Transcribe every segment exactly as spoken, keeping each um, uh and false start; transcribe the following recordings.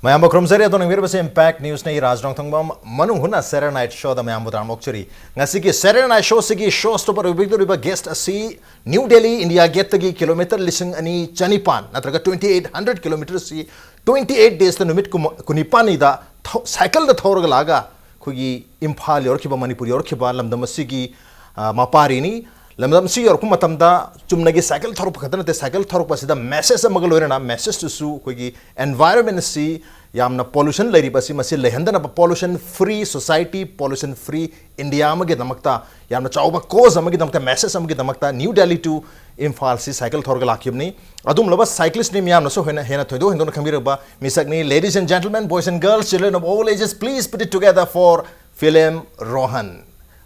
ꯃꯌꯥꯝꯕꯨ ꯈꯨꯔꯨꯝꯖꯔꯤ꯫ ꯑꯗꯣ ꯌꯦꯡꯕꯤꯔꯤꯕꯁꯦ Impact News ꯅꯤ꯫ ꯔꯥꯖ ꯅꯣꯡꯊꯣꯡꯕꯝ ꯃꯅꯨꯡ ꯍꯨꯠꯅ Saturday Night Show ꯗ ꯃꯌꯥꯝꯕꯨ ꯇꯔꯥꯝꯅ ꯑꯣꯛꯆꯔꯤ꯫ ꯉꯁꯤꯒꯤ Saturday Night Show ꯁꯤꯒꯤ show stopper ꯑꯣꯏꯕꯤꯗꯧꯔꯤꯕ guest ꯑꯁꯤ New Delhi, India Gate ꯇꯒꯤ ꯀꯤꯂꯣꯃꯤꯇꯔ ꯂꯤꯁꯤꯡ ꯑꯅꯤ ꯆꯅꯤꯄꯥꯟ ꯅꯠꯇ꯭ꯔꯒ twenty eight hundred kilometers ꯁꯤ twenty eight days ꯇ ꯅꯨꯃꯤꯠ ꯀꯨꯟ-, ꯀꯨꯟꯅꯤꯄꯥꯟꯅꯤꯗ ꯊꯧ-, cycle ꯗ ꯊꯧꯔꯒ ꯂꯥꯛꯑꯒ ꯑꯩꯈꯣꯏꯒꯤ ꯏꯝꯐꯥꯜ ꯌꯧꯔꯛꯈꯤꯕ, ꯃꯅꯤꯄꯨꯔ ꯌꯧꯔꯛꯈꯤꯕ ꯂꯝꯗꯝ ꯑꯁꯤꯒꯤ, ꯑ, ꯃꯄꯥꯔꯤꯅꯤ꯫ ꯂꯝꯗꯝ ꯑꯁꯤ ꯌꯧꯔꯛꯄ ꯃꯇꯝꯗ ꯆꯨꯝꯅꯒꯤ cycle ꯊꯧꯔꯛꯄ ꯈꯛꯇ ꯅꯠꯇꯦ, cycle ꯊꯧꯔꯛꯄ ꯑꯁꯤꯗ message ꯑꯃꯒ ꯂꯣꯏꯅꯅ, message ꯇꯨꯁꯨ ꯑꯩꯈꯣꯏꯒꯤ environment ꯑꯁꯤ ꯌꯥꯝꯅ pollution ꯂꯩꯔꯤꯕ ꯑꯁꯤ ꯃꯁꯤ ꯂꯩꯍꯟꯗꯅꯕ, pollution free society, pollution free India ꯑꯃꯒꯤꯗꯃꯛꯇ ꯌꯥꯝꯅ ꯆꯥꯎꯕ cause ꯑꯃꯒꯤꯗꯃꯛꯇ, message ꯑꯃꯒꯤꯗꯃꯛꯇ New Delhi to Imphal ꯁꯤ cycle ꯊꯧꯔꯒ ꯂꯥꯛꯈꯤꯕꯅꯤ꯫ ꯑꯗꯨꯒꯨꯝꯂꯕ cyclist ꯅꯤ, ꯃꯤꯌꯥꯝꯅꯁꯨ ꯍꯦꯟꯅ, ꯍꯦꯟꯅ ꯊꯣꯏꯗꯣꯛ ꯍꯦꯟꯗꯣꯛꯅ ꯈꯪꯕꯤꯔꯕ ꯃꯤꯁꯛꯅꯤ꯫ Ladies and gentlemen, boys and girls, children of all ages, please put it together for Philem Rohan.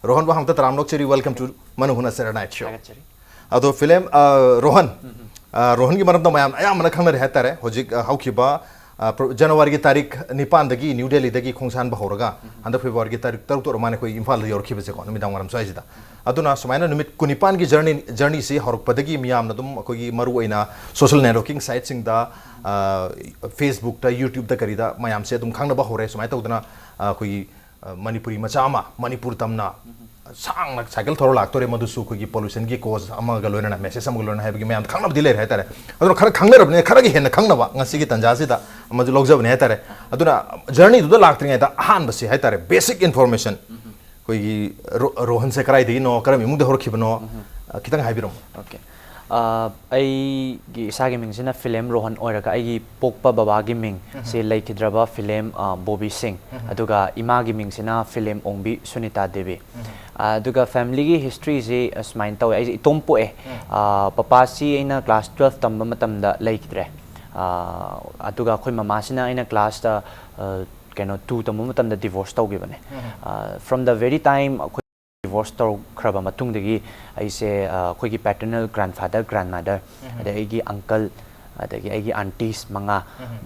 ꯔꯣꯍꯟꯕꯨ ꯍꯥꯟꯅ ꯇꯔꯥꯝꯅ ꯑꯣꯛꯆꯔꯤ꯫ Welcome to ꯃꯅꯨꯡ ꯍꯨꯠꯅ Saturday Night Show. ꯊꯥꯒꯠꯆꯔꯤ꯫ ꯑꯗꯣ ꯐꯤꯂꯦꯝ, ꯑ, ꯔꯣꯍꯟ, ꯑ, ꯔꯣꯍꯟꯒꯤ ꯃꯔꯝꯗ ꯃꯌꯥꯝ ꯑꯌꯥꯝꯕꯅ ꯈꯪꯅꯔꯦ ꯍꯥꯏꯇꯥꯔꯦ꯫ ꯍꯧꯖꯤꯛ, ꯑ, ꯍꯧꯈꯤꯕ, ꯑ, ꯄ꯭ꯔꯣ-, ꯖꯅꯋꯥꯔꯤꯒꯤ ꯇꯥꯔꯤꯛ ꯅꯤꯄꯥꯟꯗꯒꯤ ꯅ꯭ꯌꯨ ꯗꯦꯜꯂꯤꯗꯒꯤ ꯈꯣꯡꯁꯥꯟꯕ ꯍꯧꯔꯒ ꯍꯟꯗꯛ ꯐꯦꯕ꯭ꯔꯨꯋꯥꯔꯤꯒꯤ ꯇꯥꯔꯤꯛ ꯇꯔꯨꯛꯇ ꯑꯣꯏꯔ ꯃꯥꯜꯂꯦ ꯑꯩꯈꯣꯏ ꯏꯝꯐꯥꯜꯗ ꯌꯧꯔꯛꯈꯤꯕꯁꯦꯀꯣ, ꯅꯨꯃꯤꯗꯥꯡ ꯋꯥꯏꯔꯝ ꯁ꯭ꯋꯥꯏꯁꯤꯗ꯫ ꯑꯗꯨꯅ ꯁꯨꯃꯥꯏꯅ ꯅꯨꯃꯤꯠ ꯀꯨꯟꯅꯤꯄꯥꯟꯒꯤ journey, journey ꯁꯤ ꯍꯧꯔꯛꯄꯗꯒꯤ ꯃꯤꯌꯥꯝꯅ ꯑꯗꯨꯝ ꯑꯩꯈꯣꯏꯒꯤ ꯃꯔꯨꯑꯣꯏꯅ social networking site ꯁꯤꯡꯗ, ꯑ, Facebook ꯇ, YouTube ꯇ ꯀꯔꯤꯗ ꯃꯌꯥꯝꯁꯦ ꯑꯗꯨꯝ ꯈꯪꯅꯕ ꯍꯧꯔꯦ꯫ ꯁꯨꯃꯥꯏꯅ ꯇꯧꯗꯅ, ꯑ, ꯑꯩꯈꯣꯏꯒꯤ, ꯑ, ꯃꯅꯤꯄꯨꯔꯤ ꯃꯆꯥ ꯑꯃ ꯃꯅꯤꯄꯨꯔ ꯇꯝꯅ ꯁꯥꯡꯅ cycle ꯊꯧꯔ ꯂꯥꯛꯇꯣꯔꯦ, ꯃꯗꯨꯁꯨ ꯑꯩꯈꯣꯏꯒꯤ pollution ꯒꯤ cause ꯑꯃꯒ ꯂꯣꯏꯅꯅ, message ꯑꯃꯒ ꯂꯣꯏꯅꯅ ꯍꯥꯏꯕꯒꯤ ꯃꯌꯥꯝꯗ ꯈꯪꯅꯕꯗꯤ ꯂꯩꯔꯦ ꯍꯥꯏꯇꯥꯔꯦ꯫ ꯑꯗꯨꯅ ꯈꯔ ꯈꯪꯅꯔꯕꯅꯤꯅ ꯈꯔꯒ ꯍꯦꯟꯅ ꯈꯪꯅꯕ ꯉꯁꯤꯒꯤ ꯇꯥꯟꯖꯥꯁꯤꯗ ꯑꯃꯁꯨ ꯂꯧꯖꯕꯅꯦ ꯍꯥꯏꯇꯥꯔꯦ꯫ ꯑꯗꯨꯅ journey ꯗꯨꯗ ꯂꯥꯛꯇ꯭ꯔꯤꯉꯩꯗ ꯑꯍꯥꯟꯕꯁꯤ ꯍꯥꯏꯇꯥꯔꯦ, basic information, ꯑꯩꯈꯣꯏꯒꯤ ꯔꯣ-, ꯔꯣꯍꯟꯁꯦ ꯀꯗꯥꯏꯗꯒꯤꯅꯣ, ꯀꯔꯝꯕ ꯏꯃꯨꯡꯗ ꯍꯧꯔꯛꯈꯤꯕꯅꯣ, ꯑ, ꯈꯤꯇꯪ ꯍꯥꯏꯕꯤꯔꯝꯃꯣ꯫ Okay. ꯑ, ꯑꯩꯒꯤ ꯏꯁꯥꯒꯤ ꯃꯤꯡꯁꯤꯅ ꯐꯤꯂꯦꯝ ꯔꯣꯍꯟ ꯑꯣꯏꯔꯒ ꯑꯩꯒꯤ ꯄꯣꯛꯄ ꯕꯕꯥꯒꯤ ꯃꯤꯡ ꯁꯤ ꯂꯩꯈꯤꯗ꯭ꯔꯕ ꯐꯤꯂꯦꯝ, ꯑ, ꯕꯣꯕꯤ ꯁꯤꯡ, ꯑꯗꯨꯒ ꯏꯃꯥꯒꯤ ꯃꯤꯡꯁꯤꯅ ꯐꯤꯂꯦꯝ ꯑꯣꯡꯕꯤ ꯁꯨꯅꯤꯇꯥ ꯗꯦꯕꯤ꯫ ꯑ, ꯑꯗꯨꯒ family ꯒꯤ history ꯁꯤ ꯑꯁꯨꯃꯥꯏꯅ ꯇꯧꯋꯦ꯫ ꯑꯩꯁꯦ ꯏꯇꯣꯝ ꯄꯣꯛꯑꯦ꯫ ꯑ, ꯄꯄꯥꯁꯤ ꯑꯩꯅ class twelve ꯇꯝꯕ ꯃꯇꯝꯗ ꯂꯩꯈꯤꯗ꯭ꯔꯦ꯫ ꯑ, ꯑꯗꯨꯒ ꯑꯩꯈꯣꯏ ꯃꯃꯥꯁꯤꯅ ꯑꯩꯅ class, ꯑ, ꯑ, ꯀꯩꯅꯣ, two ꯇꯝꯕ ꯃꯇꯝꯗ divorce ꯇꯧꯈꯤꯕꯅꯦ꯫ ꯑ, from the very time ꯑꯩꯈꯣꯏ divorce ꯇꯧꯈ꯭ꯔꯕ ꯃꯇꯨꯡꯗꯒꯤ ꯑꯩꯁꯦ, ꯑ, ꯑꯩꯈꯣꯏꯒꯤ paternal grandfather, grandmother, ꯑꯗꯩ ꯑꯩꯒꯤ uncle, ꯑꯗꯒꯤ ꯑꯩꯒꯤ aunties ꯃꯉꯥ,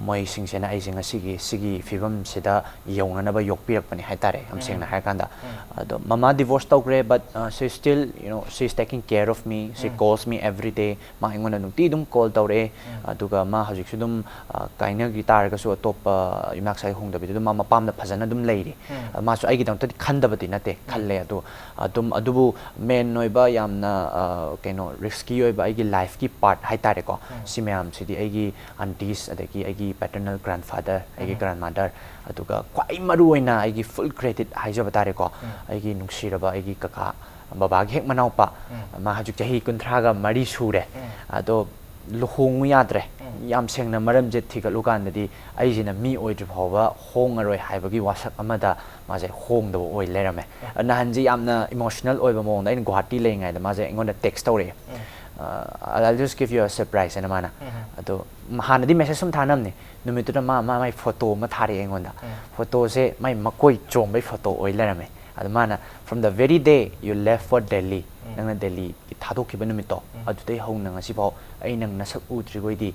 ꯃꯣꯏꯁꯤꯡꯁꯤꯅ ꯑꯩꯁꯦ ꯉꯁꯤꯒꯤ ꯁꯤꯒꯤ ꯐꯤꯕꯝꯁꯤꯗ ꯌꯧꯅꯅꯕ ꯌꯣꯛꯄꯤꯔꯛꯄꯅꯤ ꯍꯥꯏꯇꯥꯔꯦ, ꯌꯥꯝ ꯁꯦꯡꯅ ꯍꯥꯏꯔꯀꯥꯟꯗ꯫ ꯑꯗꯣ ꯃꯃꯥ divorce ꯇꯧꯈ꯭ꯔꯦ, but she still, you know, she is taking care of me, she calls me every day. ꯃꯥ ꯑꯩꯉꯣꯟꯗ ꯅꯨꯡꯇꯤ ꯑꯗꯨꯝ call ꯇꯧꯔꯛꯑꯦ꯫ ꯑꯗꯨꯒ ꯃꯥ ꯍꯧꯖꯤꯛꯁꯨ ꯑꯗꯨꯝ, ꯑ, ꯀꯥꯏꯅꯈꯤ ꯇꯥꯔꯒꯁꯨ ꯑꯇꯣꯞꯄ ꯌꯨꯝꯅꯥꯛꯁꯥꯏ ꯍꯣꯡꯗꯕꯤꯗ ꯑꯗꯨꯝ ꯃꯥ ꯃꯄꯥꯝꯗ ꯐꯖꯅ ꯑꯗꯨꯝ ꯂꯩꯔꯤ꯫ ꯑ, ꯃꯥꯁꯨ ꯑꯩꯒꯤꯗꯃꯛꯇꯗꯤ ꯈꯟꯗꯕꯗꯤ ꯅꯠꯇꯦ, ꯈꯜꯂꯦ꯫ ꯑꯗꯣ ꯑꯗꯨꯝ, ꯑꯗꯨꯕꯨ main ꯑꯣꯏꯕ ꯌꯥꯝꯅ, ꯑ, ꯀꯩꯅꯣ, risky ꯑꯣꯏꯕ ꯑꯩꯒꯤ lifeꯀꯤ part ꯍꯥꯏꯇꯥꯔꯦꯀꯣ, ꯁꯤ ꯃꯌꯥꯝꯁꯤꯗꯤ ꯑꯩꯒꯤ aunties, ꯑꯗꯒꯤ ꯑꯩꯒꯤ paternal grandfather, ꯑꯩꯒꯤ grandmother, ꯑꯗꯨꯒ ꯈ꯭ꯋꯥꯏ ꯃꯔꯨ ꯑꯣꯏꯅ ꯑꯩꯒꯤ full credit ꯍꯥꯏꯖꯕ ꯇꯥꯔꯦꯀꯣ, ꯑꯩꯒꯤ ꯅꯨꯡꯁꯤꯔꯕ ꯑꯩꯒꯤ ꯀꯀꯥ, ꯕꯕꯥꯒꯤ ꯍꯦꯛ ꯃꯅꯥꯎꯄꯥ, ꯃꯥ ꯍꯧꯖꯤꯛ ꯆꯍꯤ ꯀꯨꯟꯊ꯭ꯔꯥꯒ ꯃꯔꯤ ꯁꯨꯔꯦ꯫ ꯑꯗꯣ ꯂꯨꯍꯣꯡꯉꯨ ꯌꯥꯗ꯭ꯔꯦ꯫ ꯌꯥꯝ ꯁꯦꯡꯅ ꯃꯔꯝꯁꯦ ꯊꯤꯒꯠꯂꯨ ꯀꯥꯟꯗꯗꯤ ꯑꯩꯁꯤꯅ ꯃꯤ ꯑꯣꯏꯗ꯭ꯔꯤ ꯐꯥꯎꯕ ꯍꯣꯡꯉꯔꯣꯏ ꯍꯥꯏꯕꯒꯤ ꯋꯥꯁꯛ ꯑꯃꯗ ꯃꯥꯁꯦ ꯍꯣꯡꯗꯕ ꯑꯣꯏ ꯂꯩꯔꯝꯃꯦ꯫ ꯅꯍꯥꯟꯁꯦ ꯌꯥꯝꯅ emotional ꯑꯣꯏꯕ ꯃꯑꯣꯡꯗ ꯑꯩꯅ ꯒꯨꯋꯥꯍꯥꯇꯤ ꯂꯩꯔꯤꯉꯩꯗ ꯃꯥꯁꯦ ꯑꯩꯉꯣꯟꯗ text ꯇꯧꯔꯛꯑꯦ꯫ "Uh, I'll just give you a surprise" ꯍꯥꯏꯅ ꯃꯥꯅ꯫ ꯑꯗꯣ ꯍꯥꯟꯅꯗꯤ message ꯁꯨꯝ ꯊꯥꯅꯕꯅꯦ꯫ ꯅꯨꯃꯤꯠꯇꯨꯗ ꯃꯥ, ꯃꯥ ꯃꯥꯏ photo ꯑꯃ ꯊꯥꯔꯛꯑꯦ ꯑꯩꯉꯣꯟꯗ꯫ Photoꯁꯦ ꯃꯥꯏ ꯃꯀꯣꯏ ꯆꯣꯝꯕꯩ photo ꯑꯣꯏ ꯂꯩꯔꯝꯃꯦ꯫ ꯑꯗꯣ ꯃꯥꯅ, "From the very day you left for Delhi", ꯅꯪꯅ ꯗꯦꯜꯂꯤꯒꯤ ꯊꯥꯗꯣꯛꯈꯤꯕ ꯅꯨꯃꯤꯠꯇꯣ, ꯑꯗꯨꯗꯩ ꯍꯧꯅ ꯉꯁꯤꯐꯥꯎ ꯑꯩ ꯅꯪ ꯅꯁꯛ ꯎꯗ꯭ꯔꯤꯈꯣꯏꯗꯤ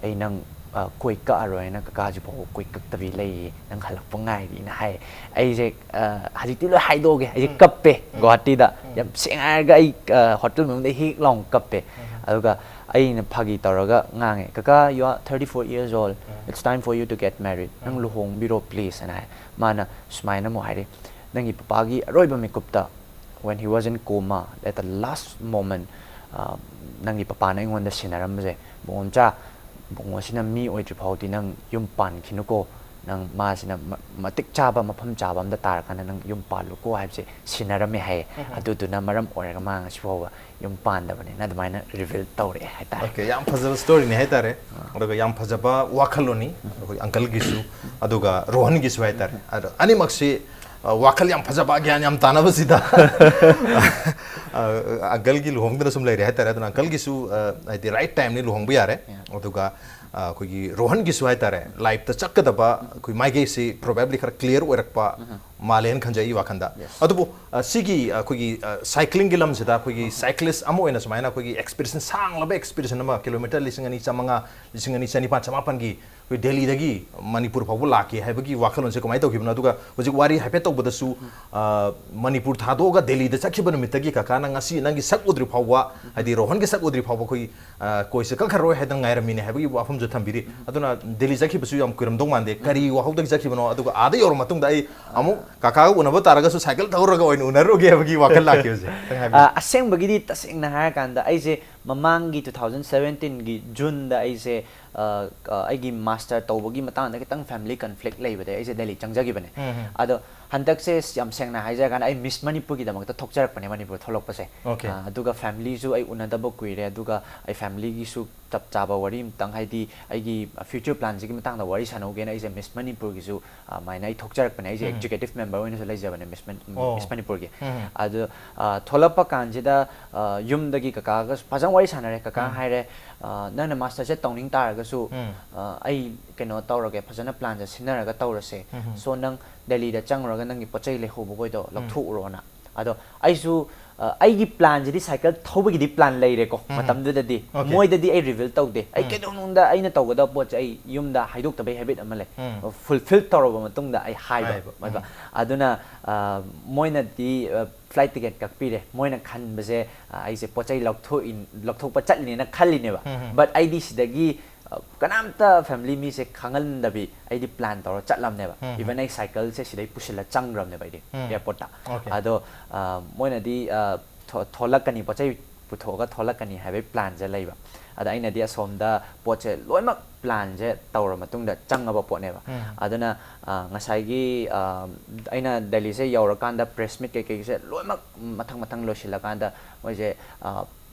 ꯑꯩ ꯅꯪ, ꯑ, ꯀꯣꯏ ꯀꯛꯑꯔꯣꯏꯅ ꯀꯀꯥꯁꯤꯐꯥꯎ ꯀꯣꯏ ꯀꯛꯇꯕꯤ ꯂꯩꯌꯦ, ꯅꯪ ꯍꯜꯂꯛꯄ ꯉꯥꯏꯔꯤꯅ ꯍꯥꯏ꯫ ꯑꯩꯁꯦ, ꯑ, ꯍꯧꯖꯤꯛꯇꯤ ꯂꯣꯏ ꯍꯥꯏꯗꯣꯛꯑꯒꯦ, ꯑꯩꯁꯦ ꯀꯞꯄꯦ ꯒꯨꯋꯥꯍꯥꯇꯤꯗ꯫ ꯌꯥꯝ ꯁꯦꯡꯅ ꯍꯥꯏꯔꯒ ꯑꯩ, ꯑ, hotel ꯃꯅꯨꯡꯗ ꯍꯤꯛ ꯂꯥꯎꯅ ꯀꯞꯄꯦ꯫ ꯑꯗꯨꯒ ꯑꯩꯅ ꯐꯥꯒꯤ ꯇꯧꯔꯒ ꯉꯥꯡꯉꯦ, "ꯀꯀꯥ, you are thirty-four years old, it's time for you to get married, ꯅꯪ ꯂꯨꯍꯣꯡꯕꯤꯔꯣ please" ꯍꯥꯏꯅ ꯍꯥꯏ꯫ ꯃꯥꯅ ꯁꯨꯃꯥꯏꯅ ꯑꯃꯨꯛ ꯍꯥꯏꯔꯤ, "ꯅꯪꯒꯤ ꯄꯄꯥꯒꯤ ꯑꯔꯣꯏꯕ ꯃꯤꯀꯨꯞꯇ, when he was in coma, at the last moment, ꯑ, ꯅꯪꯒꯤ ꯄꯄꯥꯅ ꯑꯩꯉꯣꯟꯗ ꯁꯤꯟꯅꯔꯝꯕꯁꯦ, ꯕꯨꯡꯉꯣꯝꯆꯥ, ꯕꯨꯡꯉꯣꯁꯤꯅ ꯃꯤ ꯑꯣꯏꯗ꯭ꯔꯤ ꯐꯥꯎꯗꯤ ꯅꯪ ꯌꯨꯝ ꯄꯥꯟꯈꯤꯅꯨꯀꯣ, ꯅꯪ ꯃꯥꯁꯤꯅ ꯃ-, ꯃꯇꯤꯛ ꯆꯥꯕ ꯃꯐꯝ ꯆꯥꯕ ꯑꯝꯗ ꯇꯥꯔꯀꯥꯟꯗ ꯅꯪ ꯌꯨꯝ ꯄꯥꯜꯂꯨꯀꯣ" ꯍꯥꯏꯕꯁꯦ ꯁꯤꯟꯅꯔꯝꯃꯦ ꯍꯥꯏꯌꯦ꯫ ꯑꯗꯨꯗꯨꯅ ꯃꯔꯝ ꯑꯣꯏꯔꯒ ꯃꯥ ꯉꯁꯤ ꯐꯥꯎꯕ ꯌꯨꯝ ꯄꯥꯟꯗꯕꯅꯤꯅ ꯑꯗꯨꯃꯥꯏꯅ reveal ꯇꯧꯔꯛꯑꯦ ꯍꯥꯏꯇꯥꯔꯦ꯫ Okay, ꯌꯥꯝ ꯐꯖꯕ storyꯅꯤ ꯍꯥꯏꯇꯥꯔꯦ꯫ ꯑꯗꯨꯒ ꯌꯥꯝ ꯐꯖꯕ ꯋꯥꯈꯜꯂꯣꯟꯅꯤ ꯑꯩꯈꯣꯏ uncleꯒꯤꯁꯨ, ꯑꯗꯨꯒ ꯔꯣꯍꯟꯒꯤꯁꯨ ꯍꯥꯏꯇꯥꯔꯦ꯫ ꯑꯗꯣ ꯑꯅꯤꯃꯛꯁꯤ, ꯑ, ꯋꯥꯈꯜ ꯌꯥꯝ ꯐꯖꯕ, ꯒ꯭ꯌꯥꯟ ꯌꯥꯝ ꯇꯥꯅꯕꯁꯤꯗ, ꯑ, uncleꯒꯤ ꯂꯨꯍꯣꯡꯗꯅ ꯁꯨꯝ ꯂꯩꯔꯦ ꯍꯥꯏꯇꯥꯔꯦ꯫ ꯑꯗꯨꯅ uncleꯒꯤꯁꯨ, ꯑ, ꯍꯥꯏꯗꯤ right timeꯅꯤ ꯂꯨꯍꯣꯡꯕ ꯌꯥꯔꯦ꯫ ꯑꯗꯨꯒ, ꯑ, ꯑꯩꯈꯣꯏꯒꯤ ꯔꯣꯍꯟꯒꯤꯁꯨ ꯍꯥꯏꯇꯥꯔꯦ, lifeꯇ ꯆꯠꯀꯗꯕ ꯑꯩꯈꯣꯏ ꯃꯥꯏꯀꯩꯁꯤ probably ꯈꯔ clear ꯑꯣꯏꯔꯛꯄ, ꯃꯥꯜꯂꯦꯅ ꯈꯟꯖꯩ ꯑꯩꯒꯤ ꯋꯥꯈꯜꯗ꯫ ꯑꯗꯨꯕꯨ ꯑ, ꯁꯤꯒꯤ ꯑ, ꯑꯩꯈꯣꯏꯒꯤ ꯁꯥꯏꯀ꯭ꯂꯤꯡꯒꯤ ꯂꯝꯁꯤꯗ ꯑꯩꯈꯣꯏꯒꯤ ꯁꯥꯏꯀ꯭ꯂꯤꯁ ꯑꯃ ꯑꯣꯏꯅ ꯁꯨꯃꯥꯏꯅ ꯑꯩꯈꯣꯏꯒꯤ ꯑꯦꯛꯁꯄꯤꯗꯤꯁꯟ, ꯁꯥꯡꯂꯕ ꯑꯦꯛꯁꯄꯤꯗꯤꯁꯟ ꯑꯃ, ꯀꯤꯂꯣꯃꯤꯇꯔ ꯂꯤꯁꯤꯡ ꯑꯅꯤ ꯆꯥꯃꯉꯥ, ꯂꯤꯁꯤꯡ ꯑꯅꯤ ꯆꯅꯤꯄꯥꯟ, ꯆꯃꯥꯄꯟꯒꯤ ꯑꯩꯈꯣꯏ ꯗꯦꯜꯂꯤꯗꯒꯤ ꯃꯅꯤꯄꯨꯔ ꯐꯥꯎꯕ ꯂꯥꯛꯀꯦ ꯍꯥꯏꯕꯒꯤ ꯋꯥꯈꯜꯂꯣꯟꯁꯦ ꯀꯃꯥꯏꯅ ꯇꯧꯈꯤꯕꯅꯣ? ꯑꯗꯨꯒ ꯍꯧꯖꯤꯛ ꯋꯥꯔꯤ ꯍꯥꯏꯐꯦꯠ ꯇꯧꯕꯗꯁꯨ, ꯑ, ꯃꯅꯤꯄꯨꯔ ꯊꯥꯗꯣꯛꯑꯒ ꯗꯦꯜꯂꯤꯗ ꯆꯠꯈꯤꯕ ꯅꯨꯃꯤꯠꯇꯒꯤ ꯀꯀꯥꯅ ꯉꯁꯤ ꯅꯪꯒꯤ ꯁꯛ ꯎꯗ꯭ꯔꯤ ꯐꯥꯎꯕ, ꯍꯥꯏꯗꯤ ꯔꯣꯍꯟꯒꯤ ꯁꯛ ꯎꯗ꯭ꯔꯤ ꯐꯥꯎꯕ ꯑꯩꯈꯣꯏ, ꯑ, ꯀꯣꯏꯁꯦ ꯀꯛꯈ꯭ꯔꯔꯣꯏ ꯍꯥꯏꯗꯅ ꯉꯥꯏꯔꯝꯃꯤꯅꯦ ꯍꯥꯏꯕꯒꯤ ꯋꯥꯐꯝꯁꯨ ꯊꯝꯕꯤꯔꯤ꯫ ꯑꯗꯨꯅ ꯗꯦꯜꯂꯤ ꯆꯠꯈꯤꯕꯁꯨ ꯌꯥꯝ ꯀꯨꯏꯔꯝꯗꯧ ꯃꯥꯟꯗꯦ꯫ ꯀꯔꯤ ꯋꯥꯍꯧꯗꯒꯤ ꯆꯠꯈꯤꯕꯅꯣ? ꯑꯗꯨꯒ ꯑꯥꯗ ꯌꯧꯔ ꯃꯇꯨꯡꯗ ꯑꯩ ꯑꯃꯨꯛ ꯀꯀꯥꯒ ꯎꯅꯕ ꯇꯥꯔꯒꯁꯨ ꯁꯥꯏꯀꯜ ꯊꯧꯔꯒ ꯑꯣꯏꯅ ꯎꯅꯔꯨꯒꯦ ꯍꯥꯏꯕꯒꯤ ꯋꯥꯈꯜ ꯂꯥꯛꯈꯤꯕꯁꯦ ꯈꯤꯇꯪ ꯍꯥꯏꯕꯤꯌꯨ꯫ ꯑ, ꯑꯁꯦꯡꯕꯒꯤꯗꯤ, ꯇꯁꯦꯡꯅ ꯍꯥꯏꯔꯀꯥꯟꯗ, ꯑꯩꯁꯦ ꯃꯃꯥꯡꯒꯤ two thousand seventeen ꯒꯤ June ꯗ ꯑꯩꯁꯦ, ꯑ, ꯑ, ꯑꯩꯒꯤ ꯃꯥꯁꯇꯔ ꯇꯧꯕꯒꯤ ꯃꯇꯥꯡꯗ ꯈꯤꯇꯪ ꯐꯦꯃꯤꯂꯤ ꯀꯟꯐ꯭ꯂꯤꯛ ꯂꯩꯕꯗꯒꯤ ꯑꯩꯁꯦ ꯗꯦꯜꯂꯤ ꯆꯪꯖꯈꯤꯕꯅꯦ꯫ ꯑꯗꯣ ꯍꯟꯗꯛꯁꯦ, ꯌꯥꯝ ꯁꯦꯡꯅ ꯍꯥꯏꯖꯔꯀꯥꯟꯗ, ꯑꯩ ꯃꯤꯁ ꯃꯅꯤꯄꯨꯔꯒꯤꯗꯃꯛꯇ ꯊꯣꯛꯆꯔꯛꯄꯅꯦ, ꯃꯅꯤꯄꯨꯔ ꯊꯣꯛꯂꯛꯄꯁꯦ꯫ Okay. ꯑ, ꯑꯗꯨꯒ ꯐꯦꯃꯤꯂꯤꯁꯨ ꯑꯩ ꯎꯅꯗꯕ ꯀꯨꯏꯔꯦ, ꯑꯗꯨꯒ ꯑꯩ ꯐꯦꯃꯤꯂꯤꯒꯤꯁꯨ ꯆꯞ ꯆꯥꯕ ꯋꯥꯔꯤ ꯑꯃꯇꯪ, ꯍꯥꯏꯗꯤ ꯑꯩꯒꯤ ꯐ꯭ꯌꯨꯆꯔ ꯄ꯭ꯂꯥꯟꯁꯤꯒꯤ ꯃꯇꯥꯡꯗ ꯋꯥꯔꯤ ꯁꯥꯟꯅꯧꯒꯦꯅ ꯑꯩꯁꯦ ꯃꯤꯁ ꯃꯅꯤꯄꯨꯔꯒꯤꯁꯨ, ꯑ, ꯑꯗꯨꯃꯥꯏꯅ ꯑꯩ ꯊꯣꯛꯆꯔꯛꯄꯅꯦ꯫ ꯑꯩꯁꯦ ꯑꯦꯛꯖꯤꯀ꯭ꯌꯨꯇꯤꯞ ꯃꯦꯝꯕꯔ ꯑꯣꯏꯅꯁꯨ ꯂꯩꯖꯕꯅꯦ ꯃꯤꯁ ꯃꯅꯤ-, ꯑꯣ꯫ ꯃꯤꯁ ꯃꯅꯤꯄꯨꯔꯒꯤ꯫ ꯑꯗꯣ, ꯑ, ꯊꯣꯛꯂꯛꯄ ꯀꯥꯟꯁꯤꯗ, ꯑ, ꯌꯨꯝꯗꯒꯤ ꯀꯀꯥꯒ ꯐꯖꯅ ꯋꯥꯔꯤ ꯁꯥꯟꯅꯔꯦ꯫ ꯀꯀꯥ ꯍꯥꯏꯔꯦ, ꯑ, "ꯅꯪꯅ ꯃꯥꯁꯇꯔꯁꯦ ꯇꯧꯅꯤꯡ ꯇꯥꯔꯒꯁꯨ, ꯑ, ꯑꯩ ꯀꯩꯅꯣ ꯇꯧꯔꯒꯦ, ꯐꯖꯅ ꯄ꯭ꯂꯥꯟꯁꯦ ꯁꯤꯟꯅꯔꯒ ꯇꯧꯔꯁꯦ꯫ So, ꯅꯪ ꯗꯦꯜꯂꯤꯗ ꯆꯪꯉꯨꯔꯒ ꯅꯪꯒꯤ ꯄꯣꯠ ꯆꯩ ꯂꯩꯍꯧꯕꯈꯣꯏꯗꯣ ꯂꯧꯊꯣꯛꯎꯔꯣꯅ"꯫ ꯑꯗꯣ ꯑꯩꯁꯨ, ꯑ, ꯑꯩꯒꯤ ꯄ꯭ꯂꯥꯟꯁꯤꯗꯤ ꯁꯥꯏꯀꯜ ꯊꯧꯕꯒꯤꯗꯤ ꯄ꯭ꯂꯥꯟ ꯂꯩꯔꯦꯀꯣ꯫ ꯃꯇꯝꯗꯨꯗꯗꯤ Okay. ꯃꯣꯏꯗꯗꯤ ꯑꯩ ꯔꯤꯚꯤꯜ ꯇꯧꯗꯦ꯫ ꯑꯩ ꯀꯩꯗꯧꯅꯨꯡꯗ ꯑꯩꯅ ꯇꯧꯒꯗꯕ ꯄꯣꯠꯁꯦ ꯑꯩ ꯌꯨꯝꯗ ꯍꯥꯏꯗꯣꯛꯇꯕꯩ ꯍꯦꯕꯤꯠ ꯑꯃ ꯂꯩ꯫ ꯐꯨꯜꯐꯤꯜ ꯇꯧꯔꯕ ꯃꯇꯨꯡꯗ ꯑꯩ ꯍꯥꯏꯕ꯫ ꯍꯥꯏꯕ꯫ ꯑꯗꯨꯒ ꯑꯗꯨꯅ, ꯑ, ꯃꯣꯏꯅꯗꯤ, ꯑ, ꯐ꯭ꯂꯥꯏꯠ ꯇꯤꯀꯦꯠ ꯀꯛꯄꯤꯔꯦ꯫ ꯃꯣꯏꯅ ꯈꯟꯕꯁꯦ, ꯑ, ꯑꯩꯁꯦ ꯄꯣꯠ ꯆꯩ ꯂꯧꯊꯣꯛꯏ-, ꯂꯧꯊꯣꯛꯄ ꯆꯠꯂꯤꯅꯦꯅ ꯈꯜꯂꯤꯅꯦꯕ꯫ But ꯑꯩꯗꯤ ꯁꯤꯗꯒꯤ, ꯑ, ꯀꯅꯥꯝꯇ ꯐꯦꯃꯤꯂꯤ ꯃꯤꯁꯦ ꯈꯪꯍꯟꯗꯕꯤ ꯑꯩꯗꯤ ꯄ꯭ꯂꯥꯟ ꯇꯧꯔ ꯆꯠꯂꯝꯅꯦꯕ꯫ Even ꯑꯩ ꯁꯥꯏꯀꯜꯁꯦ ꯁꯤꯗꯩ ꯄꯨꯁꯤꯜꯂ ꯆꯪꯈ꯭ꯔꯕꯅꯦꯕ ꯑꯩꯗꯤ ꯑꯦꯌꯥꯔꯄꯣꯔꯠꯇ꯫ Okay. ꯑꯗꯣ, ꯑ, ꯃꯣꯏꯅꯗꯤ, ꯑ, ꯊꯣ-, ꯊꯣꯛꯂꯛꯀꯅꯤ, ꯄꯣꯠ ꯆꯩ ꯄꯨꯊꯣꯛꯑꯒ ꯊꯣꯛꯂꯛꯀꯅꯤ ꯍꯥꯏꯕꯒꯤ ꯄ꯭ꯂꯥꯟꯁꯦ ꯂꯩꯕ꯫ ꯑꯗ ꯑꯩꯅꯗꯤ ꯑꯁꯣꯝꯗ ꯄꯣꯠꯁꯦ ꯂꯣꯏꯅꯃꯛ ꯄ꯭ꯂꯥꯟꯁꯦ ꯇꯧꯔ ꯃꯇꯨꯡꯗ ꯆꯪꯉꯕ ꯄꯣꯠꯅꯦꯕ꯫ ꯑꯗꯨꯅ, ꯑ, ꯉꯁꯥꯏꯒꯤ, ꯑ, ꯑꯩꯅ ꯗꯦꯜꯂꯤꯁꯦ ꯌꯧꯔꯀꯥꯟꯗ ꯄ꯭ꯔꯦꯁ ꯃꯤꯠ ꯀꯩꯀꯩꯁꯦ ꯂꯣꯏꯅꯃꯛ ꯃꯊꯪ ꯃꯊꯪ ꯂꯣꯏꯁꯤꯜꯂꯀꯥꯟꯗ ꯃꯣꯏꯁꯦ, ꯑ,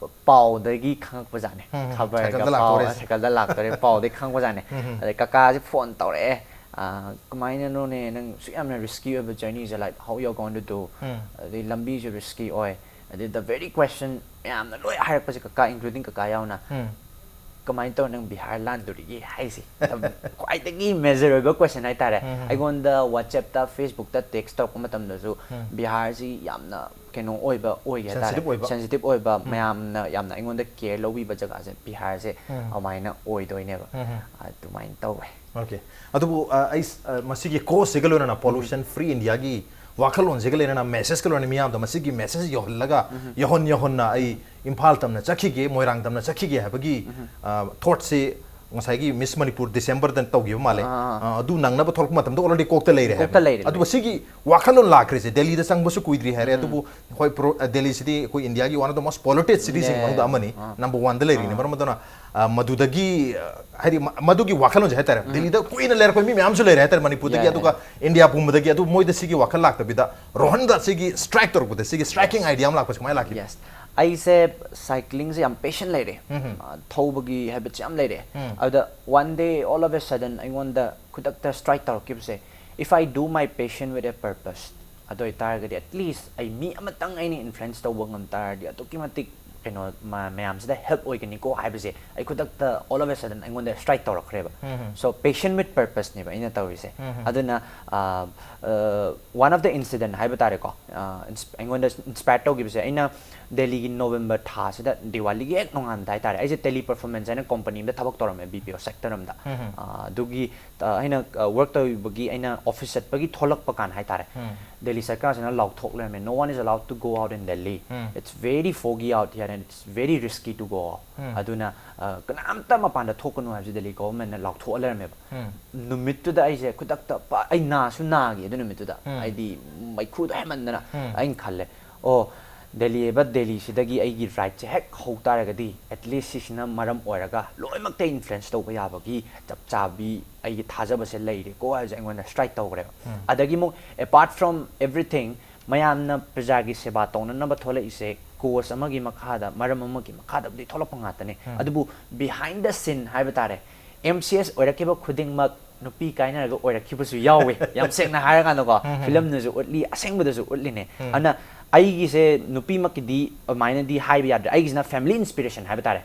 ꯄꯥꯎꯗꯒꯤ ꯈꯪꯉꯛꯄꯖꯥꯠꯅꯦ꯫ ꯎꯝ, ꯎꯝ꯫ ꯈꯕꯔꯒ ꯁꯥꯏꯀꯜꯗ ꯄꯥꯎ, ꯂꯥꯛꯇꯣꯔꯦ꯫ ꯁꯥꯏꯀꯜꯗ ꯂꯥꯛꯇꯣꯔꯦ ꯄꯥꯎꯗꯒꯤ ꯈꯪꯉꯛꯄꯖꯥꯠꯅꯦ꯫ ꯑꯗꯩ ꯀꯀꯥꯁꯦ ꯐꯣꯟ ꯇꯧꯔꯛꯑꯦ, "ꯑ, ꯀꯃꯥꯏꯅꯅꯣꯅꯦ ꯅꯪ ꯁꯨꯛ ꯌꯥꯝꯅ ꯔꯤꯁꯀꯤ ꯑꯣꯏꯕ ꯖꯔꯅꯤꯁꯦ, like, how you are going to do? ꯑꯗꯩ ꯂꯝꯕꯤꯁꯨ ꯔꯤꯁꯀꯤ ꯑꯣꯏ, ꯑꯗꯩ the very question ꯃꯌꯥꯝꯅ ꯂꯣꯏ ꯍꯥꯏꯔꯛꯄꯁꯦ, ꯀꯀꯥ, including ꯀꯀꯥ ꯌꯥꯎꯅ, ꯀꯃꯥꯏꯅ ꯇꯧꯔ ꯅꯪ ꯕꯤꯍꯥꯔ ꯂꯥꯟꯗꯣꯔꯤꯒꯦ ꯍꯥꯏꯁꯦ ꯈ꯭ꯋꯥꯏꯗꯒꯤ ꯃꯦꯖꯔ ꯑꯣꯏꯕ ꯀꯣꯏꯁꯟ ꯍꯥꯏꯇꯥꯔꯦ꯫ ꯑꯩꯉꯣꯟꯗ ꯋꯥꯆꯦꯞꯇ, ꯐꯦꯁꯕꯨꯛꯇ ꯇꯦꯛꯁ ꯇꯧꯔꯛꯄ ꯃꯇꯝꯗꯁꯨ ꯕꯤꯍꯥꯔꯁꯤ ꯌꯥꯝꯅ ꯀꯩꯅꯣ ꯑꯣꯏꯕ ꯑꯣꯏꯒꯦ ꯍꯥꯏꯇꯥꯔꯦ, Sensitive ꯑꯣꯏꯕ꯫ ꯁꯦꯟꯁꯤꯇꯤꯞ ꯑꯣꯏꯕ, ꯃꯌꯥꯝꯅ ꯌꯥꯝꯅ ꯑꯩꯉꯣꯟꯗ ꯀꯦꯌꯔ ꯂꯧꯕꯤꯕ ꯖꯒꯥꯁꯦ ꯕꯤꯍꯥꯔꯁꯦ ꯑꯗꯨꯃꯥꯏꯅ ꯑꯣꯏꯗꯣꯏꯅꯦꯕ꯫ ꯑꯗꯨꯃꯥꯏꯅ ꯇꯧꯋꯦ꯫ Okay꯫ ꯑꯗꯨꯕꯨ ꯑ, ꯑꯩ ꯁ- ꯑ, ꯃꯁꯤꯒꯤ ꯀꯣꯁꯁꯤꯒ ꯂꯣꯏꯅꯅ ꯄꯣꯂꯨꯁꯟ ꯐ꯭ꯔꯤ ꯏꯟꯗꯤꯌꯥꯒꯤ ꯋꯥꯈꯜꯂꯣꯟꯁꯤꯒ ꯂꯣꯏꯅꯅ ꯃꯦꯁꯦꯖꯀ ꯂꯣꯏꯅꯅ ꯃꯤꯌꯥꯝꯗ ꯃꯁꯤꯒꯤ ꯃꯦꯁꯦꯖ ꯌꯧꯍꯜꯂꯒ ꯌꯧꯍꯟ ꯌꯧꯍꯟꯅ ꯑꯩ ꯏꯝꯐꯥꯜ ꯇꯝꯅ ꯆꯠꯈꯤꯒꯦ, ꯃꯣꯏꯔꯥꯡ ꯇꯝꯅ ꯆꯠꯈꯤꯒꯦ ꯍꯥꯏꯕꯒꯤ ꯊꯣꯠꯁꯤ ꯉꯁꯥꯏꯒꯤ ꯃꯤꯁ ꯃꯅꯤꯄꯨꯔ ꯗꯤꯁꯦꯝꯕꯔꯗ ꯇꯧꯈꯤꯕ ꯃꯥꯜꯂꯦ꯫ ꯑꯥ꯫ ꯑ, ꯑꯗꯨ ꯅꯪꯅꯕ ꯊꯣꯛꯂꯛꯄ ꯃꯇꯝꯗ already ꯀꯣꯛꯇ ꯂꯩꯔꯦ ꯀꯣꯛꯇ ꯍꯥꯏꯕ꯫ ꯂꯩꯔꯦ, ꯑꯗꯨꯒ ꯁꯤꯒꯤ ꯋꯥꯈꯜꯂꯣꯟ ꯂꯥꯛꯈ꯭ꯔꯤꯁꯦ ꯗꯦꯜꯂꯤꯗ ꯆꯪꯕꯁꯨ ꯀꯨꯏꯗ꯭ꯔꯤ ꯍꯥꯏꯔꯦ꯫ ꯑꯗꯨꯕꯨ ꯍꯣꯏ, ꯄ꯭ꯔꯣ- ꯑ, ꯗꯦꯜꯂꯤꯁꯤꯗꯤ ꯑꯩꯈꯣꯏ ꯏꯟꯗꯤꯌꯥꯒꯤ one of the most polluted cities ꯁꯤꯡ ꯌꯥꯏ꯫ ꯃꯅꯨꯡꯗ ꯑꯃꯅꯤ, ꯑꯥ꯫ ꯅꯝꯕꯔ ꯋꯥꯟꯗ ꯂꯩꯔꯤꯅꯤ꯫ ꯃꯔꯝ ꯑꯗꯨꯅ ꯑ, ꯃꯗꯨꯗꯒꯤ ꯑ, ꯍꯥꯏꯗꯤ ꯃ- ꯃꯗꯨꯒꯤ ꯋꯥꯈꯜꯂꯣꯟꯁꯦ ꯍꯥꯏꯇꯥꯔꯦ, ꯗꯦꯜꯂꯤꯗ ꯀꯨꯏꯅ ꯂꯩꯔꯛꯄ ꯃꯤ ꯃꯌꯥꯝꯁꯨ ꯂꯩꯔꯦ ꯍꯥꯏꯇꯥꯔꯦ, ꯃꯅꯤꯄꯨꯔꯗꯒꯤ, ꯌꯥꯏ꯫ ꯑꯗꯨꯒ ꯏꯟꯗꯤꯌꯥ ꯄꯨꯝꯕꯗꯒꯤ꯫ ꯑꯗꯨ ꯃꯣꯏꯗ ꯁꯤꯒꯤ ꯋꯥꯈꯜ ꯂꯥꯛꯇꯕꯤꯗ ꯔꯣꯍꯟꯗ ꯁꯤꯒꯤ ꯁ꯭ꯇ꯭ꯔꯥꯏꯛ ꯇꯧꯔꯛꯄꯗ ꯁꯤꯒꯤ ꯁ꯭ꯇ꯭ꯔꯥꯏꯀꯤꯡ ꯑꯥꯏꯗꯤꯌꯥ ꯑꯃ ꯂꯥꯛꯄꯁꯦ ꯀꯃꯥꯏꯅ ꯂꯥꯛꯈꯤꯕ? ꯌꯦꯁ, ꯑꯩꯁꯦ ꯁꯥꯏꯀ꯭ꯂꯤꯡꯁꯦ ꯌꯥꯝ ꯄꯦꯁꯟ ꯂꯩꯔꯦ꯫ ꯑ, ꯊꯧꯕꯒꯤ ꯍꯦꯕꯤꯠꯁꯦ ꯌꯥꯝ ꯂꯩꯔꯦ꯫ ꯑꯗꯨꯗ one day all of a sudden ꯑꯩꯉꯣꯟꯗ ꯈꯨꯗꯛꯇ strike ꯇꯧꯔꯛꯈꯤꯕꯁꯦ, if I do my passion with a purpose, ꯑꯗꯨ ꯑꯣꯏꯇꯥꯔꯒꯗꯤ at least ꯑꯩ ꯃꯤ ꯑꯃꯇꯪ ꯑꯩꯅ ꯏꯟꯐ꯭ꯂꯨꯌꯦꯟꯁ ꯇꯧꯕ ꯉꯝ ꯇꯥꯔꯗꯤ ꯑꯗꯨꯛꯀꯤ ꯃꯇꯤꯛ ꯀꯩꯅꯣ ꯃ- ꯃꯌꯥꯝꯁꯤꯗ ꯍꯦꯜꯞ ꯑꯣꯏꯒꯅꯤꯀꯣ ꯍꯥꯏꯕꯁꯦ ꯑꯩ ꯈꯨꯗꯛꯇ all of a sudden ꯑꯩꯉꯣꯟꯗ strike ꯇꯧꯔꯛꯈ꯭ꯔꯦꯕ꯫ So passion with purpose ꯅꯦꯕ ꯑꯩꯅ ꯇꯧꯔꯤꯁꯦ꯫ ꯑꯗꯨꯅ ꯑ, ꯑ, one of the incident ꯍꯥꯏꯕ ꯇꯥꯔꯦꯀꯣ, ꯑ, ꯏꯟꯁ- ꯑꯩꯉꯣꯟꯗ ꯏꯟꯁꯄꯥꯌꯔ ꯇꯧꯈꯤꯕꯁꯦ, ꯑꯩꯅ ꯗꯦꯜꯂꯤꯒꯤ ꯅꯣꯕꯦꯝꯕꯔ ꯊꯥꯁꯤꯗ ꯗꯤꯋꯥꯂꯤꯒꯤ ꯍꯦꯛ ꯅꯣꯡꯉꯥꯟꯕꯗ ꯍꯥꯏꯇꯥꯔꯦ, ꯑꯩꯁꯦ ꯇꯦꯂꯤ ꯄꯔꯐꯣꯔꯃꯦꯟꯁ ꯍꯥꯏꯅ ꯀꯣꯝꯄꯅꯤ ꯑꯃꯗ ꯊꯕꯛ ꯇꯧꯔꯝꯃꯦ, ꯕꯤ ꯄꯤ ꯑꯣ ꯁꯦꯛꯇꯔ ꯑꯃꯗ꯫ ꯑ, ꯑꯗꯨꯒꯤ ꯑ, ꯑꯩꯅ ꯋꯔꯛ ꯇꯧꯕꯒꯤ ꯑꯩꯅ ꯑꯣꯐꯤꯁ ꯆꯠꯄꯒꯤ ꯊꯣꯛꯂꯛꯄ ꯀꯥꯟꯗ ꯍꯥꯏꯇꯥꯔꯦ, ꯗꯦꯜꯂꯤ ꯁꯔꯀꯥꯔꯁꯤꯅ ꯂꯥꯎꯊꯣꯛ ꯂꯩꯔꯝꯃꯦ, "No one is allowed to go out in Delhi. It's very foggy out here and it's very risky to go out." ꯑꯗꯨꯅ ꯑ, ꯀꯅꯥꯝꯇ ꯃꯄꯥꯟꯗ ꯊꯣꯛꯀꯅꯨ ꯍꯥꯏꯕꯁꯤ ꯗꯦꯜꯂꯤ ꯒꯣꯚꯔꯟꯃꯦꯟꯠꯅ ꯂꯥꯎꯊꯣꯛꯑ ꯂꯩꯔꯝꯃꯦꯕ꯫ ꯅꯨꯃꯤꯠꯇꯨꯗ ꯑꯩꯁꯦ ꯈꯨꯗꯛꯇ ꯄ- ꯑꯩ ꯅꯥꯁꯨ ꯅꯥꯈꯤ ꯑꯗꯨ ꯅꯨꯃꯤꯠꯇꯨꯗ, ꯍꯥꯏꯗꯤ ꯃꯩꯈꯨꯗꯣ ꯍꯦꯟꯃꯟꯗꯅ꯫ ꯑꯩꯅ ꯈꯜꯂꯦ, ꯑꯣ, ꯗꯦꯜꯂꯤ ꯍꯥꯏꯕ ꯗꯦꯜꯂꯤꯁꯤꯗꯒꯤ ꯑꯩꯒꯤ ꯔꯥꯏꯠꯁꯦ ꯍꯦꯛ ꯍꯧ ꯇꯥꯔꯒꯗꯤ, at least ꯁꯤꯁꯤꯅ ꯃꯔꯝ ꯑꯣꯏꯔꯒ ꯂꯣꯏꯅꯃꯛꯇ ꯏꯟꯐ꯭ꯂꯨꯌꯦꯟꯁ ꯇꯧꯕ ꯌꯥꯕꯒꯤ ꯆꯞ ꯆꯥꯕꯤ ꯑꯩꯒꯤ ꯊꯥꯖꯕꯁꯦ ꯂꯩꯔꯦꯀꯣ ꯍꯥꯏꯕꯁꯦ ꯑꯩꯉꯣꯟꯗ ꯁ꯭ꯇ꯭ꯔꯥꯏꯛ ꯇꯧꯈ꯭ꯔꯦꯕ꯫ ꯑꯗꯒꯤ ꯑꯃꯨꯛ, apart from everything, ꯃꯌꯥꯝꯅ ꯄ꯭ꯔꯖꯥꯒꯤ ꯁꯦꯕꯥ ꯇꯧꯅꯅꯕ ꯊꯣꯛꯂꯛꯏꯁꯦ ꯀꯣꯁ ꯑꯃꯒꯤ ꯃꯈꯥꯗ, ꯃꯔꯝ ꯑꯃꯒꯤ ꯃꯈꯥꯗꯕꯨꯗꯤ ꯊꯣꯛꯂꯛꯄ ꯉꯥꯛꯇꯅꯤ꯫ ꯑꯗꯨꯕꯨ behind the scene ꯍꯥꯏꯕ ꯇꯥꯔꯦ, ꯑꯦꯝ ꯁꯤ ꯑꯦꯁ ꯑꯣꯏꯔꯛꯈꯤꯕ ꯈꯨꯗꯤꯡꯃꯛ ꯅꯨꯄꯤ ꯀꯥꯏꯅꯔꯒ ꯑꯣꯏꯔꯛꯈꯤꯕꯁꯨ ꯌꯥꯎꯋꯦ꯫ ꯌꯥꯝ ꯁꯦꯡꯅ ꯍꯥꯏꯔꯀꯥꯟꯗꯀꯣ, ꯐꯤꯂꯝꯅꯁꯨ ꯎꯠꯂꯤ, ꯑꯁꯦꯡꯕꯗꯁꯨ ꯎꯠꯂꯤꯅꯦ꯫ ꯑꯗꯨꯅ ꯑꯩꯒꯤꯁꯦ ꯅꯨꯄꯤꯃꯛꯀꯤꯗꯤ ꯑꯗꯨꯃꯥꯏꯅꯗꯤ ꯍꯥꯏꯕ ꯌꯥꯗ꯭ꯔꯦ, ꯑꯩꯒꯤꯁꯤꯅ ꯐꯦꯃꯤꯂꯤ ꯏꯟꯁꯄꯤꯔꯦꯁꯟ ꯍꯥꯏꯕ ꯇꯥꯔꯦ꯫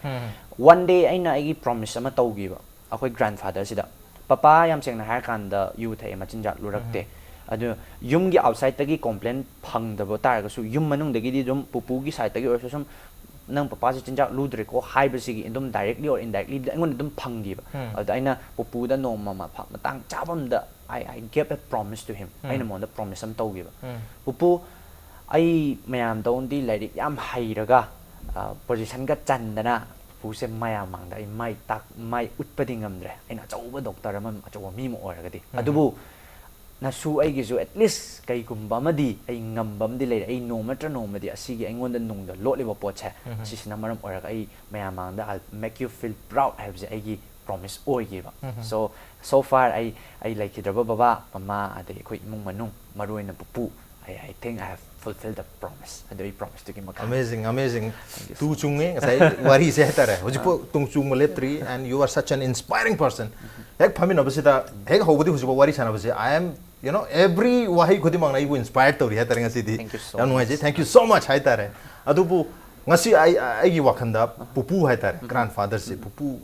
One day ꯑꯩꯅ ꯑꯩꯒꯤ promise ꯑꯃ ꯇꯧꯈꯤꯕ ꯑꯩꯈꯣꯏ grandfather ꯁꯤꯗ, "ꯄꯄꯥ, ꯌꯥꯝ ꯁꯦꯡꯅ ꯍꯥꯏꯔꯀꯥꯟꯗ ꯌꯨ ꯊꯛꯑꯦ, ꯃꯆꯤꯟꯖꯥꯛ ꯂꯨꯔꯛꯇꯦ, ꯑꯗꯨ ꯌꯨꯝꯒꯤ outside ꯇꯒꯤ complain ꯐꯪꯗꯕ ꯇꯥꯔꯒꯁꯨ ꯌꯨꯝ ꯃꯅꯨꯡꯗꯒꯤꯗꯤ ꯑꯗꯨꯝ ꯄꯨꯄꯨꯒꯤ side ꯇꯒꯤ ꯑꯣꯏꯔꯁꯨ ꯁꯨꯝ ꯅꯪ ꯄꯄꯥꯁꯦ ꯆꯤꯟꯖꯥꯛ ꯂꯨꯗ꯭ꯔꯦꯀꯣ" ꯍꯥꯏꯕꯁꯤꯒꯤ ꯑꯗꯨꯝ directly or indirectly ꯑꯩꯉꯣꯟꯗ ꯑꯗꯨꯝ ꯐꯪꯈꯤꯕ꯫ ꯑꯗꯨꯗ ꯑꯩꯅ ꯄꯨꯄꯨꯗ ꯅꯣꯡꯃ ꯃꯐ-, ꯃꯇꯥꯡ ꯆꯥꯕ ꯑꯃꯗ I, I gave a promise to him. ꯑꯩꯅ ꯃꯉꯣꯟꯗ promise ꯑꯃ ꯇꯧꯈꯤꯕ꯫ "ꯄꯨꯄꯨ, ꯑꯩ ꯃꯌꯥꯝꯗꯧꯅꯗꯤ ꯂꯥꯏꯔꯤꯛ ꯌꯥꯝ ꯍꯩꯔꯒ, ꯑ, position ꯒ ꯆꯟꯗꯅ ꯄꯨꯄꯨꯁꯦ ꯃꯌꯥꯝ ꯃꯥꯡꯗ ꯑꯩ ꯃꯥꯏ ꯇꯥꯛ-, ꯃꯥꯏ ꯎꯠꯄꯗꯤ ꯉꯝꯗ꯭ꯔꯦ, ꯑꯩꯅ ꯑꯆꯧꯕ doctor ꯑꯃ, ꯑꯆꯧꯕ ꯃꯤ ꯑꯃ ꯑꯣꯏꯔꯒꯗꯤ꯫ ꯑꯗꯨꯕꯨ ꯅꯁꯨ ꯑꯩꯒꯤꯁꯨ at least ꯀꯩꯒꯨꯝꯕ ꯑꯃꯗꯤ ꯑꯩ ꯉꯝꯕ ꯑꯃꯗꯤ ꯂꯩꯔꯦ꯫ ꯑꯩ ꯅꯣꯡꯃ ꯅꯠꯇ꯭ꯔ ꯅꯣꯡꯃꯗꯤ ꯑꯁꯤꯒꯤ ꯑꯩꯉꯣꯟꯗ ꯅꯨꯡꯗ ꯂꯣꯠꯂꯤꯕ ꯄꯣꯠꯁꯦ, ꯑꯁꯤꯁꯤꯅ ꯃꯔꯝ ꯑꯣꯏꯔꯒ ꯑꯩ ꯃꯌꯥꯝ ꯃꯥꯡꯗ I'll make you feel proud" ꯍꯥꯏꯕꯁꯦ ꯑꯩꯒꯤ promise ꯑꯣꯏꯈꯤꯕ꯫ So, so far ꯑꯩ, ꯑꯩ ꯂꯩꯈꯤꯗ꯭ꯔꯕ ꯕꯕꯥ, ꯃꯃꯥ, ꯑꯗꯩ ꯑꯩꯈꯣꯏ ꯏꯃꯨꯡ ꯃꯅꯨꯡ, ꯃꯔꯨ ꯑꯣꯏꯅ ꯄꯨꯄꯨ, I, I think I have fulfilled the promise꯫ ꯑꯗꯨ ꯑꯩ promise ꯇꯨꯒꯤ ꯃꯈꯥ꯫ Amazing, amazing. ꯇꯨ ꯆꯨꯡꯉꯦ ꯉꯁꯥꯏ ꯋꯥꯔꯤꯁꯦ ꯍꯥꯏꯇꯥꯔꯦ꯫ ꯍꯧꯖꯤꯛꯐꯥꯎ ꯇꯨꯡ ꯆꯨꯡꯕ ꯂꯦꯞꯇ꯭ꯔꯤ, and you are such an inspiring person. ꯍꯦꯛ ꯐꯝꯃꯤꯟꯅꯕꯁꯤꯗ, ꯍꯦꯛ ꯍꯧꯕꯗꯤ ꯍꯧꯖꯤꯛꯐꯥꯎ ꯋꯥꯔꯤ ꯁꯥꯟꯅꯕꯁꯦ, I am, you know, every ꯋꯥꯍꯩ ꯈꯨꯗꯤꯡꯃꯛꯅ ꯑꯩꯕꯨ inspire ꯇꯧꯔꯤ ꯍꯥꯏꯇꯥꯔꯦ ꯉꯁꯤꯗꯤ꯫ Thank you so much. ꯌꯥꯝ ꯅꯨꯡꯉꯥꯏꯖꯩ, thank you so much ꯍꯥꯏꯇꯥꯔꯦ꯫ ꯑꯗꯨꯕꯨ ꯉꯁꯤ ꯑꯩ, ꯑꯩꯒꯤ ꯋꯥꯈꯜꯗ ꯄꯨꯄꯨ ꯍꯥꯏꯇꯥꯔꯦ, grandfather ꯁꯦ, ꯄꯨꯄꯨ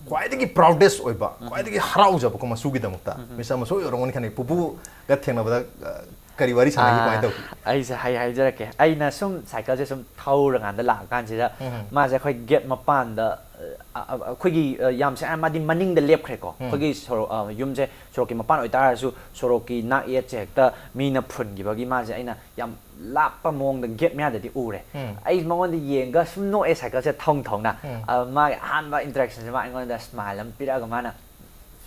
ꯈ꯭ꯋꯥꯏꯗꯒꯤ proudest ꯑꯣꯏꯕ, ꯈ꯭ꯋꯥꯏꯗꯒꯤ ꯍꯔꯥꯎꯖꯕꯀꯣ ꯃꯆꯨꯒꯤꯗꯃꯛꯇ꯫ ꯃꯤꯁ ꯑꯃ ꯁꯣꯏ ꯑꯣꯏꯔꯝꯒꯅꯤ ꯈꯟꯅꯩ꯫ ꯄꯨꯄꯨꯒ ꯊꯦꯡꯅꯕꯗ, ꯑ, ꯀꯔꯤ ꯋꯥꯔꯤ ꯁꯥꯟꯅꯈꯤ, ꯀꯃꯥꯏꯅ ꯇꯧꯈꯤ? ꯑꯩꯁꯦ ꯍꯥꯏ-, ꯍꯥꯏꯖꯔꯛꯀꯦ꯫ ꯑꯩꯅ ꯁꯨꯝ cycle ꯁꯦ ꯁꯨꯝ ꯊꯧꯔꯀꯥꯟꯗ ꯂꯥꯛꯑꯀꯥꯟꯁꯤꯗ ꯃꯥꯁꯦ ꯑꯩꯈꯣꯏ gate ꯃꯄꯥꯟꯗ, ꯑ, ꯑ, ꯑꯩꯈꯣꯏꯒꯤ, ꯑ, ꯌꯥꯝ ꯁꯦ-, ꯃꯥꯗꯤ ꯃꯅꯤꯡꯗ ꯂꯦꯞꯈ꯭ꯔꯦꯀꯣ꯫ ꯑꯩꯈꯣꯏꯒꯤ ꯁꯣꯔꯣꯛ, ꯑ, ꯌꯨꯝꯁꯦ ꯁꯣꯔꯣꯛꯀꯤ ꯃꯄꯥꯟ ꯑꯣꯏꯇꯥꯔꯁꯨ ꯁꯣꯔꯣꯛꯀꯤ ꯅꯥꯛ ꯌꯦꯠꯁꯦ ꯍꯦꯛꯇ ꯃꯤꯅ ꯐꯨꯟꯈꯤꯕꯒꯤ ꯃꯥꯁꯦ ꯑꯩꯅ ꯌꯥꯝ ꯂꯥꯞꯄ ꯃꯑꯣꯡꯗ gate ꯃꯌꯥꯗꯗꯤ ꯎꯔꯦ꯫ ꯑꯩ ꯃꯉꯣꯟꯗ ꯌꯦꯡꯉꯒ ꯁꯨꯝ ꯅꯣꯛꯑꯦ cycle ꯁꯦ ꯊꯧꯅ ꯊꯧꯅ꯫ ꯑ, ꯃꯥꯒꯤ ꯑꯍꯥꯟꯕ interaction ꯁꯦ ꯃꯥ ꯑꯩꯉꯣꯟꯗ smile ꯑꯃ ꯄꯤꯔꯛꯑꯒ ꯃꯥꯅ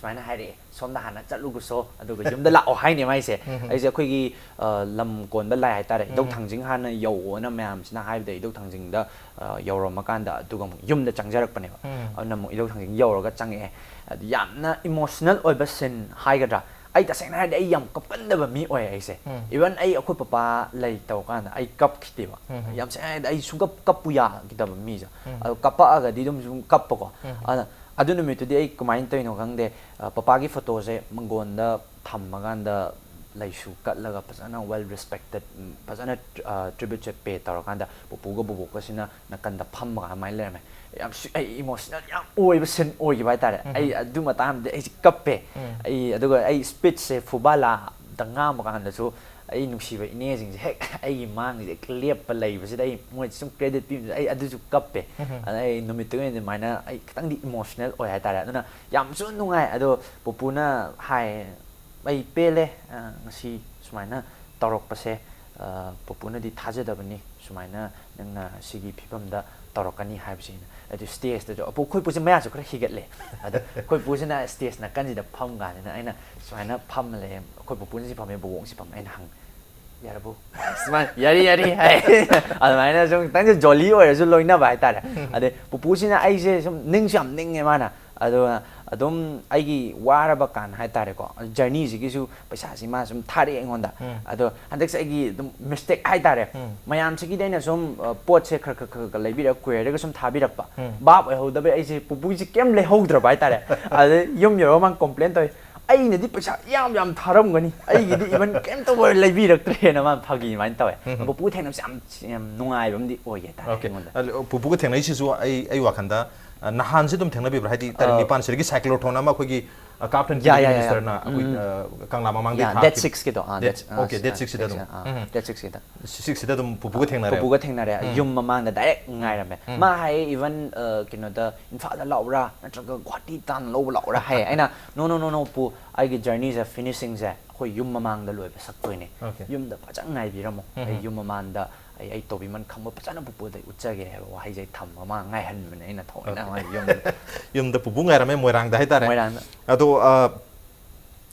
ꯁꯨꯃꯥꯏꯅ ꯍꯥꯏꯔꯛꯑꯦ, "ꯁꯣꯝꯗ ꯍꯥꯟꯅ ꯆꯠꯂꯨꯒꯨꯁꯣ, ꯑꯗꯨꯒ ꯌꯨꯝꯗ ꯂꯥꯛꯑꯣ" ꯍꯥꯏꯅꯦ ꯃꯥꯏꯁꯦ꯫ ꯑꯩꯁꯦ ꯑꯩꯈꯣꯏꯒꯤ, ꯑ, ꯂꯝ ꯀꯣꯟꯕ ꯂꯥꯏ ꯍꯥꯏꯇꯥꯔꯦ, ꯏꯙꯧ ꯊꯥꯡꯖꯤꯡ ꯍꯥꯟꯅ ꯌꯧꯑꯣꯅ ꯃꯌꯥꯝꯁꯤꯅ ꯍꯥꯏꯕꯗ ꯏꯙꯧ ꯊꯥꯡꯖꯤꯡꯗ, ꯑ, ꯌꯧꯔꯝꯃꯀꯥꯟꯗ ꯑꯗꯨꯒ ꯑꯃꯨꯛ ꯌꯨꯝꯗ ꯆꯪꯖꯔꯛꯄꯅꯦꯕ꯫ ꯑꯗꯨꯅ ꯑꯃꯨꯛ ꯏꯙꯧ ꯊꯥꯡꯖꯤꯡ ꯌꯧꯔꯒ ꯆꯪꯉꯛꯑꯦ꯫ ꯑꯗꯨ ꯌꯥꯝꯅ emotional ꯑꯣꯏꯕ scene ꯍꯥꯏꯒꯗ꯭ꯔꯥ, ꯑꯩ ꯇꯁꯦꯡꯅ ꯍꯥꯏꯔꯗꯤ ꯑꯩ ꯌꯥꯝ ꯀꯞꯀꯟꯗꯕ ꯃꯤ ꯑꯣꯏ ꯑꯩꯁꯦ꯫ Even ꯑꯩ ꯑꯩꯈꯣꯏ ꯄꯄꯥ ꯂꯩꯇꯕ ꯀꯥꯟꯗ ꯑꯩ ꯀꯞꯈꯤꯗꯦꯕ꯫ ꯌꯥꯝ ꯁꯦꯡꯅ ꯍꯥꯏꯔꯗꯤ ꯑꯩ ꯁꯨꯡꯀꯞ ꯀꯞꯄꯨ ꯌꯥꯈꯤꯗꯕ ꯃꯤꯁꯦ꯫ ꯑꯗꯣ ꯀꯞꯄꯛꯑꯒꯗꯤ ꯑꯗꯨꯝ ꯁꯨꯝ ꯀꯞꯄꯀꯣ꯫ ꯑꯗꯨꯅ ꯑꯗꯨ ꯅꯨꯃꯤꯠꯇꯨꯗꯤ ꯑꯩ ꯀꯃꯥꯏꯅ ꯇꯧꯔꯤꯅꯣ ꯈꯪꯗꯦ, ꯑ, ꯄꯄꯥꯒꯤ photo ꯁꯦ ꯃꯪꯒꯣꯟꯗ ꯊꯝꯃꯀꯥꯟꯗ ꯂꯩꯁꯨ ꯀꯠꯂꯒ ꯐꯖꯅ well respected, ꯎꯝ, ꯐꯖꯅ, ꯑ, tribute ꯁꯦ pay ꯇꯧꯔꯀꯥꯟꯗ ꯄꯨꯄꯨꯒ ꯕꯨꯕꯣꯛꯀꯁꯤꯅ ꯅꯥꯀꯟꯗ ꯐꯝꯃꯒ ꯑꯗꯨꯃꯥꯏꯅ ꯂꯩꯔꯝꯃꯦ꯫ ꯌꯥꯝ ꯁꯤ-, ꯑꯩ emotional ꯌꯥꯝ ꯑꯣꯏꯕ scene ꯑꯣꯏꯈꯤꯕ ꯍꯥꯏꯇꯥꯔꯦ꯫ ꯎꯝ꯫ ꯑꯩ ꯑꯗꯨ ꯃꯇꯥꯡꯗꯗꯤ ꯑꯩꯁꯦ ꯀꯞꯄꯦ꯫ ꯎꯝ꯫ ꯑꯩ, ꯑꯗꯨꯒ ꯑꯩ speech ꯁꯦ ꯐꯨꯕꯥꯂꯥꯗ ꯉꯥꯡꯕ ꯀꯥꯟꯗꯁꯨ ꯑꯩ ꯅꯨꯡꯁꯤꯕ ꯏꯅꯦꯁꯤꯡꯁꯦ ꯍꯦꯛ ꯑꯩꯒꯤ ꯃꯥꯡꯁꯤꯗ ꯍꯦꯛ ꯂꯦꯞꯄ ꯂꯩꯕꯁꯤꯗ ꯑꯩ ꯃꯣꯏꯗ ꯁꯨꯝ credit ꯄꯤꯕꯁꯤꯗ ꯑꯩ ꯑꯗꯨꯁꯨ ꯀꯞꯄꯦ꯫ ꯎꯝ꯫ ꯑꯗ ꯑꯩ ꯅꯨꯃꯤꯠꯇꯨꯒꯤ ꯑꯣꯏꯅ ꯑꯗꯨꯃꯥꯏꯅ ꯑꯩ ꯈꯤꯇꯪꯗꯤ emotional ꯑꯣꯏ ꯍꯥꯏꯇꯥꯔꯦ꯫ ꯑꯗꯨꯅ ꯌꯥꯝꯁꯨ ꯅꯨꯡꯉꯥꯏ꯫ ꯑꯗꯣ ꯄꯨꯄꯨꯅ ꯍꯥꯏ, "ꯑꯩ ꯄꯦꯜꯂꯦ, ꯑ, ꯉꯁꯤ ꯁꯨꯃꯥꯏꯅ ꯇꯧꯔꯛꯄꯁꯦ, ꯑ, ꯄꯨꯄꯨꯅꯗꯤ ꯊꯥꯖꯗꯕꯅꯤ, ꯁꯨꯃꯥꯏꯅ ꯅꯪꯅ ꯁꯤꯒꯤ ꯐꯤꯕꯝꯗ ꯇꯧꯔꯛꯀꯅꯤ ꯍꯥꯏꯕꯁꯦ"꯫ ꯑꯩꯅ ꯑꯗꯨ stage ꯇꯁꯨ, ꯑꯄꯨ-, ꯑꯩꯈꯣꯏ ꯄꯨꯁꯦ ꯃꯌꯥꯁꯨ ꯈꯔ ꯍꯤꯒꯠꯂꯦ꯫ ꯑꯗ ꯑꯩꯈꯣꯏ ꯄꯨꯁꯤꯅ stage ꯅꯥꯀꯟꯁꯤꯗ ꯐꯝ ꯀꯥꯟꯁꯤꯗ ꯑꯩꯅ ꯁꯨꯃꯥꯏꯅ ꯐꯝꯃ ꯂꯩ, ꯑꯩꯈꯣꯏ ꯄꯨꯄꯨꯅ ꯁꯤ ꯐꯝꯃꯦ, ꯕꯣꯕꯣꯛꯅ ꯁꯤ ꯐꯝꯃꯦ꯫ ꯑꯩꯅ ꯍꯪ, "ꯌꯥꯔꯕꯣ?" ꯁꯨꯃꯥꯏꯅ, "ꯌꯥꯔꯤ, ꯌꯥꯔꯤ" ꯍꯥꯏ꯫ ꯑꯗꯨꯃꯥꯏꯅ ꯁꯨꯝ ꯈꯤꯇꯪꯁꯦ jolly ꯑꯣꯏꯔꯁꯨ ꯂꯣꯏꯅꯕ ꯍꯥꯏꯇꯥꯔꯦ꯫ ꯑꯗꯩ ꯄꯨꯄꯨꯁꯤꯅ ꯑꯩꯁꯦ ꯁꯨꯝ ꯅꯤꯡꯁꯨ ꯌꯥꯝ ꯅꯤꯡꯉꯦ ꯃꯥꯅ꯫ ꯑꯗꯨꯒ ꯑꯗꯨꯝ ꯑꯩꯒꯤ ꯋꯥꯔꯕ ꯀꯥꯟ ꯍꯥꯏꯇꯥꯔꯦꯀꯣ, journey ꯁꯤꯒꯤꯁꯨ ꯄꯩꯁꯥꯁꯤ ꯃꯥ ꯁꯨꯝ ꯊꯥꯔꯛꯑꯦ ꯑꯩꯉꯣꯟꯗ꯫ ꯎꯝ꯫ ꯑꯗꯣ ꯍꯟꯗꯛꯁꯦ ꯑꯩꯒꯤ ꯑꯗꯨꯝ mistake ꯍꯥꯏꯇꯥꯔꯦ꯫ ꯎꯝ꯫ ꯃꯌꯥꯝꯁꯤꯒꯤꯗꯤ ꯑꯩꯅ ꯁꯨꯝ, ꯑ, ꯄꯣꯠꯁꯦ ꯈꯔ ꯈꯔ ꯈꯔ ꯈꯔ ꯂꯩꯕꯤꯔꯒ courier ꯗꯒ ꯁꯨꯝ ꯊꯥꯕꯤꯔꯛꯄ꯫ ꯎꯝ꯫ ꯚꯥꯞ ꯑꯣꯏꯍꯧꯗꯕꯩ ꯑꯩꯁꯦ ꯄꯨꯄꯨꯒꯤꯁꯦ ꯀꯩꯝ ꯂꯩꯍꯧꯗ꯭ꯔꯕ ꯍꯥꯏꯇꯥꯔꯦ꯫ ꯑꯗꯩ ꯌꯨꯝ ꯌꯧꯔꯒ ꯃꯥ complain ꯇꯧꯋꯦ, "ꯑꯩꯅꯗꯤ ꯄꯩꯁꯥ ꯌꯥꯝ ꯌꯥꯝ ꯊꯥꯔꯝꯒꯅꯤ, ꯑꯩꯒꯤꯗꯤ even ꯀꯩꯝꯇ ꯂꯩꯕꯤꯔꯛꯇ꯭ꯔꯦꯅ" ꯃꯥ ꯐꯥꯒꯤ ꯑꯗꯨꯃꯥꯏꯅ ꯇꯧꯋꯦ꯫ ꯎꯝ꯫ ꯄꯨꯄꯨ ꯊꯦꯡꯅꯕꯁꯦ ꯌꯥꯝ, ꯌꯥꯝ ꯅꯨꯡꯉꯥꯏꯕ ꯑꯃꯗꯤ ꯑꯣꯏꯒꯦ ꯍꯥꯏꯇꯥꯔꯦ꯫ Okay꯫ ꯑꯩꯉꯣꯟꯗ꯫ ꯑ, ꯄꯨꯄꯨꯒ ꯊꯦꯡꯅꯩꯁꯤꯁꯨ ꯑꯩ, ꯑꯩ ꯋꯥꯈꯟꯗ, ꯑ, ꯅꯍꯥꯟꯁꯦ ꯑꯗꯨꯝ ꯊꯦꯡꯅꯕꯤꯕ꯭ꯔꯥ? ꯍꯥꯏꯗꯤ ꯇꯥꯔꯤꯛ ꯑ, ꯅꯤꯄꯥꯟ ꯁꯤꯗꯒꯤ cyclotron ꯑꯃ ꯑꯩꯈꯣꯏꯒꯤ, ꯑ, ꯀꯥꯞꯇꯟ ꯌꯥ, ꯀꯦꯟꯗ꯭ꯔꯒꯤ ꯌꯥ, ꯌꯥ, ꯌꯥ꯫ ꯃꯤꯅꯤꯁꯇꯔꯅ ꯑꯩꯈꯣꯏ, ꯎꯝ꯫ ꯑ, ꯀꯪꯂꯥ ꯃꯃꯥꯡꯗꯒꯤ ꯌꯥ, ꯊꯥꯈꯤ-, date six ꯀꯤꯗꯣ, ꯑꯥ, date, date, okay, ꯑꯥ, date six ꯁꯤꯗ date ꯑꯗꯨꯝ꯫ ꯑꯥ, ꯎꯝ꯫ Date six ꯀꯤꯗ꯫ Six ꯁꯤꯗ ꯑꯗꯨꯝ ꯄꯨꯄꯨꯒ ꯊꯦꯡꯅꯔꯦ꯫ ꯄꯨꯄꯨꯒ ꯊꯦꯡꯅꯔꯦ꯫ ꯎꯝ꯫ ꯌꯨꯝ ꯃꯃꯥꯡꯗ direct ꯉꯥꯏꯔꯝꯃꯦ꯫ ꯎꯝ꯫ ꯃꯥ ꯍꯥꯏꯌꯦ, even, ꯑ, ꯀꯩꯅꯣꯗ, "ꯏꯝꯐꯥꯜꯗ ꯂꯥꯛꯎꯔꯥ ꯅꯠꯇ꯭ꯔꯒ ꯒꯨꯍꯥꯇꯤ ꯇꯥꯟꯅ ꯂꯧꯕ ꯂꯥꯛꯎꯔꯥ?" ꯍꯥꯏꯌꯦ꯫ ꯑꯩꯅ, "No, no, no, no, ꯄꯨ, ꯑꯩꯒꯤ journey ꯁꯦ finishing ꯁꯦ ꯑꯩꯈꯣꯏ ꯌꯨꯝ ꯃꯃꯥꯡꯗ ꯂꯣꯏꯕ ꯁꯛꯇꯣꯏꯅꯦ꯫ Okay꯫ ꯌꯨꯝꯗ ꯐꯖꯅ ꯉꯥꯏꯕꯤꯔꯝꯃꯣ꯫ ꯎꯝ꯫ ꯑꯩ ꯌꯨꯝ ꯃꯃꯥꯡꯗ ꯑꯩ, ꯑꯩ ꯇꯧꯕꯤꯃꯟ ꯈꯪꯕ ꯐꯖꯅ ꯄꯨꯄꯨꯗ ꯑꯩ ꯎꯠꯆꯒꯦ" ꯍꯥꯏꯕ ꯋꯥꯍꯩꯁꯦ ꯑꯩ ꯊꯝꯃꯒ ꯃꯥ ꯉꯥꯏꯍꯟꯕꯅꯦ ꯑꯩꯅ ꯊꯑꯣꯏꯅ꯫ Okay꯫ ꯃꯥꯒꯤ ꯌꯨꯝꯗ꯫ ꯌꯨꯝꯗ ꯄꯨꯄꯨ ꯉꯥꯏꯔꯝꯃꯦ ꯃꯣꯏꯔꯥꯡꯗ ꯍꯥꯏꯇꯥꯔꯦ꯫ ꯃꯣꯏꯔꯥꯡꯗ꯫ ꯑꯗꯣ, ꯑ,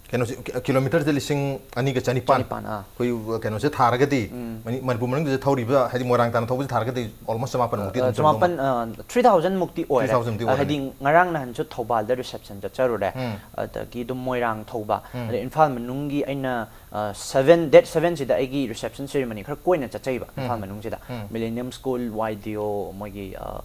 ꯀꯩꯅꯣꯁꯦ, ꯀꯤ-, kilometre ꯁꯦ ꯂꯤꯁꯤꯡ ꯑꯅꯤꯒ ꯆꯅꯤꯄꯥꯟ꯫ ꯆꯅꯤꯄꯥꯟ, ꯑꯥ꯫ ꯑꯩꯈꯣꯏ, ꯀꯩꯅꯣꯁꯦ ꯊꯥꯔꯒꯗꯤ, ꯎꯝ꯫ ꯃꯅꯤ-, ꯃꯅꯤꯄꯨꯔ ꯃꯅꯨꯡꯗ ꯊꯧꯔꯤꯕ, ꯍꯥꯏꯗꯤ ꯃꯣꯏꯔꯥꯡ ꯇꯥꯟꯅ ꯊꯧꯕꯁꯦ ꯊꯥꯔꯒꯗꯤ almost ꯆꯃꯥꯄꯟ ꯃꯨꯛꯇꯤ ꯑꯗꯨꯝ ꯑ, ꯆꯨꯝꯃꯝꯒꯅꯤ꯫ ꯆꯃꯥꯄꯟ, ꯑ, three thousand ꯃꯨꯛꯇꯤ ꯑꯣꯏꯔꯦ꯫ Three thousand ꯃꯨꯛꯇꯤ ꯑ, ꯑꯣꯏꯔꯅꯤ꯫ ꯍꯥꯏꯗꯤ ꯉꯔꯥꯡ ꯅꯍꯥꯟꯁꯨ ꯊꯧꯕꯥꯜꯗ reception ꯆꯠꯆꯔꯨꯔꯦ꯫ ꯎꯝ꯫ ꯑꯗꯒꯤ ꯑꯗꯨꯝ ꯃꯣꯏꯔꯥꯡ ꯊꯧꯕ꯫ ꯎꯝ꯫ ꯑꯗꯩ ꯏꯝꯐꯥꯜ ꯃꯅꯨꯡꯒꯤ ꯑꯩꯅ, ꯑ, seven, date seven ꯁꯤꯗ ꯑꯩꯒꯤ reception ceremony ꯈꯔ ꯀꯣꯏꯅ ꯆꯠꯆꯩꯕ ꯏꯝꯐꯥꯜ ꯎꯝ꯫ ꯃꯅꯨꯡꯁꯤꯗ꯫ ꯎꯝ꯫ Millennium School, ꯋꯥꯏ ꯗꯤ ꯑꯣ, ꯃꯣꯏꯒꯤ, ꯑ,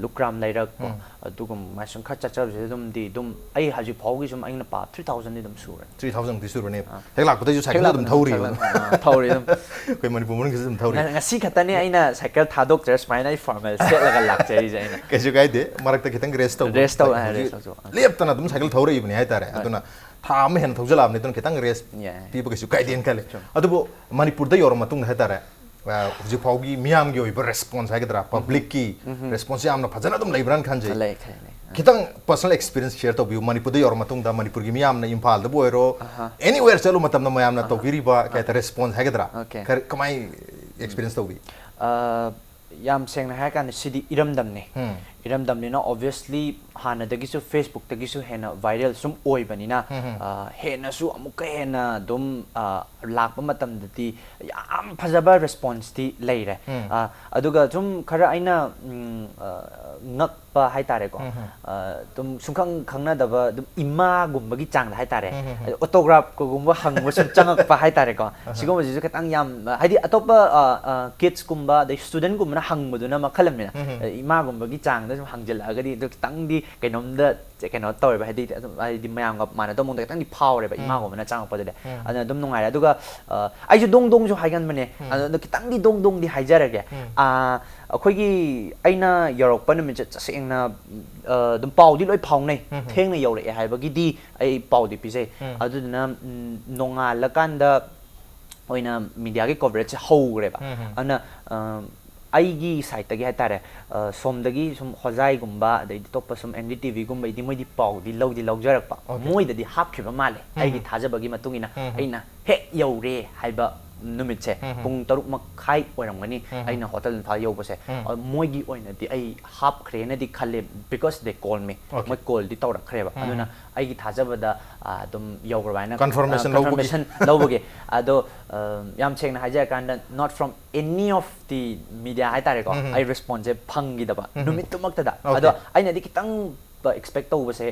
ꯂꯨꯀ꯭ꯔꯥꯝ ꯂꯩꯔꯛ ꯀꯣ, ꯎꯝ꯫ ꯑꯗꯨꯒꯨꯝꯕ ꯁꯨꯝ ꯈꯔ ꯆꯠꯆꯕꯁꯤꯗ ꯑꯗꯨꯝꯗꯤ ꯑꯗꯨꯝ ꯑꯩ ꯍꯧꯖꯤꯛ ꯐꯥꯎꯒꯤ ꯁꯨꯝ ꯑꯩꯅ ꯄꯥ-, three thousand ꯗꯤ ꯑꯗꯨꯝ ꯊ꯭ꯔꯤ ꯊꯥꯎꯖꯟꯃꯨꯛꯇꯤ ꯁꯨꯔꯅꯦꯕ꯫ ꯍꯦꯛ ꯂꯥꯛꯄꯗꯩꯁꯨ ꯁꯥꯏꯀꯜ ꯑꯗꯨꯝ ꯊꯧꯔꯤꯕ꯫ ꯑꯥ, ꯊꯧꯔꯤ ꯑꯗꯨꯝ꯫ ꯑꯩꯈꯣꯏ ꯃꯅꯤꯄꯨꯔ ꯃꯅꯨꯡꯒꯤꯁꯨ ꯑꯗꯨꯝ ꯊꯧꯔꯤ꯫ ꯉ- ꯉꯁꯤ ꯈꯛꯇꯅꯦ ꯑꯩꯅ ꯁꯥꯏꯀꯜ ꯊꯥꯗꯣꯛꯇ꯭ꯔ ꯁꯨꯃꯥꯏꯅ ꯑꯩ ꯐꯣꯔꯃꯦꯜ ꯁꯦꯠꯂꯒ ꯂꯥꯛꯆꯔꯤꯁꯦ ꯑꯩꯅ꯫ ꯀꯩꯁꯨ ꯀꯥꯏꯗꯦ, ꯃꯔꯛꯇ ꯈꯤꯇꯪ ꯔꯦꯁ ꯇꯧꯕ꯫ Rest ꯇꯧ-, ꯑꯥ, ꯍꯧꯖꯤꯛ rest ꯇꯧꯊꯣꯛꯑꯣ꯫ ꯑꯥ꯫ ꯂꯦꯞꯇꯅ ꯑꯗꯨꯝ ꯁꯥꯏꯀꯜ ꯊꯧꯔꯛꯏꯕꯅꯤ ꯍꯥꯏꯇꯥꯔꯦ꯫ ꯑꯗꯨꯅ ꯊꯥ ꯑꯃ ꯍꯦꯟꯅ ꯊꯧꯖꯜꯂꯛꯑꯕꯅꯤ, ꯑꯗꯨꯅ ꯈꯤꯇꯪ ꯔꯦꯁ ꯌꯥꯏ꯫ ꯄꯤꯕ ꯀꯩꯁꯨ ꯀꯥꯏꯗꯦꯅ ꯈꯜꯂꯦ꯫ ꯆꯨꯝ꯫ ꯑꯗꯨꯕꯨ ꯃꯅꯤꯄꯨꯔꯗ ꯌꯧꯔ ꯃꯇꯨꯡꯗ ꯍꯥꯏꯇꯥꯔꯦ, ꯑ, ꯍꯧꯖꯤꯛ ꯐꯥꯎꯒꯤ ꯃꯤꯌꯥꯝꯒꯤ ꯑꯣꯏꯕ ꯔꯦꯁꯄꯣꯟꯁ ꯍꯥꯏꯒꯗ꯭ꯔꯥ, ꯄꯕ꯭ꯂꯤꯛꯀꯤ ꯔꯦꯁꯄꯣꯟꯁ ꯌꯥꯝꯅ ꯐꯖꯅ ꯑꯗꯨꯝ ꯂꯩꯕ꯭ꯔꯥꯅ ꯈꯟꯖꯩ꯫ ꯂꯩ, ꯈꯜꯂꯦ, ꯂꯩ꯫ ꯑꯥ꯫ ꯈꯤꯇꯪ ꯄꯔꯁꯣꯅꯦꯜ ꯑꯦꯛꯁꯄꯤꯔꯤꯌꯦꯟꯁ ꯁꯦꯌꯔ ꯇꯧꯕꯤꯌꯨ, ꯃꯅꯤꯄꯨꯔꯗ ꯌꯧꯔ ꯃꯇꯨꯡꯗ ꯃꯅꯤꯄꯨꯔꯒꯤ ꯃꯤꯌꯥꯝꯅ ꯏꯝꯐꯥꯜꯗꯕꯨ ꯑꯣꯏꯔꯣ, ꯑꯍꯥ꯫ ꯑꯦꯅꯤꯋꯦꯔ ꯆꯠꯂꯨ ꯃꯇꯝꯗ ꯃꯌꯥꯝꯅ ꯇꯧꯕꯤꯔꯤꯕ ꯀꯩ ꯍꯥꯏꯇꯥꯔꯦ, ꯔꯦꯁꯄꯣꯟꯁ ꯍꯥꯏꯒꯗ꯭ꯔꯥ, ꯑꯣꯀꯦ꯫ ꯀꯔꯤ-, ꯀꯃꯥꯏ ꯑꯦꯛꯁꯄꯤꯔꯤꯌꯦꯟꯁ ꯇꯧꯕꯤ? ꯑ, ꯌꯥꯝ ꯁꯦꯡꯅ ꯍꯥꯏꯔ ꯀꯥꯟꯗ ꯁꯤꯗꯤ ꯏꯔꯝꯗꯝꯅꯦ꯫ ꯎꯝ꯫ ꯏꯔꯝꯗꯝꯅꯤꯅ ꯑꯣꯕꯤꯌꯁꯂꯤ ꯍꯥꯟꯅꯗꯒꯤꯁꯨ ꯐꯦꯁꯕꯨꯛꯇꯒꯤꯁꯨ ꯍꯦꯟꯅ ꯚꯥꯏꯔꯦꯜ ꯁꯨꯝ ꯑꯣꯏꯕꯅꯤꯅ, ꯎꯝ, ꯎꯝ꯫ ꯑ, ꯍꯦꯟꯅꯁꯨ ꯑꯃꯨꯛꯀ ꯍꯦꯟꯅ ꯑꯗꯨꯝ, ꯑ, ꯂꯥꯛꯄ ꯃꯇꯝꯗꯗꯤ ꯌꯥꯝ ꯐꯖꯕ ꯔꯦꯁꯄꯣꯟꯁꯇꯤ ꯂꯩꯔꯦ꯫ ꯎꯝ꯫ ꯑ, ꯑꯗꯨꯒ ꯁꯨꯝ ꯈꯔ ꯑꯩꯅ, ꯎꯝ, ꯑ, ꯉꯛꯄ ꯍꯥꯏꯇꯥꯔꯦꯀꯣ꯫ ꯎꯝ, ꯎꯝ꯫ ꯑ, ꯑꯗꯨꯝ ꯁꯨꯡꯈꯪ ꯈꯪꯅꯗꯕ ꯑꯗꯨꯝ ꯏꯃꯥꯒꯨꯝꯕꯒꯤ ꯆꯥꯡꯗ ꯍꯥꯏꯇꯥꯔꯦ꯫ ꯎꯝ, ꯎꯝ, ꯎꯝ꯫ ꯑꯣꯇꯣꯒ꯭ꯔꯥꯐꯀꯒꯨꯝꯕ ꯍꯪꯕ ꯁꯨꯝ ꯆꯪꯉꯛꯄ ꯍꯥꯏꯇꯥꯔꯦꯀꯣ꯫ ꯁꯤꯒꯨꯝꯕꯁꯤꯁꯨ ꯈꯤꯇꯪ ꯌꯥꯝ, ꯍꯥꯏꯗꯤ ꯑꯇꯣꯞꯄ, ꯑ, ꯑ, ꯀꯤꯗꯁꯀꯨꯝꯕ ꯑꯗꯩ ꯁ꯭ꯇꯨꯗꯦꯟꯠꯀꯨꯝꯕꯅ ꯍꯪꯕꯗꯨꯅ ꯃꯈꯜ ꯑꯃꯅꯤꯅ, ꯎꯝ, ꯎꯝ꯫ ꯑ, ꯏꯃꯥꯒꯨꯝꯕꯒꯤ ꯆꯥꯡꯗ ꯁꯨꯝ ꯍꯪꯖꯤꯜꯂꯛꯑꯒꯗꯤ ꯑꯗꯨ ꯈꯤꯇꯪꯗꯤ ꯀꯩꯅꯣꯝꯗ ꯀꯩꯅꯣ ꯇꯧꯋꯦꯕ, ꯍꯥꯏꯗꯤ ꯑꯗꯨꯝ, ꯍꯥꯏꯗꯤ ꯃꯌꯥꯝꯒ ꯃꯥꯟꯅꯗꯕ ꯃꯑꯣꯡꯗ ꯈꯤꯇꯪꯗꯤ ꯐꯥꯎꯔꯦꯕ, ꯎꯝ꯫ ꯏꯃꯥꯒꯨꯝꯕꯅ ꯆꯪꯉꯛꯄꯗꯨꯗꯤ꯫ ꯎꯝ꯫ ꯑꯗꯨꯅ ꯑꯗꯨꯝ ꯅꯨꯡꯉꯥꯏꯔꯦ꯫ ꯑꯗꯨꯒ, ꯑ, ꯑꯩꯁꯨ ꯗꯣꯡ ꯗꯣꯡꯁꯨ ꯍꯥꯏꯒꯟꯕꯅꯦ꯫ ꯎꯝ꯫ ꯑꯗꯨꯅ ꯈꯤꯇꯪꯗꯤ ꯗꯣꯡ ꯗꯣꯡꯗꯤ ꯍꯥꯏꯖꯔꯒꯦ꯫ ꯎꯝ꯫ ꯑ, ꯑꯩꯈꯣꯏꯒꯤ ꯑꯩꯅ ꯌꯧꯔꯛꯄ ꯅꯨꯃꯤꯠꯁꯦ ꯇꯁꯦꯡꯅ, ꯑ, ꯑꯗꯨꯝ ꯄꯥꯎꯗꯤ ꯂꯣꯏ ꯐꯥꯎꯅꯩ꯫ ꯎꯝ꯫ ꯊꯦꯡꯅ ꯌꯧꯔꯛꯑꯦ ꯍꯥꯏꯕꯒꯤꯗꯤ ꯑꯩ ꯄꯥꯎꯗꯤ ꯄꯤꯖꯩ꯫ ꯎꯝ꯫ ꯑꯗꯨꯗꯨꯅ, ꯎꯝ, ꯅꯣꯡꯉꯥꯜꯂꯀꯥꯟꯗ ꯑꯣꯏꯅ ꯃꯤꯗꯤꯌꯥꯒꯤ ꯀꯣꯚꯔꯦꯖꯁꯦ ꯍꯧꯈ꯭ꯔꯦꯕ꯫ ꯎꯝ, ꯎꯝ꯫ ꯑꯗꯨꯅ, ꯑ, ꯑꯩꯒꯤ ꯁꯥꯏꯠꯇꯒꯤ ꯍꯥꯏꯇꯥꯔꯦ, ꯑ, ꯁꯣꯝꯗꯒꯤ ꯁꯨꯝ ꯍꯣꯖꯥꯏꯒꯨꯝꯕ, ꯑꯗꯩꯗꯤ ꯑꯇꯣꯞꯄ ꯁꯨꯝ ꯑꯦꯟ ꯗꯤ ꯇꯤ ꯚꯤꯒꯨꯝꯕꯩꯗꯤ ꯃꯣꯏꯗꯤ ꯄꯥꯎꯗꯤ ꯂꯧꯗꯤ ꯂꯧꯖꯔꯛꯄ꯫ Okay. ꯃꯣꯏꯗꯗꯤ ꯍꯥꯞꯈꯤꯕ ꯃꯥꯜꯂꯦ, ꯎꯝ, ꯑꯩꯒꯤ ꯎꯝ꯫ ꯊꯥꯖꯕꯒꯤ ꯃꯇꯨꯡ ꯏꯟꯅ꯫ ꯎꯝ, ꯎꯝ꯫ ꯑꯩꯅ ꯍꯦꯛ ꯌꯧꯔꯦ ꯍꯥꯏꯕ ꯅꯨꯃꯤꯠꯁꯦ, ꯎꯝ, ꯎꯝ꯫ ꯄꯨꯡ ꯇꯔꯨꯛ ꯃꯈꯥꯏ ꯑꯣꯏꯔꯝꯒꯅꯤ, ꯎꯝ, ꯎꯝ꯫ ꯑꯩꯅ ꯍꯣꯇꯦꯜ ꯏꯝꯐꯥꯜ ꯌꯧꯕꯁꯦ꯫ ꯎꯝ꯫ ꯑ, ꯃꯣꯏꯒꯤ ꯑꯣꯏꯅꯗꯤ ꯑꯩ ꯍꯥꯞꯈ꯭ꯔꯦꯅꯗꯤ ꯈꯜꯂꯦ, because they call me꯫ Okay. ꯃꯣꯏ ꯀꯣꯜꯗꯤ ꯇꯧꯔꯛꯈ꯭ꯔꯦꯕ꯫ ꯎꯝ, ꯑꯗꯨꯅ ꯎꯝ꯫ ꯑꯩꯒꯤ ꯊꯥꯖꯕꯗ, ꯑ, ꯑꯗꯨꯝ ꯌꯧꯈ꯭ꯔꯕ ꯍꯥꯏꯅ, Confirmation ꯑ, ꯂꯧꯕꯒꯤ꯫ Confirmation ꯂꯧꯕꯒꯤ꯫ ꯑꯗꯣ, ꯑ, ꯌꯥꯝ ꯁꯦꯡꯅ ꯍꯥꯏꯖꯔꯀꯥꯟꯗ, not from any of the media ꯍꯥꯏꯇꯥꯔꯦꯀꯣ, ꯎꯝ, ꯎꯝ꯫ ꯑꯩ ꯔꯦꯁꯄꯣꯟꯁꯁꯦ ꯐꯪꯈꯤꯗꯕ ꯎꯝ, ꯎꯝ꯫ ꯅꯨꯃꯤꯠꯇꯨꯃꯛꯇꯗ꯫ Okay. ꯑꯗꯣ ꯑꯩꯅꯗꯤ ꯈꯤꯇꯪ ꯑꯦꯛꯁꯄꯦꯛ ꯇꯧꯕꯁꯦ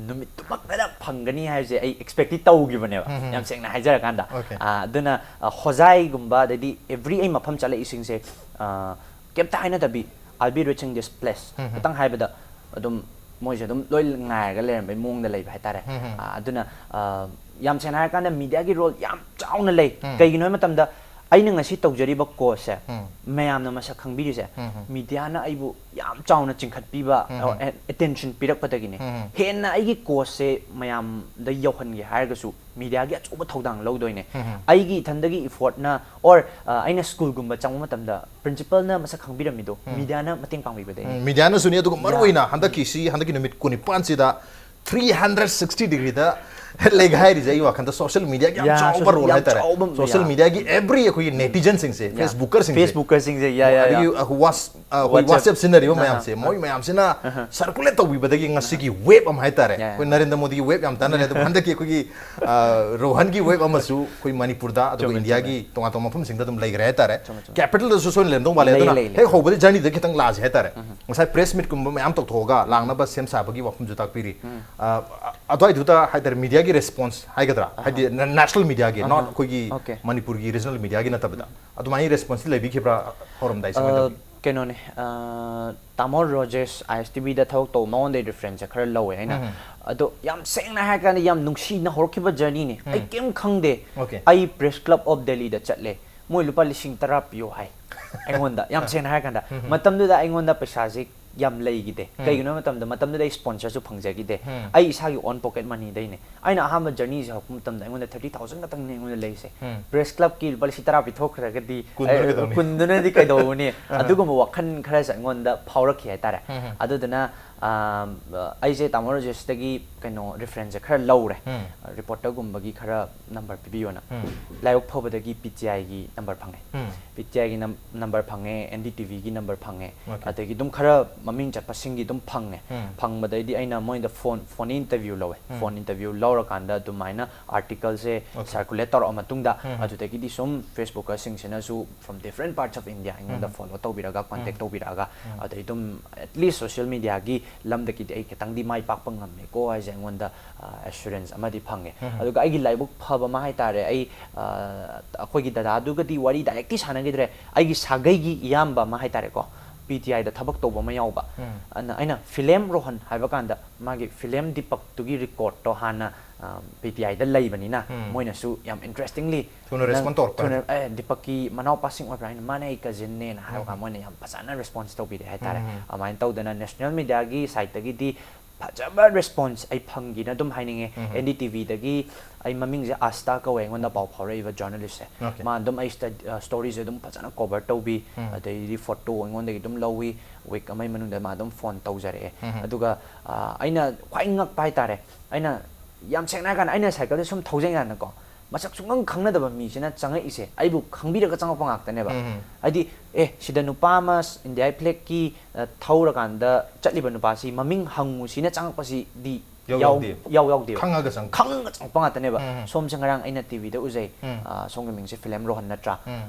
ꯅꯨꯃꯤꯠꯇꯨꯃꯛꯇꯗ ꯐꯪꯒꯅꯤ ꯍꯥꯏꯕꯁꯦ ꯑꯩ ꯑꯦꯛꯁꯄꯦꯛꯇꯤ ꯇꯧꯈꯤꯕꯅꯦꯕ, ꯎꯝ, ꯎꯝ꯫ ꯌꯥꯝ ꯁꯦꯡꯅ ꯍꯥꯏꯖꯔꯀꯥꯟꯗ꯫ Okay. ꯑ, ꯑꯗꯨꯅ, ꯑ, ꯍꯣꯖꯥꯏꯒꯨꯝꯕ, ꯑꯗꯩꯗꯤ ꯑꯦꯕ꯭ꯔꯤ ꯑꯩ ꯃꯐꯝ ꯆꯠꯂꯛꯏꯁꯤꯡꯁꯦ, ꯑ, ꯀꯩꯝꯇ ꯍꯥꯏꯅꯗꯕꯤ, "I'll be reaching this place" ꯎꯝ, ꯎꯝ꯫ ꯈꯤꯇꯪ ꯍꯥꯏꯕꯗ ꯑꯗꯨꯝ ꯃꯣꯏꯁꯦ ꯑꯗꯨꯝ ꯂꯣꯏ ꯉꯥꯏꯔꯒ ꯂꯩꯔꯝꯕꯩ ꯃꯑꯣꯡꯗ ꯂꯩꯕ ꯍꯥꯏꯇꯥꯔꯦ꯫ ꯎꯝ, ꯎꯝ꯫ ꯑ, ꯑꯗꯨꯅ, ꯑ, ꯌꯥꯝ ꯁꯦꯡꯅ ꯍꯥꯏꯔꯀꯥꯟꯗ ꯃꯤꯗꯤꯌꯥꯒꯤ ꯔꯣꯜ ꯌꯥꯝ ꯆꯥꯎꯅ ꯂꯩ꯫ ꯀꯩꯒꯤꯅꯣ ꯍꯥꯏꯕ ꯃꯇꯝꯗ ꯑꯩꯅ ꯉꯁꯤ ꯇꯧꯖꯔꯤꯕ ꯀꯣꯁꯁꯦ ꯃꯌꯥꯝꯅ ꯃꯁꯛ ꯈꯪꯕꯤꯔꯤꯁꯦ ꯃꯤꯗꯤꯌꯥꯅ ꯑꯩꯕꯨ ꯌꯥꯝ ꯆꯥꯎꯅ ꯆꯤꯡꯈꯠꯄꯤꯕ, ꯑꯦꯇꯦꯟꯁꯟ ꯄꯤꯔꯛꯄꯗꯒꯤꯅꯦ꯫ ꯍꯦꯟꯅ ꯑꯩꯒꯤ ꯀꯣꯁꯁꯦ ꯃꯌꯥꯝꯗ ꯌꯧꯍꯟꯒꯦ ꯍꯥꯏꯔꯒꯁꯨ ꯃꯤꯗꯤꯌꯥꯒꯤ ꯑꯆꯧꯕ ꯊꯧꯗꯥꯡ ꯂꯧꯗꯣꯏꯅꯦ꯫ ꯑꯩꯒꯤ ꯏꯊꯟꯗꯒꯤ ꯏꯐꯣꯔꯠꯅ, ꯑꯣꯔ ꯑꯩꯅ ꯁ꯭ꯀꯨꯜꯒꯨꯝꯕ ꯆꯪꯕ ꯃꯇꯝꯗ ꯄ꯭ꯔꯤꯟꯁꯤꯄꯜꯅ ꯃꯁꯛ ꯈꯪꯕꯤꯔꯝꯃꯤꯗꯣ ꯃꯤꯗꯤꯌꯥꯅ ꯃꯇꯦꯡ ꯄꯥꯡꯕꯤꯕꯗꯒꯤꯅꯦ꯫ ꯃꯤꯗꯤꯌꯥꯅꯁꯨꯅꯤ, ꯑꯗꯨꯒ ꯃꯔꯨꯑꯣꯏꯅ ꯍꯟꯗꯛꯀꯤ ꯁꯤ, ꯍꯟꯗꯛꯀꯤ ꯅꯨꯃꯤꯠ ꯀꯨꯟꯅꯤꯄꯥꯟꯁꯤꯗ three hundred sixty degreeꯗ ꯂꯩꯒ ꯍꯥꯏꯔꯤꯁꯦ ꯑꯩ ꯋꯥꯈꯜꯗ ꯁꯣꯁꯤꯌꯦꯜ ꯃꯤꯗꯤꯌꯥꯒꯤ ꯌꯥꯝ ꯌꯥ, ꯆꯥꯎꯕ social, ꯔꯣꯜ ꯌꯥꯝ ꯍꯥꯏꯇꯥꯔꯦ꯫ ꯆꯥꯎꯕ, ꯁꯣꯁꯤꯌꯦꯜ ꯌꯥ꯫ ꯃꯤꯗꯤꯌꯥꯒꯤ ꯑꯦꯕ꯭ꯔꯤ ꯑꯩꯈꯣꯏꯒꯤ ꯅꯦꯇꯤꯖꯟꯁꯤꯡꯁꯦ, ꯌꯥ꯫ ꯐꯦꯁꯕꯨꯛꯀꯔꯁꯤꯡꯁꯦ, ꯐꯦꯁꯕꯨꯛꯀꯔꯁꯤꯡꯁꯦ, ꯌꯥ, ꯌꯥ, ꯌꯥ꯫ ꯑꯗꯒꯤ ꯋꯥꯠꯁ ꯑꯩꯈꯣꯏ WhatsApp꯫ ꯋꯥꯠꯁꯑꯦꯞ ꯁꯤꯖꯤꯟꯅꯔꯤꯕ ꯑꯍꯥ꯫ ꯃꯌꯥꯝꯁꯦ, ꯃꯣꯏ ꯃꯌꯥꯝꯁꯤꯅ ꯁꯔꯀꯨꯂꯦꯠ ꯇꯧꯕꯤꯕꯗꯒꯤ ꯉꯁꯤꯒꯤ ꯋꯦꯕ ꯑꯃ ꯍꯥꯏꯇꯥꯔꯦ꯫ ꯌꯥ, ꯌꯥ꯫ ꯑꯩꯈꯣꯏ ꯅꯔꯦꯟꯗ꯭ꯔ ꯃꯣꯗꯤꯒꯤ ꯋꯦꯕ ꯌꯥꯝ ꯇꯥꯟꯅꯔꯦ, ꯑꯗꯨꯕꯨ ꯍꯟꯗꯛꯀꯤ ꯑꯩꯈꯣꯏꯒꯤ ꯑ, ꯔꯣꯍꯟꯒꯤ ꯋꯦꯕ ꯑꯃꯁꯨ ꯑꯩꯈꯣꯏ ꯃꯅꯤꯄꯨꯔꯗ, ꯑꯗꯨꯒ ꯆꯨꯝꯃꯦ, ꯏꯟꯗꯤꯌꯥꯒꯤ ꯇꯣꯉꯥꯟ ꯇꯣꯉꯥꯟꯕ ꯃꯐꯝꯁꯤꯡꯗ ꯑꯗꯨꯝ ꯂꯩꯈ꯭ꯔꯦ ꯍꯥꯏꯇꯥꯔꯦ꯫ ꯆꯨꯝꯃꯦ, ꯆꯨꯝꯃꯦ꯫ ꯀꯦꯄꯤꯇꯦꯜꯗꯁꯨ ꯁꯣꯏꯅ ꯂꯩꯔꯝꯗꯧ ꯃꯥꯜꯂꯦ꯫ ꯂꯩ, ꯑꯗꯨꯅ ꯂꯩ, ꯂꯩ꯫ ꯍꯦꯛ ꯍꯧꯕꯗꯤ ꯖꯔꯅꯤꯗ ꯈꯤꯇꯪ ꯂꯥꯛꯑꯁꯦ ꯍꯥꯏꯇꯥꯔꯦ꯫ ꯉꯁꯥꯏ ꯄ꯭ꯔꯦꯁ ꯃꯤꯠꯀꯨꯝꯕ ꯃꯌꯥꯝ ꯇꯧꯊꯣꯛꯑꯒ ꯂꯥꯡꯅꯕ ꯁꯦꯝ ꯁꯥꯕꯒꯤ ꯋꯥꯐꯝꯁꯨ ꯇꯥꯛꯄꯤꯔꯤ꯫ ꯑ, ꯑ, ꯑꯗꯨꯋꯥꯏꯗꯨꯗ ꯍꯥꯏꯇꯥꯔꯦ, ꯃꯤꯗꯤꯌꯥꯒꯤ ꯔꯦꯁꯄꯣꯟꯁ ꯍꯥꯏꯒꯗ꯭ꯔꯥ, ꯍꯥꯏꯗꯤ ꯅꯦꯁꯅꯦꯜ ꯃꯤꯗꯤꯌꯥꯒꯤ, ꯅꯣꯠ ꯑꯩꯈꯣꯏꯒꯤ ꯑꯣꯀꯦ꯫ ꯃꯅꯤꯄꯨꯔꯒꯤ ꯔꯤꯖꯅꯦꯜ ꯃꯤꯗꯤꯌꯥꯒꯤ ꯅꯠꯇꯕꯗ, ꯑꯗꯨꯃꯥꯏꯅ ꯔꯦꯁꯄꯣꯟꯁꯇꯤ ꯂꯩꯕꯤꯈꯤꯕ꯭ꯔꯥ? ꯍꯧꯔꯝꯗꯥꯏꯁꯦ ꯀꯃꯥꯏꯅ ꯑ, ꯇꯧꯒꯦ? ꯀꯩꯅꯣꯅꯦ, ꯑ, ꯇꯥꯃꯣ ꯔꯣꯖꯦꯁ ꯑꯥꯏ ꯑꯦꯁ ꯇꯤ ꯚꯤꯗ ꯊꯕꯛ ꯇꯧꯕ, ꯃꯉꯣꯟꯗꯩ ꯔꯤꯐꯔꯦꯟꯁꯁꯦ ꯈꯔ ꯂꯧꯋꯦ ꯑꯩꯅ꯫ ꯑꯗꯣ ꯌꯥꯝ ꯁꯦꯡꯅ ꯍꯥꯏꯔ ꯀꯥꯟꯗ ꯌꯥꯝ ꯅꯨꯡꯁꯤꯅ ꯍꯧꯔꯛꯈꯤꯕ ꯖꯔꯅꯤꯅꯦ꯫ ꯑꯩ ꯀꯩꯝ ꯈꯪꯗꯦ꯫ ꯑꯣꯀꯦ꯫ ꯑꯩ ꯄ꯭ꯔꯦꯁ ꯀ꯭ꯂꯕ ꯑꯣꯐ ꯗꯦꯜꯂꯤꯗ ꯆꯠꯂꯦ, ꯃꯣꯏ ꯂꯨꯄꯥ ꯂꯤꯁꯤꯡ ꯇꯔꯥ ꯄꯤꯌꯣ ꯍꯥꯏ ꯑꯩꯉꯣꯟꯗ꯫ ꯌꯥꯝ ꯁꯦꯡꯅ ꯍꯥꯏꯔ ꯀꯥꯟꯗ ꯃꯇꯝꯗꯨꯗ ꯑꯩꯉꯣꯟꯗ ꯄꯩꯁꯥꯁꯦ ꯌꯥꯝ ꯂꯩꯈꯤꯗꯦ꯫ ꯀꯩꯒꯤꯅꯣ ꯍꯥꯏꯕ ꯃꯇꯝꯗ ꯃꯇꯝꯗꯨꯗ ꯑꯩ ꯁ꯭ꯄꯣꯟꯁꯔꯁꯨ ꯐꯪꯖꯈꯤꯗꯦ꯫ ꯑꯩ ꯏꯁꯥꯒꯤ ꯑꯣꯟ ꯄꯣꯀꯦꯠ ꯃꯅꯤꯗꯩꯅꯦ꯫ ꯑꯩꯅ ꯑꯍꯥꯟꯕ ꯖꯔꯅꯤꯁꯦ ꯍꯧꯔꯛꯄ ꯃꯇꯝꯗ ꯑꯩꯉꯣꯟꯗ ꯊꯥꯔꯇꯤ ꯊꯥꯎꯖꯟ ꯈꯛꯇꯪꯅꯦ ꯑꯩꯉꯣꯟꯗ ꯂꯩꯔꯤꯁꯦ꯫ ꯄ꯭ꯔꯦꯁ ꯀ꯭ꯂꯕꯀꯤ ꯂꯨꯄꯥ ꯂꯤꯁꯤꯡ ꯇꯔꯥ ꯄꯤꯊꯣꯛꯈ꯭ꯔꯒꯗꯤ, ꯀꯨꯟꯗꯨꯅ ꯑꯩ, ꯀꯩꯗꯧꯅꯤ? ꯀꯨꯟꯗꯨꯅꯗꯤ ꯀꯩꯗꯧꯕꯅꯤ? ꯑꯗꯨꯒꯨꯝꯕ ꯋꯥꯈꯜ ꯈꯔꯁꯦ ꯑꯩꯉꯣꯟꯗ ꯐꯥꯎꯔꯛꯈꯤ ꯍꯥꯏꯇꯥꯔꯦ꯫ ꯑꯗꯨꯗꯨꯅ, ꯑꯥ, ꯑꯩꯁꯦ ꯇꯥꯃꯣ ꯔꯣꯖꯦꯁꯇꯒꯤ ꯀꯩꯅꯣ ꯔꯤꯐꯔꯦꯟꯁꯁꯦ ꯈꯔ ꯂꯧꯔꯦ꯫ ꯔꯤꯄꯣꯔꯇꯔꯒꯨꯝꯕꯒꯤ ꯈꯔ ꯅꯝꯕꯔ ꯄꯤꯕꯤꯌꯣꯅ꯫ ꯂꯥꯏꯕꯛ ꯐꯕꯗꯒꯤ ꯄꯤ ꯇꯤ ꯑꯥꯏꯒꯤ ꯅꯝꯕꯔ ꯐꯪꯉꯦ꯫ ꯄꯤ ꯇꯤ ꯑꯥꯏꯒꯤ ꯅꯝ-, ꯅꯝꯕꯔ ꯐꯪꯉꯦ, ꯑꯦꯟ ꯗꯤ ꯇꯤ ꯚꯤꯒꯤ ꯅꯝꯕꯔ ꯐꯪꯉꯦ꯫ ꯑꯗꯒꯤ ꯑꯗꯨꯝ ꯈꯔ ꯃꯃꯤꯡ ꯆꯠꯄꯁꯤꯡꯒꯤ ꯑꯗꯨꯝ ꯐꯪꯉꯦ꯫ ꯐꯪꯕꯗꯩꯗꯤ ꯑꯩꯅ ꯃꯣꯏꯗ ꯐꯣꯟ, ꯐꯣꯟ ꯏꯟꯇꯔꯚ꯭ꯌꯨ ꯂꯧꯋꯦ꯫ ꯐꯣꯟ ꯏꯟꯇꯔꯚ꯭ꯌꯨ ꯂꯧꯔꯀꯥꯟꯗ ꯑꯗꯨꯃꯥꯏꯅ ꯑꯥꯔꯇꯤꯀꯜꯁꯦ ꯁꯔꯀꯨꯂꯦꯠ ꯇꯧꯔꯛꯑ ꯃꯇꯨꯡꯗ, ꯑꯗꯨꯗꯒꯤꯗꯤ ꯁꯨꯝ ꯐꯦꯁꯕꯨꯛꯀꯔꯁꯤꯡꯁꯤꯅꯁꯨ from different parts of India ꯑꯩꯉꯣꯟꯗ ꯐꯣꯂꯣ ꯇꯧꯕꯤꯔꯒ, ꯀꯣꯟꯇꯦꯛ ꯇꯧꯕꯤꯔꯛꯑꯒ, ꯑꯗꯩ ꯑꯗꯨꯝ at least social mediaꯒꯤ ꯂꯝꯗꯒꯤꯗꯤ ꯑꯩ ꯈꯤꯇꯪꯗꯤ ꯃꯥꯏ ꯄꯥꯛꯄ ꯉꯝꯃꯦꯀꯣ ꯍꯥꯏꯁꯦ ꯑꯩꯉꯣꯟꯗ, ꯑ, ꯑꯦꯁꯨꯔꯦꯟꯁ ꯑꯃꯗꯤ ꯐꯪꯉꯦ꯫ ꯑꯗꯨꯒ ꯑꯩꯒꯤ ꯂꯥꯏꯕꯛ ꯐꯕ ꯑꯃ ꯍꯥꯏꯇꯥꯔꯦ, ꯑꯩ, ꯑ, ꯑꯩꯈꯣꯏꯒꯤ ꯗꯗꯥꯗꯨꯒꯗꯤ ꯋꯥꯔꯤ ꯗꯥꯏꯔꯦꯛꯇꯤ ꯁꯥꯟꯅꯈꯤꯗ꯭ꯔꯦ꯫ ꯑꯩꯒꯤ ꯁꯥꯒꯩꯒꯤ ꯏꯌꯥꯝꯕ ꯑꯃ ꯍꯥꯏꯇꯥꯔꯦꯀꯣ, ꯄꯤ ꯇꯤ ꯑꯥꯏꯗ ꯊꯕꯛ ꯇꯧꯕ ꯑꯃ ꯌꯥꯎꯕ꯫ ꯑꯗꯨꯅ ꯑꯩꯅ ꯐꯤꯂꯦꯝ ꯔꯣꯍꯟ ꯍꯥꯏꯕ ꯀꯥꯟꯗ ꯃꯥꯒꯤ ꯐꯤꯂꯦꯝ ꯗꯤꯄꯛꯇꯨꯒꯤ ꯔꯦꯀꯣꯔꯠꯇꯣ ꯍꯥꯟꯅ ꯄꯤ ꯇꯤ ꯑꯥꯏꯗ ꯂꯩꯕꯅꯤꯅ, ꯃꯣꯏꯅꯁꯨ ꯌꯥꯝ ꯏꯟꯇꯔꯦꯁꯇꯤꯡꯂꯤ ꯊꯨꯅ ꯅꯪ ꯔꯦꯁꯄꯣꯟ ꯇꯧꯔꯛꯄ ꯊꯨꯅ, ꯍꯥꯏꯅ꯫ "ꯑꯦ, ꯗꯤꯄꯛꯀꯤ ꯃꯅꯥꯎꯄꯥꯁꯤꯡ ꯑꯣꯏꯕ꯭ꯔꯥ?" ꯍꯥꯏꯅ, "ꯃꯥꯅꯦ, ꯑꯩ ꯀꯖꯤꯟꯅꯦꯅ" ꯍꯥꯏꯕ ꯀꯥꯟꯗ ꯃꯣꯏꯅ ꯌꯥꯝ ꯐꯖꯅ ꯔꯦꯁꯄꯣꯟꯁ ꯇꯧꯕꯤꯔꯛꯑꯦ ꯍꯥꯏꯇꯥꯔꯦ꯫ ꯑꯗꯨꯃꯥꯏꯅ ꯇꯧꯗꯅ ꯅꯦꯁꯅꯦꯜ ꯃꯤꯗꯤꯌꯥꯒꯤ ꯁꯥꯏꯠꯇꯒꯤꯗꯤ ꯐꯖꯕ ꯔꯦꯁꯄꯣꯟꯁ ꯑꯩ ꯐꯪꯈꯤꯅ ꯑꯗꯨꯝ ꯍꯥꯏꯅꯤꯡꯉꯦ꯫ ꯑꯦꯟ ꯗꯤ ꯇꯤ ꯚꯤꯗꯒꯤ ꯑꯩ ꯃꯃꯤꯡꯁꯦ ꯑꯥꯁꯇꯥ ꯀꯧꯋꯦ, ꯑꯩꯉꯣꯟꯗ ꯄꯥꯎ ꯐꯥꯎꯔꯛꯏꯕ ꯖꯔꯅꯦꯂꯤꯁꯁꯦ꯫ Okay. ꯃꯥ ꯑꯗꯨꯝ ꯑꯩ ꯁ꯭ꯇꯣꯔꯤꯁꯦ ꯑꯗꯨꯝ ꯐꯖꯅ ꯀꯣꯚꯔ ꯇꯧꯕꯤ, ꯑꯗꯩꯗꯤ ꯐꯣꯇꯣ ꯑꯩꯉꯣꯟꯗꯒꯤ ꯑꯗꯨꯝ ꯂꯧꯋꯤ꯫ ꯋꯤꯛ ꯑꯃꯒꯤ ꯃꯅꯨꯡꯗ ꯃꯥ ꯑꯗꯨꯝ ꯐꯣꯟ ꯇꯧꯖꯔꯛꯑꯦ꯫ ꯑꯗꯨꯒ ꯑ, ꯑꯩꯅ ꯈ꯭ꯋꯥꯏ ꯉꯛꯄ ꯍꯥꯏꯇꯥꯔꯦ, ꯑꯩꯅ ꯌꯥꯝ ꯁꯦꯡꯅ ꯍꯥꯏꯔꯀꯥꯟꯗ ꯑꯩꯅ ꯁꯥꯏꯀꯜꯁꯦ ꯁꯨꯝ ꯊꯧꯖꯩ ꯀꯥꯟꯗꯀꯣ, ꯃꯁꯛ ꯁꯨꯡꯈꯪ ꯈꯪꯅꯗꯕ ꯃꯤꯁꯤꯅ ꯆꯪꯉꯛꯏꯁꯦ ꯑꯩꯕꯨ ꯈꯪꯕꯤꯔꯒ ꯆꯪꯉꯛꯄ ꯉꯥꯛꯇꯅꯦꯕ꯫ ꯍꯥꯏꯗꯤ, "ꯑꯦ, ꯁꯤꯗ ꯅꯨꯄꯥ ꯑꯃ ꯏꯟꯗꯤꯌꯥ ꯐ꯭ꯂꯦꯒꯀꯤ, ꯑ, ꯊꯧꯔꯀꯥꯟꯗ ꯆꯠꯂꯤꯕ ꯅꯨꯄꯥꯁꯤ ꯃꯃꯤꯡ ꯍꯪꯉꯨꯁꯤꯅ ꯆꯪꯉꯛꯄꯁꯤꯗꯤ ꯌꯥꯎ ꯌꯥꯎ-, ꯌꯥꯎꯗꯦ꯫ ꯌꯥꯎ ꯌꯥꯎꯗꯦꯕ꯫ ꯈꯪꯉꯒ ꯆꯪꯉꯛꯄ꯫ ꯈꯪꯉꯒ ꯆꯪꯉꯛꯄ ꯉꯥꯛꯇꯅꯦꯕ꯫ ꯁꯣꯝꯁꯦ ꯉꯔꯥꯡ ꯑꯩꯅ ꯇꯤ ꯚꯤꯗ ꯎꯖꯩ, ꯑ, ꯁꯣꯝꯒꯤ ꯃꯤꯡꯁꯦ ꯐꯤꯂꯦꯝ ꯔꯣꯍꯟ ꯅꯠꯇ꯭ꯔꯥ?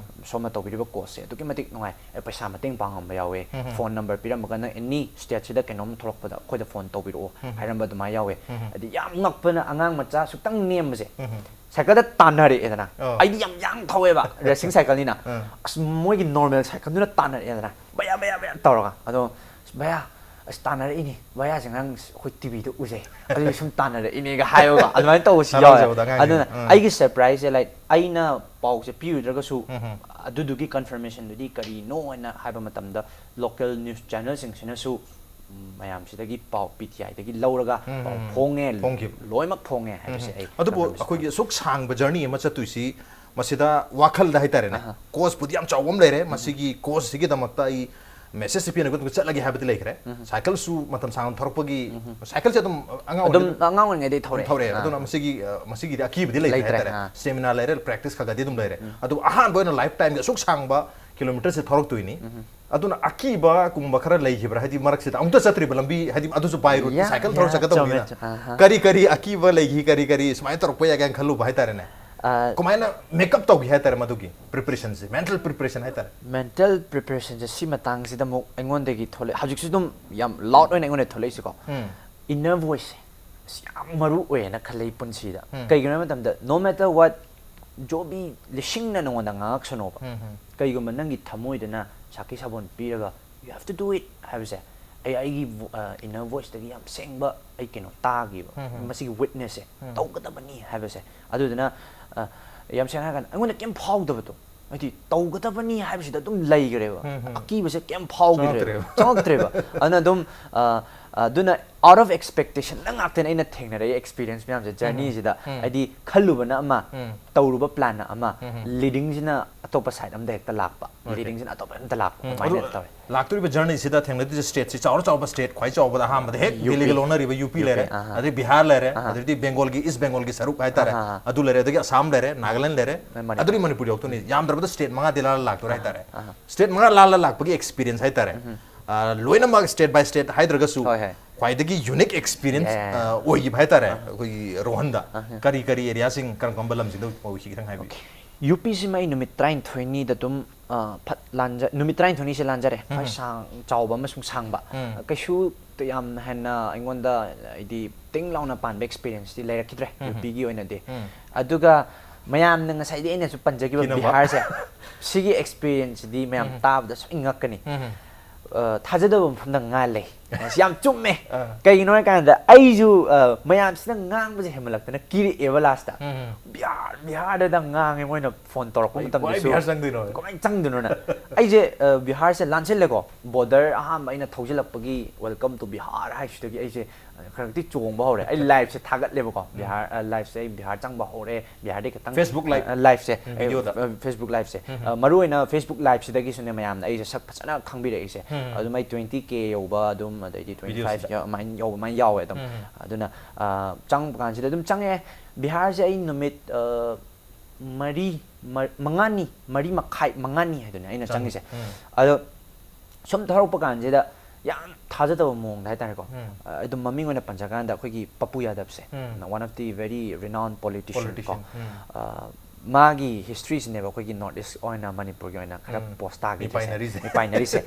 ꯁꯣꯝꯅ ꯇꯧꯕꯤꯔꯤꯕ ꯀꯣꯁꯁꯦ ꯑꯗꯨꯛꯀꯤ ꯃꯇꯤꯛ ꯅꯨꯡꯉꯥꯏ꯫ ꯑꯦ, ꯄꯩꯁꯥ ꯃꯇꯦꯡ ꯄꯥꯡꯉꯝꯕ ꯌꯥꯎꯋꯦ꯫ ꯐꯣꯟ ꯅꯝꯕꯔ ꯄꯤꯔꯝꯃꯒ, "ꯅꯪ ꯑꯦꯅꯤ ꯁ꯭ꯇꯦꯠꯁꯤꯗ ꯀꯩꯅꯣꯝ ꯊꯣꯛꯂꯛꯄꯗ ꯑꯩꯈꯣꯏꯗ ꯐꯣꯟ ꯇꯧꯕꯤꯔꯛꯑꯣ" ꯍꯥꯏꯔꯝꯕ ꯑꯗꯨꯃꯥꯏꯅ ꯌꯥꯎꯋꯦ꯫ ꯍꯥꯏꯗꯤ ꯌꯥꯝ ꯉꯛꯄꯅ, ꯑꯉꯥꯡ ꯃꯆꯥ ꯁꯨꯛꯇꯪ ꯅꯦꯝꯕꯁꯦ ꯁꯥꯏꯀꯜꯗ ꯇꯥꯟꯅꯔꯛꯑꯦꯗꯅ꯫ ꯑꯣ꯫ ꯑꯩꯗꯤ ꯌꯥꯝ ꯌꯥꯡ ꯊꯧꯋꯦꯕ, ꯔꯦꯁꯤꯡ ꯁꯥꯏꯀꯜꯅꯤꯅ꯫ ꯑꯥ꯫ ꯑꯁ, ꯃꯣꯏꯒꯤ ꯅꯣꯔꯃꯦꯜ ꯁꯥꯏꯀꯜꯗꯨꯅ ꯇꯥꯟꯅꯔꯛꯑꯦꯗꯅ, "ꯚꯌꯥ, ꯚꯌꯥ, ꯚꯌꯥ" ꯇꯧꯔꯒ꯫ ꯑꯗꯣ, "ꯑꯁ, ꯚꯌꯥ, ꯑꯁ, ꯇꯥꯟꯅꯔꯛꯏꯅꯤ, ꯚꯌꯥꯁꯦ ꯉꯔꯥꯡ ꯑꯩꯈꯣꯏ ꯇꯤ ꯚꯤꯗ ꯎꯖꯩ, ꯑꯗꯨꯒꯤ ꯁꯨꯝ ꯇꯥꯟꯅꯔꯛꯏꯅꯦꯒ" ꯍꯥꯏꯕꯀꯣ꯫ ꯑꯗꯨꯃꯥꯏꯅ ꯇꯧꯕꯁꯨ ꯌꯥꯎꯋꯦ꯫ ꯍꯔꯥꯎꯖꯕꯗꯣ ꯑꯉꯥꯡꯒꯤ꯫ ꯑꯗꯨꯅ ꯑꯥ꯫ ꯑꯩꯒꯤ ꯁꯔꯄ꯭ꯔꯥꯏꯁꯁꯦ, ꯂꯥꯏꯛ, ꯑꯩꯅ ꯄꯥꯎꯁꯦ ꯄꯤꯔꯨꯗ꯭ꯔꯒꯁꯨ, ꯑꯗꯨꯗꯨꯒꯤ ꯀꯟꯐꯔꯃꯦꯁꯟꯗꯨꯗꯤ ꯀꯔꯤꯅꯣ ꯍꯥꯏꯅ ꯍꯥꯏꯕ ꯃꯇꯝꯗ, ꯂꯣꯀꯦꯜ ꯅ꯭ꯌꯨꯁ ꯆꯦꯅꯦꯜꯁꯤꯡꯁꯤꯅꯁꯨ, ꯎꯝ, ꯃꯌꯥꯝꯁꯤꯗꯒꯤ ꯄꯥꯎ, ꯄꯤ ꯇꯤ ꯑꯥꯏꯗꯒꯤ ꯂꯧꯔꯒ ꯄꯥꯎ ꯐꯣꯡꯉꯦ, ꯐꯣꯡꯈꯤꯕ꯫ ꯂꯣꯏꯅꯃꯛ ꯐꯣꯡꯉꯦ ꯍꯥꯏꯕꯁꯦ ꯑꯩ ꯑꯗꯨꯕꯨ ꯀꯟꯐꯔꯃꯦꯁꯟ ꯑꯩꯈꯣꯏꯒꯤ ꯑꯁꯨꯛ ꯁꯥꯡꯕ ꯖꯔꯅꯤ ꯑꯃ ꯆꯠꯇꯣꯏꯁꯤ, ꯃꯁꯤꯗ ꯋꯥꯈꯜꯗ ꯍꯥꯏꯇꯥꯔꯦꯅꯦ, ꯑꯍꯥ꯫ ꯀꯣꯁꯄꯨꯗꯤ ꯌꯥꯝ ꯆꯥꯎꯕ ꯑꯃ ꯂꯩꯔꯦ, ꯃꯁꯤꯒꯤ ꯀꯣꯁꯁꯤꯒꯤꯗꯃꯛꯇ ꯑꯩ ꯃꯦꯁꯦꯖꯁꯤ ꯄꯤꯅꯕ ꯆꯠꯂꯒꯦ ꯍꯥꯏꯕꯗꯤ ꯂꯩꯈ꯭ꯔꯦ꯫ ꯁꯥꯏꯀꯜꯁꯨ ꯃꯇꯝ ꯁꯥꯡꯅ ꯊꯧꯔꯛꯄꯒꯤ, ꯁꯥꯏꯀꯜꯁꯦ ꯑꯗꯨꯝ ꯑꯉꯥꯡ ꯑꯗꯨꯝ ꯑꯣꯏꯔꯤꯉꯩ-, ꯑꯉꯥꯡ ꯑꯣꯏꯔꯤꯉꯩꯗꯒꯤ ꯊꯧꯔꯛꯑꯦ꯫ ꯑꯗꯨꯝ ꯊꯧꯔꯛꯑꯦ꯫ ꯑꯥ꯫ ꯑꯗꯨꯅ ꯃꯁꯤꯒꯤ, ꯑ, ꯃꯁꯤꯒꯤꯗꯤ ꯑꯀꯤꯕꯗꯤ ꯂꯩꯇ꯭ꯔꯦ ꯂꯩꯇ꯭ꯔꯦ, ꯍꯥꯏꯇꯥꯔꯦ꯫ ꯑꯥ꯫ ꯁ꯭ꯇꯦꯃꯤꯅꯥ ꯂꯩꯔꯦ, ꯄ꯭ꯔꯦꯛꯇꯤꯁ ꯈꯔ ꯈꯔꯗꯤ ꯑꯗꯨꯝ ꯂꯩꯔꯦ꯫ ꯑꯗꯨꯕꯨ ꯑꯍꯥꯟꯕ ꯑꯣꯏꯅ ꯂꯥꯏꯐ ꯇꯥꯏꯝꯒꯤ ꯑꯁꯨꯛ ꯁꯥꯡꯕ ꯀꯤꯂꯣꯃꯤꯇꯔꯁꯦ ꯊꯧꯔꯛꯇꯣꯏꯅꯤ꯫ ꯑꯗꯨꯅ ꯑꯀꯤꯕꯒꯨꯝꯕ ꯈꯔ ꯂꯩꯈꯤꯕ꯭ꯔꯥ? ꯍꯥꯏꯗꯤ ꯃꯔꯛꯁꯤꯗ ꯑꯃꯨꯛꯇ ꯆꯠꯇ꯭ꯔꯤꯕ ꯂꯝꯕꯤ, ꯍꯥꯏꯗꯤ ꯑꯗꯨꯁꯨ by road ꯌꯥ, ꯁꯥꯏꯀꯜ ꯊꯧꯔ ꯌꯥ, ꯆꯠꯀꯗꯧꯕꯅꯤꯅ꯫ ꯆꯨꯝꯃꯦ, ꯆꯨꯝꯃꯦ, ꯑꯍꯥ꯫ ꯀꯔꯤ ꯀꯔꯤ ꯑꯀꯤꯕ ꯂꯩꯈꯤ, ꯀꯔꯤ ꯀꯔꯤ ꯁꯨꯃꯥꯏꯅ ꯇꯧꯔꯛꯄ ꯌꯥꯏ ꯀꯥꯏꯅ ꯈꯜꯂꯨꯕ ꯍꯥꯏꯇꯥꯔꯦꯅꯦ? ꯑ, ꯀꯃꯥꯏꯅ ꯃꯦꯀꯞ ꯇꯧꯈꯤ ꯍꯥꯏꯇꯥꯔꯦ ꯃꯗꯨꯒꯤ ꯄ꯭ꯔꯤꯄꯦꯔꯦꯁꯟꯁꯦ, ꯃꯦꯟꯇꯦꯜ ꯄ꯭ꯔꯤꯄꯦꯔꯦꯁꯟ ꯍꯥꯏꯇꯥꯔꯦ? ꯃꯦꯟꯇꯦꯜ ꯄ꯭ꯔꯤꯄꯦꯔꯦꯁꯟꯁꯦ ꯁꯤ ꯃꯇꯥꯡꯁꯤꯗ ꯑꯃꯨꯛ ꯑꯩꯉꯣꯟꯗꯒꯤ ꯊꯣꯛꯂꯛꯑꯦ, ꯍꯧꯖꯤꯛꯁꯨ ꯑꯗꯨꯝ ꯌꯥꯝ ꯂꯥꯎꯗ ꯑꯣꯏꯅ ꯑꯩꯉꯣꯟꯗ ꯊꯣꯛꯂꯛꯏꯁꯦꯀꯣ꯫ ꯎꯝ꯫ ꯏꯟꯅꯔ ꯚꯣꯏꯁꯁꯦ ꯑꯁꯤ ꯌꯥꯝ ꯃꯔꯨ ꯑꯣꯏꯌꯦꯅ ꯈꯜꯂꯦ ꯑꯩ ꯄꯨꯟꯁꯤꯗ꯫ ꯎꯝ꯫ ꯀꯩꯒꯤꯅꯣ ꯍꯥꯏꯕ ꯃꯇꯝꯗ, no matter what, ꯖꯣꯕꯤ ꯂꯤꯁꯤꯡꯅ ꯅꯉꯣꯟꯗ ꯉꯥꯡꯉꯛꯁꯅꯣꯕ, ꯎꯝ, ꯎꯝ꯫ ꯀꯩꯒꯨꯝꯕ ꯅꯪꯒꯤ ꯊꯃꯣꯏꯗꯅ ꯁꯥꯈꯤ ꯁꯥꯕꯣꯟ ꯄꯤꯔꯒ, "You "You have to do it" ꯍꯥꯏꯕꯁꯦ ꯑꯩ ꯑꯩꯒꯤ vo- ꯑ, inner voiceꯇꯒꯤ ꯌꯥꯝ ꯁꯦꯡꯕ ꯑꯩ ꯀꯩꯅꯣ ꯇꯥꯈꯤꯕ꯫ ꯎꯝ, ꯎꯝ꯫ ꯃꯁꯤꯒꯤ witnessꯁꯦ ꯎꯝ꯫ ꯇꯧꯒꯗꯕꯅꯤ ꯍꯥꯏꯕꯁꯦ꯫ ꯑꯗꯨꯗꯨꯅ ꯑ, ꯌꯥꯝ ꯁꯦꯡꯅ ꯍꯥꯏꯔꯀꯥꯟꯗ ꯑꯩꯉꯣꯟꯗ ꯀꯩꯝ ꯐꯥꯎꯗꯕꯗꯣ, ꯍꯥꯏꯗꯤ ꯇꯧꯒꯗꯕꯅꯤ ꯍꯥꯏꯕꯁꯤꯗ ꯑꯗꯨꯝ ꯂꯩꯈ꯭ꯔꯦꯕ꯫ ꯎꯝ, ꯎꯝ꯫ ꯑꯀꯤꯕꯁꯦ ꯀꯩꯝ ꯐꯥꯎꯈꯤꯗ꯭ꯔꯦꯕ, ꯆꯪꯉꯛꯇ꯭ꯔꯦꯕ꯫ ꯆꯪꯉꯛꯇ꯭ꯔꯦꯕ꯫ ꯑꯗꯨꯅ ꯑꯗꯨꯝ ꯑ, ꯑ, ꯑꯗꯨꯅ out of expectationꯗ ꯉꯥꯛꯇꯅꯦ ꯑꯩꯅ ꯊꯦꯡꯅꯔꯛꯏ experience ꯃꯌꯥꯝꯁꯦ꯫ ꯎꯝ, ꯎꯝ꯫ Journeyꯁꯤꯗ ꯎꯝ꯫ ꯍꯥꯏꯗꯤ ꯈꯜꯂꯨꯕꯅ ꯑꯃ, ꯎꯝ꯫ ꯇꯧꯔꯨꯕ planꯅ ꯑꯃ, ꯎꯝ, ꯎꯝ꯫ Leadingꯁꯤꯅ ꯑꯇꯣꯞꯄ side ꯑꯝꯗ ꯍꯦꯛꯇ ꯂꯥꯛꯄ꯫ Okay. Leadingꯁꯤꯅ ꯑꯇꯣꯞꯄ ꯑꯝꯗ ꯂꯥꯛꯄ꯫ ꯎꯝ, ꯑꯗꯨꯃꯥꯏꯅ ꯑꯗꯨ ꯇꯧꯋꯦ꯫ ꯂꯥꯛꯇꯣꯔꯤꯕ journeyꯁꯤꯗ ꯊꯦꯡꯅꯗꯣꯏꯁꯦ stateꯁꯤ ꯆꯥꯎꯔ ꯆꯥꯎꯕ state, ꯈ꯭ꯋꯥꯏ ꯆꯥꯎꯕꯗ ꯑꯍꯥꯟꯕꯗ ꯍꯦꯛ ꯌꯨ ꯄꯤ꯫ Delhiꯒ ꯂꯣꯟꯅꯔꯤꯕ ꯌꯨ ꯄꯤ ꯌꯨ ꯄꯤ, ꯂꯩꯔꯦ, ꯑꯍꯥ꯫ ꯑꯗꯩ ꯕꯤꯍꯥꯔ ꯂꯩꯔꯦ, ꯑꯍꯥ꯫ ꯑꯗꯩꯗꯤ Bengalꯒꯤ, East Bengalꯒꯤ ꯁꯔꯨꯛ ꯍꯥꯏꯇꯥꯔꯦ, ꯑꯍꯥ, ꯑꯍꯥ꯫ ꯑꯗꯨ ꯂꯩꯔꯦ, ꯑꯗꯒꯤ ꯑꯁꯥꯝ ꯂꯩꯔꯦ, ꯅꯥꯒꯥꯂꯦꯟ ꯂꯩꯔꯦ, ꯃꯅꯤꯄꯨꯔ꯫ ꯑꯗꯨꯗꯤ ꯃꯅꯤꯄꯨꯔ ꯌꯧꯔꯛꯇꯣꯏꯅꯤ꯫ ꯌꯥꯝꯗ꯭ꯔꯕꯗ state ꯃꯉꯥꯗꯤ ꯂꯥꯜꯂ ꯂꯥꯛꯇꯣꯔꯦ ꯑꯍꯥ, ꯍꯥꯏꯇꯥꯔꯦ꯫ ꯑꯍꯥ꯫ State ꯃꯉꯥ ꯂꯥꯜꯂ ꯂꯥꯛꯄꯒꯤ experience ꯍꯥꯏꯇꯥꯔꯦ꯫ ꯎꯝ꯫ ꯑ, ꯂꯣꯏꯅꯃꯛ state by state ꯍꯥꯏꯗ꯭ꯔꯒꯁꯨ ꯍꯣꯏ, ꯍꯣꯏ꯫ ꯈ꯭ꯋꯥꯏꯗꯒꯤ unique experience, ꯌꯥꯏ, ꯌꯥꯏ, ꯌꯥꯏ꯫ ꯑ, ꯑꯣꯏꯈꯤꯕ ꯍꯥꯏꯇꯥꯔꯦ, ꯑꯍꯥ꯫ ꯑꯩꯈꯣꯏꯒꯤ ꯔꯣꯍꯟꯗ꯫ ꯑꯍꯥ꯫ ꯀꯔꯤ ꯀꯔꯤ areaꯁꯤꯡ, ꯀꯔꯝ ꯀꯔꯝꯕ ꯂꯝꯁꯤꯡꯗ ꯑꯣꯏꯈꯤ, ꯈꯤꯇꯪ ꯍꯥꯏꯕꯤꯌꯨ꯫ Okay. ꯌꯨ ꯄꯤꯁꯤꯃ ꯑꯩ ꯅꯨꯃꯤꯠ ꯇꯔꯥꯅꯤꯊꯣꯏꯅꯤꯗ ꯑꯗꯨꯝ, ꯑ, ꯐꯠ ꯂꯥꯟꯖ-, ꯅꯨꯃꯤꯠ ꯇꯔꯥꯅꯤꯊꯣꯏꯅꯤꯁꯦ ꯂꯥꯟꯖꯔꯦ꯫ ꯎꯝ꯫ ꯈ꯭ꯋꯥꯏ ꯁꯥꯡ-, ꯆꯥꯎꯕ ꯑꯃꯁꯨꯡ ꯁꯥꯡꯕ꯫ ꯎꯝ꯫ ꯀꯩꯁꯨ ꯌꯥꯝ ꯍꯦꯟꯅ ꯑꯩꯉꯣꯟꯗ ꯍꯥꯏꯗꯤ ꯇꯤꯡ ꯂꯥꯎꯅ ꯄꯥꯟꯕ experienceꯇꯤ ꯂꯩꯔꯛꯈꯤꯗ꯭ꯔꯦ, ꯎꯝ꯫ ꯌꯨ ꯄꯤꯒꯤ ꯑꯣꯏꯅꯗꯤ꯫ ꯎꯝ꯫ ꯑꯗꯨꯒ ꯃꯌꯥꯝꯅ ꯉꯁꯥꯏꯗꯤ ꯑꯩꯅꯁꯨ ꯄꯟꯖꯈꯤꯕ ꯀꯤꯅꯕ꯫ ꯕꯤꯍꯥꯔꯁꯦ, ꯁꯤꯒꯤ experienceꯁꯤꯗꯤ ꯃꯌꯥꯝ ꯎꯝ꯫ ꯇꯥꯕꯗ ꯁꯣꯏ ꯉꯛꯀꯅꯤ꯫ ꯎꯝ꯫ ꯑ, ꯊꯥꯖꯗꯕ ꯃꯐꯝꯗ ꯉꯥ ꯂꯩ꯫ ꯃꯁꯤ ꯌꯥꯝ ꯆꯨꯝꯃꯦ꯫ ꯑꯥ꯫ ꯀꯩꯒꯤꯅꯣ ꯍꯥꯏ ꯀꯥꯟꯗ ꯑꯩꯁꯨ, ꯑ, ꯃꯌꯥꯝꯁꯤꯅ ꯉꯥꯡꯕꯁꯦ ꯍꯦꯟꯃꯜꯂꯛꯇꯅ ꯀꯤꯔꯛꯑꯦꯕ lastꯇ꯫ ꯎꯝ꯫ ꯕꯤꯍꯥꯔ, ꯕꯤꯍꯥꯔꯗ ꯉꯥꯡꯉꯦ ꯃꯣꯏꯅ phone ꯇꯧꯔꯛꯄ ꯑꯩ ꯀꯃꯥꯏ ꯃꯇꯝꯗꯁꯨ꯫ ꯕꯤꯍꯥꯔ ꯆꯪꯗꯣꯏꯅꯣ? ꯀꯃꯥꯏꯅ ꯆꯪꯗꯣꯏꯅꯣꯅ? ꯑꯩꯁꯦ, ꯑ, ꯕꯤꯍꯥꯔꯁꯦ ꯂꯥꯟꯁꯤꯜꯂꯦꯀꯣ꯫ Border ꯑꯍꯥꯟꯕ ꯑꯩꯅ ꯊꯧꯖꯤꯜꯂꯛꯄꯒꯤ "Welcome to Bihar" ꯍꯥꯏꯁꯤꯗꯒꯤ ꯑꯩꯁꯦ ꯈꯔꯗꯤ ꯆꯣꯡꯕ ꯍꯧꯔꯦ꯫ ꯑꯩ liveꯁꯦ ꯊꯥꯒꯠꯂꯦꯕꯀꯣ꯫ ꯎꯝ꯫ ꯕꯤꯍꯥꯔ, ꯑ, liveꯁꯦ ꯑꯩ ꯕꯤꯍꯥꯔ ꯆꯪꯕ ꯍꯧꯔꯦ, ꯕꯤꯍꯥꯔꯗꯤ ꯈꯤꯇꯪ, Facebook live꯫ ꯑ, liveꯁꯦ, ꯎꯝ, ꯑ, videoꯗ꯫ ꯑ, Facebook liveꯁꯦ꯫ ꯎꯝ꯫ ꯑ, ꯃꯔꯨꯑꯣꯏꯅ Facebook liveꯁꯤꯗꯒꯤꯁꯨꯅꯦ ꯃꯌꯥꯝꯅ ꯑꯩꯁꯦ ꯁꯛ ꯐꯖꯅ ꯈꯪꯕꯤꯔꯛꯏꯁꯦ꯫ ꯎꯝ꯫ ꯑꯗꯨꯝ ꯑꯩ twenty K ꯌꯧꯕ ꯑꯗꯨꯝ, ꯑꯗꯩꯗꯤ twenty five videoꯁꯤꯗ꯫ ꯌꯧ-, ꯑꯗꯨꯃꯥꯏꯅ ꯌꯧꯕ, ꯑꯗꯨꯃꯥꯏꯅ ꯌꯥꯎꯋꯦ ꯑꯗꯨꯝ꯫ ꯎꯝ꯫ ꯑꯗꯨꯅ, ꯑ, ꯆꯪꯕ ꯀꯥꯟꯁꯤꯗ ꯑꯗꯨꯝ ꯆꯪꯉꯛꯑꯦ꯫ ꯕꯤꯍꯥꯔꯁꯦ ꯑꯩ ꯅꯨꯃꯤꯠ, ꯑ, ꯃꯔꯤ, ꯃ-, ꯃꯉꯥꯅꯤ, ꯃꯔꯤ ꯃꯈꯥꯏ, ꯃꯉꯥꯅꯤ ꯍꯥꯏꯗꯨꯅꯦ ꯑꯩꯅ ꯆꯪꯉꯦ꯫ ꯆꯪꯉꯤꯁꯦ꯫ ꯎꯝ꯫ ꯑꯗꯣ ꯁꯨꯝ ꯊꯧꯔꯛꯄ ꯀꯥꯟꯁꯤꯗ ꯌꯥꯝ ꯊꯥꯖꯗꯕ ꯃꯑꯣꯡꯗ ꯍꯥꯏꯇꯥꯔꯦꯀꯣ꯫ ꯎꯝ꯫ ꯑ, ꯑꯗꯨꯝ ꯃꯃꯤꯡ ꯑꯣꯏꯅ ꯄꯟꯖ ꯀꯥꯟꯗ ꯑꯩꯈꯣꯏꯒꯤ ꯄꯄꯨ ꯌꯥꯗꯕꯁꯦ, ꯎꯝ꯫ One of the very renowned politician ꯀꯣ꯫ Politician, ꯎꯝ꯫ ꯑ, ꯃꯥꯒꯤ historyꯁꯤꯅꯦꯕ ꯑꯩꯈꯣꯏꯒꯤ North East ꯑꯣꯏꯅ, ꯃꯅꯤꯄꯨꯔꯒꯤ ꯑꯣꯏꯅ ꯈꯔ ꯎꯝ꯫ Post ꯇꯥꯈꯤꯗꯣꯏꯁꯦ꯫ ꯃꯤꯄꯥꯏꯅꯔꯤꯁꯦ꯫ ꯃꯤꯄꯥꯏꯅꯔꯤꯁꯦ꯫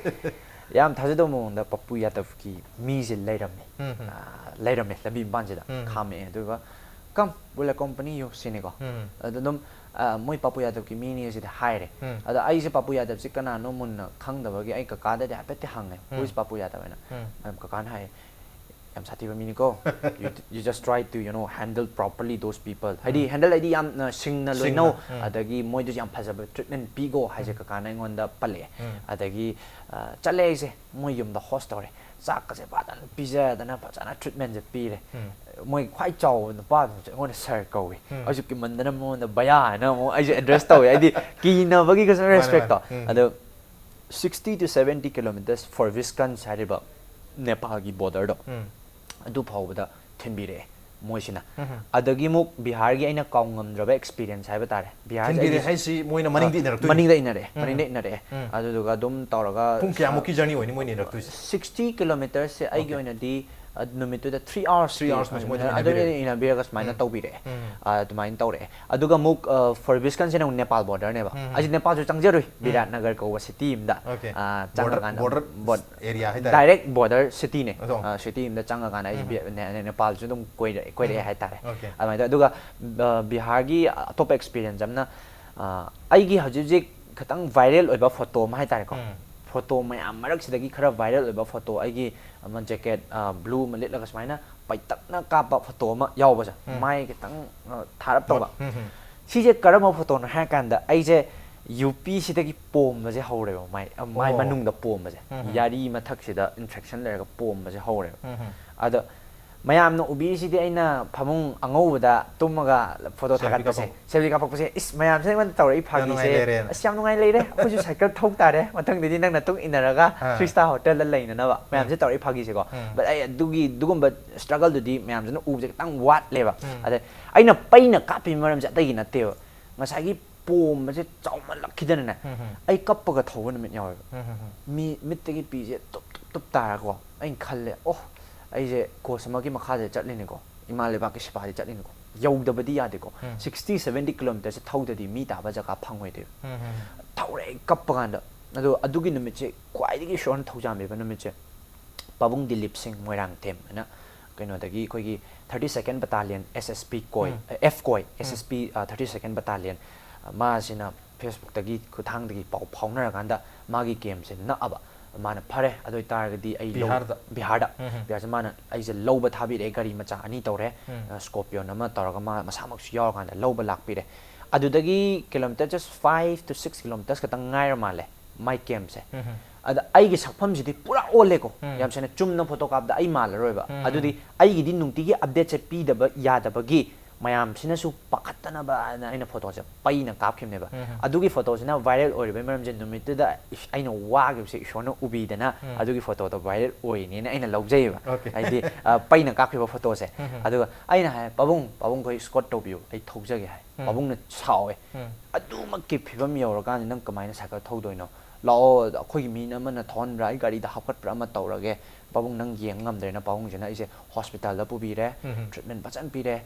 ꯌꯥꯝ ꯊꯥꯖꯗꯕ ꯃꯑꯣꯡꯗ ꯄꯄꯨ ꯌꯥꯗꯕꯒꯤ ꯃꯤꯁꯦ ꯂꯩꯔꯝꯃꯦ꯫ ꯎꯝ, ꯎꯝ꯫ ꯑ, ꯂꯩꯔꯝꯃꯦ ꯂꯝꯕꯤ ꯃꯄꯥꯟꯁꯤꯗ ꯎꯝ, ꯎꯝ꯫ ꯈꯥꯝꯃꯛꯑꯦ꯫ ꯑꯗꯨꯒ "Come, we'll accompany you" ꯁꯤꯅꯤꯀꯣ꯫ ꯑꯗꯨ ꯑꯗꯨꯝ, ꯑ, ꯃꯣꯏ ꯄꯥꯄꯨ ꯌꯥꯗꯕꯀꯤ ꯃꯤꯅꯤ ꯁꯤꯗꯤ ꯍꯥꯏꯔꯦ꯫ ꯑꯗꯣ ꯑꯩꯁꯦ ꯄꯥꯄꯨ ꯌꯥꯗꯕꯁꯤ ꯀꯅꯥꯅꯣ ꯃꯨꯟꯅ ꯈꯪꯗꯕꯒꯤ ꯑꯩ ꯀꯀꯥꯗꯗꯤ ꯍꯥꯏꯐꯦꯠꯇꯤ ꯍꯪꯉꯦ, "Who is ꯄꯥꯄꯨ ꯌꯥꯗꯕ?" ꯍꯥꯏꯅ꯫ ꯃꯌꯥꯝ ꯀꯀꯥꯅ ꯍꯥꯏ, "ꯌꯥꯝ ꯁꯥꯊꯤꯕ ꯃꯤꯅꯤꯀꯣ꯫ You, you just try to, you know, handle properly those people." ꯍꯥꯏꯗꯤ ꯍꯦꯟꯗꯜ ꯍꯥꯏꯗꯤ ꯌꯥꯝꯅ ꯁꯤꯡꯅ ꯂꯣꯏꯅꯧ, ꯑꯗꯒꯤ ꯃꯣꯏꯗꯁꯨ ꯌꯥꯝ ꯐꯖꯕ ꯇ꯭ꯔꯤꯠꯃꯦꯟ ꯄꯤꯒꯣ ꯍꯥꯏꯁꯦ ꯀꯀꯥꯅ ꯑꯩꯉꯣꯟꯗ ꯄꯜꯂꯛꯑꯦ꯫ ꯑꯗꯒꯤ, ꯑ, ꯆꯠꯂꯦ ꯑꯩꯁꯦ ꯃꯣꯏ ꯌꯨꯝꯗ ꯍꯣꯁ ꯇꯧꯔꯦ꯫ ꯆꯥꯛꯀꯁꯦ ꯐꯖꯅ ꯄꯤꯖꯗꯅ ꯐꯖꯅ ꯇ꯭ꯔꯤꯠꯃꯦꯟꯁꯦ ꯄꯤꯔꯦ꯫ ꯃꯣꯏ ꯈ꯭ꯋꯥꯏ ꯆꯥꯎꯕ ꯅꯨꯄꯥꯗꯨꯁꯨ ꯑꯩꯉꯣꯟꯗ ꯁꯥꯔ ꯀꯧꯏ꯫ ꯑꯩꯁꯨ ꯀꯤꯃꯟꯗꯅ ꯃꯉꯣꯟꯗ ꯚꯩꯌꯥ ꯍꯥꯏꯅ ꯑꯃꯨꯛ ꯑꯩꯁꯦ ꯑꯦꯗ꯭ꯔꯦꯁ ꯇꯧꯋꯦ꯫ ꯍꯥꯏꯗꯤ ꯀꯤꯅꯕꯒꯤ ꯀꯩꯁꯨ ꯃꯥꯅꯦ, ꯃꯥꯅꯦ꯫ ꯔꯦꯁꯄꯦꯛꯇꯣ꯫ ꯑꯗꯣ sixty to seventy kilometers for Viscans ꯍꯥꯏꯔꯤꯕ ꯅꯦꯄꯥꯜꯒꯤ ꯕꯣꯔꯗꯔꯗꯣ, ꯑꯗꯨ ꯐꯥꯎꯕꯗ ꯊꯤꯟꯕꯤꯔꯛꯑꯦ ꯃꯣꯏꯁꯤꯅ꯫ ꯑꯗꯒꯤ ꯑꯃꯨꯛ ꯕꯤꯍꯥꯔꯒꯤ ꯑꯩꯅ ꯀꯥꯎꯉꯝꯗ꯭ꯔꯕ ꯑꯦꯛꯁꯄꯤꯔꯤꯌꯦꯟꯁ ꯍꯥꯏꯕ ꯇꯥꯔꯦ꯫ ꯕꯤꯍꯥꯔꯁꯦ ꯊꯤꯟꯕꯤꯔꯦ ꯑꯩꯒꯤ ꯍꯥꯏꯁꯤ ꯃꯣꯏꯅ ꯃꯅꯤꯡꯗ ꯑ, ꯏꯟꯅꯔꯛꯇꯣꯏꯅꯤ? ꯃꯅꯤꯡꯗ ꯏꯟꯅꯔꯛꯑꯦ, ꯎꯝ꯫ ꯃꯅꯤꯡꯗ ꯏꯟꯅꯔꯛꯑꯦ꯫ ꯎꯝ꯫ ꯑꯗꯨꯗꯨꯒ ꯑꯗꯨꯝ ꯇꯧꯔꯒ, ꯄꯨꯡ ꯀꯌꯥꯃꯨꯛꯀꯤ ꯑ, journey ꯑꯣꯏꯅꯤ ꯃꯣꯏꯅ ꯏꯟꯅꯔꯛꯇꯣꯏꯁꯦ? Sixty kilometersꯁꯦ ꯑꯩꯒꯤ Okay. ꯑꯣꯏꯅꯗꯤ, ꯑ, ꯅꯨꯃꯤꯠꯇꯨꯗ three hours Three hours ꯃꯣꯏꯅ ꯑꯗꯨ ꯏꯟꯅꯕꯤꯔꯦ꯫ ꯏꯟꯅꯕꯤꯔꯒ ꯁꯨꯃꯥꯏꯅ ꯎꯝ꯫ ꯇꯧꯕꯤꯔꯛꯑꯦ꯫ ꯎꯝ꯫ ꯑ, ꯑꯗꯨꯃꯥꯏꯅ ꯇꯧꯔꯛꯑꯦ꯫ ꯑꯗꯨꯒ ꯑꯃꯨꯛ, ꯑ, for Viscans ꯁꯤꯅ ꯑꯃꯨꯛ ꯅꯦꯄꯥꯜ ꯕꯣꯔꯗꯔꯅꯦꯕ꯫ ꯎꯝ꯫ ꯑꯩꯁꯦ ꯅꯦꯄꯥꯜꯁꯨ ꯆꯪꯖꯔꯨꯏ, ꯎꯝ꯫ ꯕꯤꯔꯥꯠ ꯅꯒꯔ ꯀꯧꯕ ꯁꯤꯇꯤ ꯑꯃꯗ꯫ Okay. ꯑ, border, ꯆꯪꯉꯀꯥꯟꯗ border ꯕꯣꯠ-, area ꯍꯥꯏꯇꯥꯔꯦ꯫ Direct border cityꯅꯦ꯫ ꯑꯗꯣ꯫ ꯑ, ꯁꯤꯇꯤ ꯑꯃꯗ ꯆꯪꯉꯀꯥꯟꯗ ꯑꯩꯁꯦ ꯎꯝ꯫ ꯕꯤ-, ꯅꯦ-, ꯅꯦ-, ꯅꯦꯄꯥꯜꯁꯨ ꯑꯗꯨꯝ ꯀꯣꯏꯔꯛꯑꯦ, ꯀꯣꯏꯔꯛꯑꯦ ꯎꯝ꯫ ꯍꯥꯏꯇꯥꯔꯦ꯫ Okay. ꯑꯗꯨꯃꯥꯏꯅ ꯇꯧꯋꯦ꯫ ꯑꯗꯨꯒ, ꯑ, ꯕꯤꯍꯥꯔꯒꯤ ꯑꯇꯣꯞꯄ ꯑꯦꯛꯁꯄꯤꯔꯤꯌꯦꯟꯁ ꯑꯃꯅ, ꯑ, ꯑꯩꯒꯤ ꯍꯧꯖꯤꯛ ꯍꯧꯖꯤꯛ ꯈꯤꯇꯪ ꯚꯥꯏꯔꯦꯜ ꯑꯣꯏꯕ ꯐꯣꯇꯣ ꯑꯃ ꯍꯥꯏꯇꯥꯔꯦꯀꯣ꯫ ꯎꯝ꯫ ꯐꯣꯇꯣ ꯃꯌꯥꯝ ꯃꯔꯛꯁꯤꯗꯒꯤ ꯈꯔ ꯚꯥꯏꯔꯦꯜ ꯑꯣꯏꯕ ꯐꯣꯇꯣ, ꯑꯩꯒꯤ ꯑꯃ ꯖꯦꯀꯦꯠ, ꯑ, blue ꯑꯃ ꯂꯤꯠꯂꯒ ꯁꯨꯃꯥꯏꯅ ꯄꯩꯇꯛꯅ ꯀꯥꯞꯄ ꯐꯣꯇꯣ ꯑꯃ ꯌꯥꯎꯕꯁꯦ꯫ ꯎꯝ꯫ ꯃꯥꯏ ꯈꯤꯇꯪ, ꯑ, ꯊꯥꯔꯞ ꯇꯧꯕ꯫ ꯎꯝ, ꯎꯝ꯫ ꯁꯤꯁꯦ ꯀꯔꯝꯕ ꯐꯣꯇꯣꯅꯣ ꯍꯥꯏꯔ ꯀꯥꯟꯗ ꯑꯩꯁꯦ ꯌꯨ ꯄꯤꯁꯤꯗꯒꯤ ꯄꯣꯝꯕꯁꯦ ꯍꯧꯔꯦꯕ, ꯃꯥꯏ, ꯃꯥꯏ ꯑꯣ꯫ ꯃꯅꯨꯡꯗ ꯄꯣꯝꯕꯁꯦ꯫ ꯎꯝ, ꯎꯝ꯫ ꯌꯥꯔꯤ ꯃꯊꯛꯁꯤꯗ ꯏꯟꯐꯦꯛꯁꯟ ꯂꯩꯔꯒ ꯄꯣꯝꯕꯁꯦ ꯍꯧꯔꯦꯕ꯫ ꯎꯝ, ꯎꯝ꯫ ꯑꯗꯣ ꯃꯌꯥꯝꯅ ꯎꯕꯤꯔꯤꯁꯤꯗꯤ ꯑꯩꯅ ꯐꯃꯨꯡ ꯑꯉꯧꯕꯗ ꯇꯨꯝꯃꯒ ꯐꯣꯇꯣ ꯁꯦꯜꯐꯤ ꯊꯥꯒꯠꯄꯁꯦ, ꯀꯥꯞꯄ꯫ ꯁꯦꯜꯐꯤ ꯀꯥꯞꯄꯛꯄꯁꯦ, ꯏꯁ, ꯃꯌꯥꯝꯁꯤꯅ ꯑꯩꯉꯣꯟꯗ ꯇꯧꯔꯛꯏ ꯌꯥꯝ ꯅꯨꯡꯉꯥꯏ ꯐꯥꯒꯤꯁꯦ, ꯂꯩꯔꯦꯅ꯫ "ꯑꯁ, ꯌꯥꯝ ꯅꯨꯡꯉꯥꯏ ꯂꯩꯔꯦ, ꯑꯩꯈꯣꯏꯁꯨ ꯁꯥꯏꯀꯜ ꯊꯧ ꯇꯥꯔꯦ, ꯃꯊꯪꯗꯗꯤ ꯅꯪ ꯅꯇꯨꯡ ꯏꯟꯅꯔꯒ ꯑꯥ꯫ Three star hotelꯗ ꯂꯩꯅꯅꯕ", ꯃꯌꯥꯝꯁꯦ ꯎꯝ꯫ ꯇꯧꯔꯛꯏ ꯐꯥꯒꯤꯁꯦꯀꯣ꯫ ꯎꯝ꯫ But ꯑꯩ ꯑꯗꯨꯒꯤ, ꯑꯗꯨꯒꯨꯝꯕ struggleꯗꯨꯗꯤ ꯃꯌꯥꯝꯁꯤꯅ ꯎꯕꯁꯦ ꯈꯤꯇꯪ ꯋꯥꯠꯂꯦꯕ꯫ ꯎꯝ꯫ ꯑꯗꯩ ꯑꯩꯅ ꯄꯩꯅ ꯀꯥꯞꯄꯤꯕ ꯃꯔꯝꯁꯦ ꯑꯇꯩꯒꯤ ꯅꯠꯇꯦꯕ, ꯉꯁꯥꯏꯒꯤ ꯄꯣꯝꯕꯁꯦ ꯆꯥꯎꯃꯜꯂꯛꯈꯤꯗꯅꯅꯦ, ꯎꯝ, ꯎꯝ꯫ ꯑꯩ ꯀꯞꯄꯒ ꯊꯧꯕ ꯅꯨꯃꯤꯠ ꯌꯥꯎꯋꯦꯕ꯫ ꯎꯝ, ꯎꯝ, ꯎꯝ꯫ ꯃꯤ ꯃꯤꯠꯇꯒꯤ ꯄꯤꯁꯦ ꯇꯨꯞ ꯇꯨꯞ ꯇꯨꯞ ꯇꯥꯔꯒꯀꯣ, ꯑꯩꯅ ꯈꯜꯂꯦ, "ꯑꯣ, ꯑꯩꯁꯦ ꯀꯣꯁ ꯑꯃꯒꯤ ꯃꯈꯥꯗ ꯆꯠꯂꯤꯅꯤꯀꯣ, ꯏꯃꯥ ꯂꯩꯕꯥꯛꯀꯤ ꯁꯦꯕꯥꯗꯤ ꯆꯠꯂꯤꯅꯤꯀꯣ, ꯌꯧꯗꯕꯗꯤ ꯌꯥꯗꯦꯀꯣ, ꯎꯝ꯫ Sixty, seventy kilometersꯁꯦ ꯊꯧꯗꯗꯤ ꯃꯤ ꯇꯥꯕ ꯖꯒꯥ ꯐꯪꯉꯣꯏꯗꯣꯏꯕ"꯫ ꯎꯝ, ꯎꯝ, ꯎꯝ꯫ ꯊꯧꯔꯦ ꯑꯩ ꯀꯞꯄ ꯀꯥꯟꯗ꯫ ꯑꯗꯣ ꯑꯗꯨꯒꯤ ꯅꯨꯃꯤꯠꯁꯦ ꯈ꯭ꯋꯥꯏꯗꯒꯤ ꯏꯁꯣꯔꯅ ꯊꯧꯖꯥꯟꯕꯤꯕ ꯅꯨꯃꯤꯠꯁꯦ, ꯄꯥꯕꯨꯡ ꯗꯤꯂꯤꯞ ꯁꯤꯡ ꯃꯣꯏꯔꯥꯡꯊꯦꯝ ꯍꯥꯏꯅ ꯀꯩꯅꯣꯗꯒꯤ ꯑꯩꯈꯣꯏꯒꯤ thirty second battalion, S S B ꯀꯣꯏ, F ꯀꯣꯏ, S S B thirty second battalion, ꯃꯥꯁꯤꯅ Facebookꯇꯒꯤ ꯈꯨꯠꯊꯥꯡꯗꯒꯤ ꯄꯥꯎ ꯐꯥꯎꯅꯔꯀꯥꯟꯗ ꯃꯥꯒꯤ campꯁꯦ ꯅꯛꯑꯕ꯫ ꯃꯥꯅ "ꯐꯔꯦ, ꯑꯗꯨ ꯑꯣꯏꯇꯥꯔꯒꯗꯤ ꯑꯩ ꯂꯧ-" ꯕꯤꯍꯥꯔꯗ? ꯕꯤꯍꯥꯔꯗ꯫ ꯎꯝ ꯍꯝ꯫ ꯕꯤꯍꯥꯔꯁꯦ ꯃꯥꯅ ꯑꯩꯁꯦ ꯂꯧꯕ ꯊꯥꯕꯤꯔꯛꯑꯦ, ꯒꯥꯔꯤ ꯃꯆꯥ ꯑꯅꯤ ꯇꯧꯔꯦ꯫ ꯎꯝ꯫ ꯑ, Scorpio ꯑꯃ ꯇꯧꯔꯒ ꯃꯥ ꯃꯁꯥꯃꯛꯁꯨ ꯌꯥꯎꯔꯀꯥꯟꯗ ꯂꯧꯕ ꯂꯥꯛꯄꯤꯔꯦ꯫ ꯑꯗꯨꯗꯒꯤ kilometre just five to six kilometres ꯈꯛꯇꯪ ꯉꯥꯏꯔ ꯃꯥꯜꯂꯦ ꯃꯥꯏ campꯁꯦ꯫ ꯎꯝ ꯍꯝ꯫ ꯑꯗ ꯑꯩꯒꯤ ꯁꯛꯐꯝꯁꯤꯗꯤ ꯄꯨꯔꯥ ꯑꯣꯜꯂꯦꯀꯣ꯫ ꯎꯝ꯫ ꯌꯥꯝ ꯁꯦꯡꯅ ꯆꯨꯝꯅ photo ꯀꯥꯞꯄꯗ ꯑꯩ ꯃꯥꯜꯂꯔꯣꯏꯕ꯫ ꯎꯝ꯫ ꯑꯗꯨꯗꯤ ꯑꯩꯒꯤꯗꯤ ꯅꯨꯡꯇꯤꯒꯤ updateꯁꯦ ꯄꯤꯗꯕ ꯌꯥꯗꯕꯒꯤ ꯃꯌꯥꯝꯁꯤꯅꯁꯨ ꯄꯥꯈꯠꯇꯅꯕꯅ ꯑꯩꯅ photoꯁꯦ ꯄꯩꯅ ꯀꯥꯞꯈꯤꯕꯅꯦꯕ꯫ ꯎꯝ꯫ ꯑꯗꯨꯒꯤ photoꯁꯤꯅ viral ꯑꯣꯏꯔꯤꯕꯩ ꯃꯔꯝꯁꯦ ꯅꯨꯃꯤꯠꯇꯨꯗ ꯏꯁ, ꯑꯩꯅ ꯋꯥꯈꯤꯕꯁꯦ ꯏꯁꯣꯔꯅ ꯎꯕꯤꯗꯅ ꯎꯝ꯫ ꯑꯗꯨꯒꯤ photoꯗꯣ viral ꯑꯣꯏꯅꯦꯅ ꯑꯩꯅ ꯂꯧꯖꯩꯌꯦꯕ꯫ Okay꯫ ꯍꯥꯏꯗꯤ, ꯑ, ꯄꯩꯅ ꯀꯥꯞꯈꯤꯕ photoꯁꯦ꯫ ꯎꯝ꯫ ꯑꯗꯨꯒ ꯑꯩꯅ ꯍꯥꯏ, "ꯄꯥꯕꯨꯡ, ꯄꯥꯕꯨꯡ ꯑꯩꯈꯣꯏ escort ꯇꯧꯕꯤꯌꯨ, ꯑꯩ ꯊꯧꯖꯒꯦ" ꯍꯥꯏ꯫ ꯎꯝ꯫ ꯄꯥꯕꯨꯡꯅ ꯁꯥꯎꯋꯦ꯫ ꯎꯝ꯫ "ꯑꯗꯨꯃꯛꯀꯤ ꯐꯤꯕꯝ ꯌꯧꯔꯀꯥꯟꯗ ꯅꯪ ꯀꯃꯥꯏꯅ cycle ꯊꯧꯗꯣꯏꯅꯣ? ꯂꯥꯛꯑꯣ, ꯑꯩꯈꯣꯏꯒꯤ ꯃꯤ ꯑꯃꯅ ꯊꯧꯍꯟꯕ꯭ꯔꯥ, ꯑꯩ ꯒꯥꯔꯤꯗ ꯍꯥꯞꯀꯠꯄ꯭ꯔꯥ ꯑꯃ ꯇꯧꯔꯒꯦ꯫ ꯄꯥꯕꯨꯡ ꯅꯪ ꯌꯦꯡ ꯉꯝꯗ꯭ꯔꯦꯅ" ꯄꯥꯕꯨꯡꯁꯤꯅ ꯑꯩꯁꯦ hospitalꯗ ꯄꯨꯕꯤꯔꯦ, ꯎꯝ꯫ treatment ꯐꯖꯅ ꯄꯤꯔꯦ,